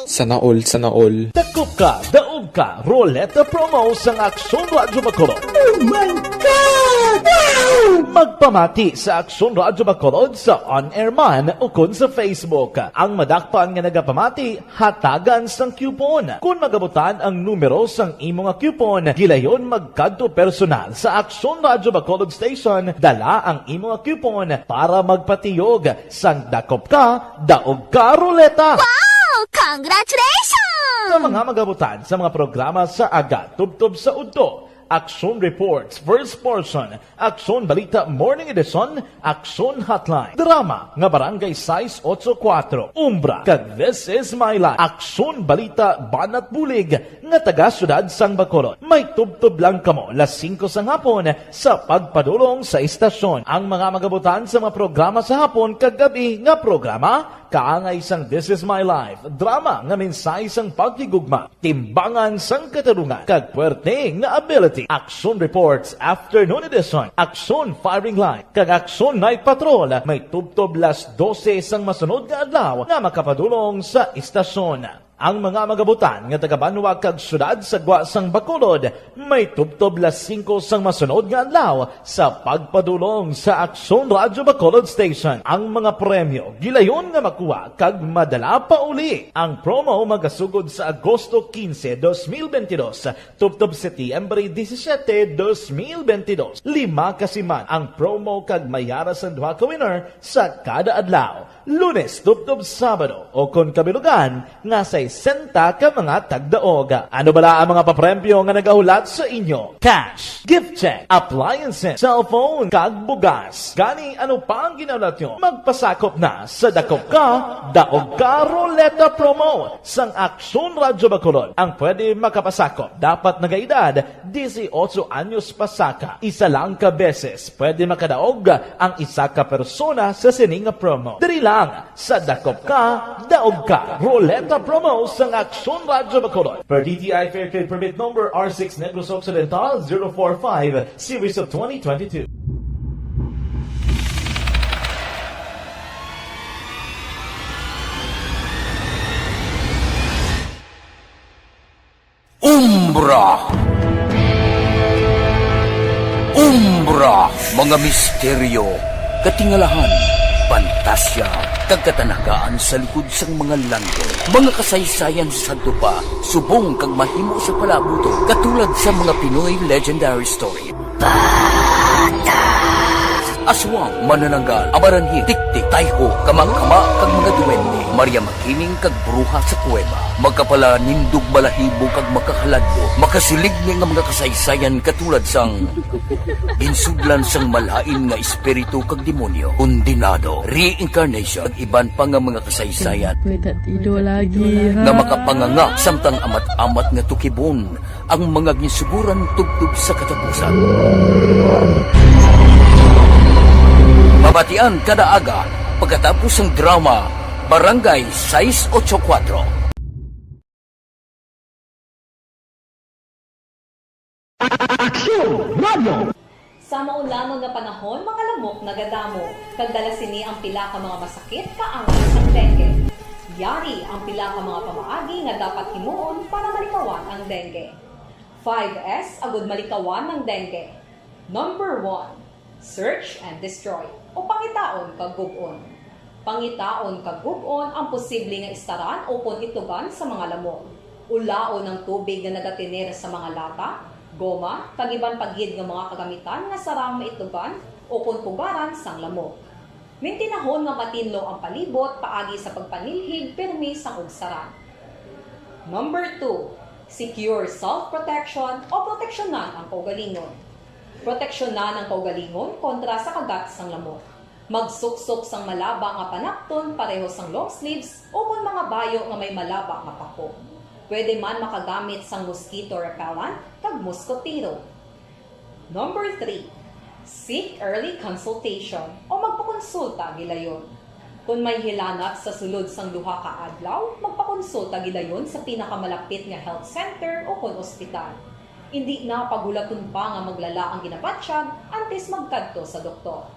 Sana all, sana all. Dakop Ka, Daog Ka Ruleta Promo sang Aksyon Radyo Bacolod. Oh my God! Wow! Magpamati sa Aksyon Radyo Bacolod sa on-air man ukon sa Facebook. Ang madakpan nga nagapamati, hatagan sang coupon. Kon magabutan ang numero sang imo nga coupon, gilayon magkadto personal sa Aksyon Radyo Bacolod Station, dala ang imo nga coupon para magpatiyog sang Dakop Ka, Daog Ka Ruleta. Wow! Congratulations! Sa mga magabutan sa mga programa sa aga tubtob sa udto, Aksyon Reports, First Portion, Aksyon Balita Morning Edition, Aksyon Hotline, drama nga Barangay sais otso kuwatro, Umbra, kag This Is My Life, Aksyon Balita Banat Bulig, nga taga Siyudad sang Bacolod. May tubtob lang kamo las singko sang hapon sa pagpadulong sa istasyon. Ang mga magabutan sa mga programa sa hapon kag gab-i nga programa, kaangay sang This Is My Life, drama nga mensahe sang paghigugma, timbangan sang katarungan, kag puwerte nga ability. Action Reports Afternoon Edition, Action Firing Line, kag Action Night Patrol may tubtob las dose sang masunod nga adlaw nga makapadulong sa istasyon. Ang mga magabutan nga taga-banwa kag siyudad sa gwa sang Bacolod may tubtob las singko sang masunod nga adlaw sa pagpadulong sa Aksyon Radyo Bacolod Station. Ang mga premyo gilayon nga makuha kag madala pa uli. Ang promo magasugod sa Agosto quince, dos mil veintidós, tubtob Setyembre disisiete, dos mil veintidós. Lima ka siman ang promo kag may ara sang duha ka winner sa kada adlaw. Lunes tubtob Sabado, o kon kabilugan, nga sesenta ka mga tagdaog. Ano bala ang mga papremyo nga nagahulat sa inyo? Cash, gift check, appliances, cellphone, kag bugas. Gani, ano pa ang ginahulat nyo? Magpasakop na sa Dakop Ka, Daog Ka Ruleta Promo sang Aksyon Radyo Bacolod. Ang pwede makapasakop dapat nagaedad dieciocho anyos pasaka. Isa lang ka beses pwede makadaog ang isa ka persona sa sini nga promo. Diri lang sa Dakop Ka, Daog Ka Ruleta Promo sang Aksyon Radyo Bacolod. Per D T I Fair Trade Permit Number R six Negros Occidental zero four five, Series of twenty twenty-two. Umbra. Umbra, mga misteryo, katingalahan, pantasya, kag katanagaan sa likod sang mga langgam. Mga kasaysayan sa sadto pa, subong kag mahimo sa palabuton, katulad sa mga Pinoy legendary story. Aswang, manananggal, amaranhil, tiktik, tayho, kamangkama, kag mga duwende, Maria Makiling, kag bruha sa kuweba. Makapalanindog balahibo kag makakaladlok, makasiligni nga mga kasaysayan katulad sang ginsudlan sang malain nga espiritu kag demonyo, kondenado, reincarnation, kag iban pa nga mga kasaysayan. May tatido lagi, ha? Nga makapanganga samtang amat-amat nga tukibon ang mga ginsuguran tubtob sa katapusan. Mabatian kada aga pagkatapos sang drama Barangay sais otso kuwatro. Aksyon Radio. Sa maulangon nga panahon, mga lamok nagadamo, kag dala sini ang pila ka mga masakit kaangay sang dengue. Yari ang pila ka mga pamaagi nga dapat himuon para malikawan ang dengue. Five S agud malikawan ang dengue. Number one, search and destroy, o pangitaon kag gub-on. Pangitaon kag gub-on ang posible nga istaran ukon itugan sa mga lamok. Ulaon ang tubig nga nagatener sa mga lata, goma, kag iban pa gid nga mga kagamitan nga sarang maitugan ukon pugaran sang lamok. Mintinahon nga matinlo ang palibot paagi sa pagpanilhig pirmi sang ugsaran. Number two, secure self-protection o proteksyonan ang kaugalingon. Proteksyonan ang kaugalingon kontra sa kagat sang lamok. Magsuksok sang malaba nga panapton pareho sang long sleeves ukon mga bayo nga may malaba nga pako. Pwede man makagamit sang mosquito repellent kag moskotero. Number three, seek early consultation o magpakonsulta gilayon. Kon may hilanat sa sulod sang duha ka adlaw, magpakonsulta gilayon sa pinakamalapit nga health center ukon ospital. Indi na paghulaton pa nga maglala ang ginabatyag antes magkadto sa doktor.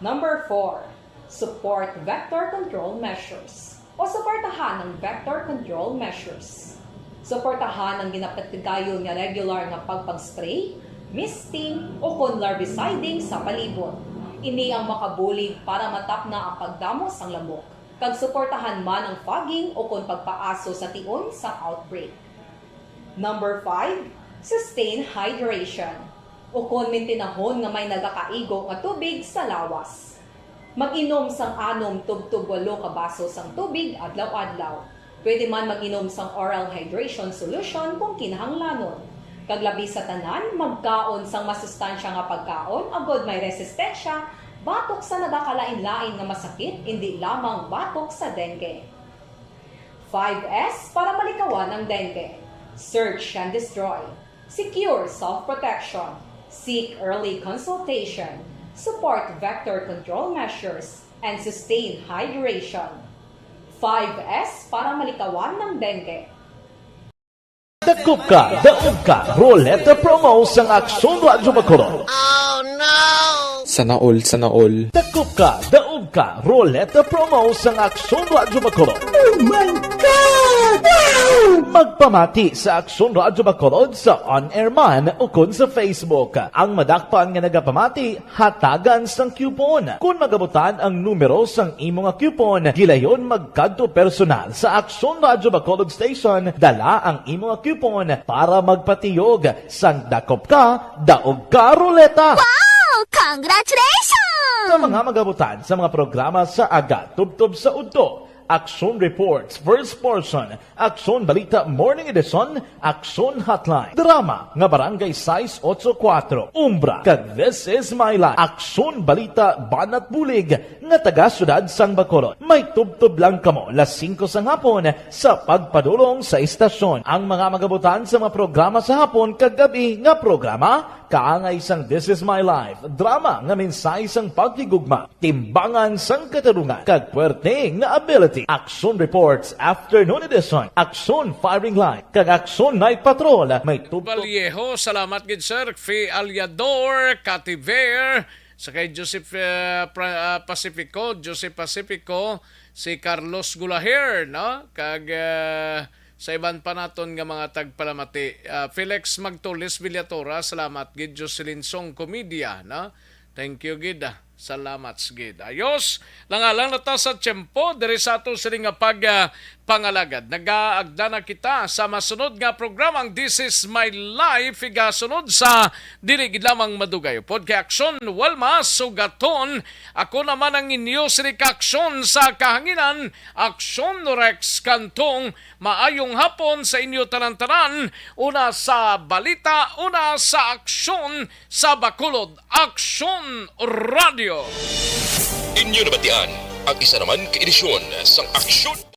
Number four, support vector control measures o suportahan ang vector control measures. Suportahan ang ginapatigayon nga regular nga pagpag-spray, misting, ukon larviciding sa palibot. Ini ang makabulig para matapna ang pagdamo sang lamok, kag suportahan man ang fogging ukon pagpaaso sa tion sang outbreak. Number five, sustain hydration, ukon mintinahon nga may nagakaigo nga tubig sa lawas. Mag-inom sang anom tubtob walo ka baso sang tubig adlaw-adlaw. Pwede man mag-inom sang oral hydration solution kung kinahanglanon. Kag labi sa tanan, magkaon sang masustansya nga pagkaon, agod may resistensya batok sa nagakalain-lain nga masakit, indi lamang batok sa dengue. Five S para malikawan ang dengue. Search and destroy. Secure self-protection. Seek early consultation. Support vector control measures and sustain hydration. Five S para malikawan ng dengue. Dakop ka, daog ka, Roleta Promo sang Aksyon Radyo Bacolod. Sana all, sana all. Dakop ka, daog ka, Roleta Promo sang Aksyon Radyo Bacolod. Oh my God! Wow! Magpamati sa Aksyon Radyo Bacolod sa on-air man ukon sa Facebook. Ang madakpan nga nagapamati, hatagan sang coupon. Kon magabutan ang numero sang imo nga coupon, gilayon magkadto personal sa Aksyon Radyo Bacolod Station, dala ang imo nga coupon para magpatiyog sang Dakop Ka, Daog Ka Roleta. Wow! Congratulations! Sa mga magabutan sa mga programa sa aga tubtob sa udto, Aksyon Reports, First Portion, Aksyon Balita Morning Edition, Aksyon Hotline, drama nga Barangay sais otso kuwatro, Umbra, kag This Is My Life, Aksyon Balita Banat Bulig, nga taga Siyudad sang Bacolod. May tubtob lang kamo las singko sang hapon sa pagpadulong sa istasyon. Ang mga magabutan sa mga programa sa hapon kag gab-i nga programa, kaangay sang This Is My Life, drama nga mensahe sang paghigugma, timbangan sang katarungan, kag puwerte nga ability. Aksyon Reports, Afternoon Edition, Aksyon Firing Line, kag Aksyon Night Patrol. May tubtob Vallejo, salamat gid, sir. Fe Aliador, Kativer, sa kay Joseph, eh, Pra- ah, Pacifico, Joseph Pacifico, si Carlos Gulaher, no? Kag, eh, sa iban pa naton nga mga tagpalamati, ah, Felix Magtulis Villatora, salamat gid. Jocelyn Song Comedia, no? Thank you gid, ah. Salamat gid. Ayos, langalang na ta sa tiyempo diri sa ato sini nga pag, ah, pangalagad. Nagaagda na kita sa masunod nga programang This Is My Life, igasunod sa dili gid lamang madugay. Upod kay Aksyon Walma, sugaton. Ako naman ang inyo sini ka Aksyon sa kahanginan, Aksyon Rex Cantong. Maayong hapon sa inyo tanan-tanan. Una sa balita, una sa aksyon, sa Bacolod Aksyon Radio. Inyo nabatian ang isa naman ka edisyon sang Aksyon.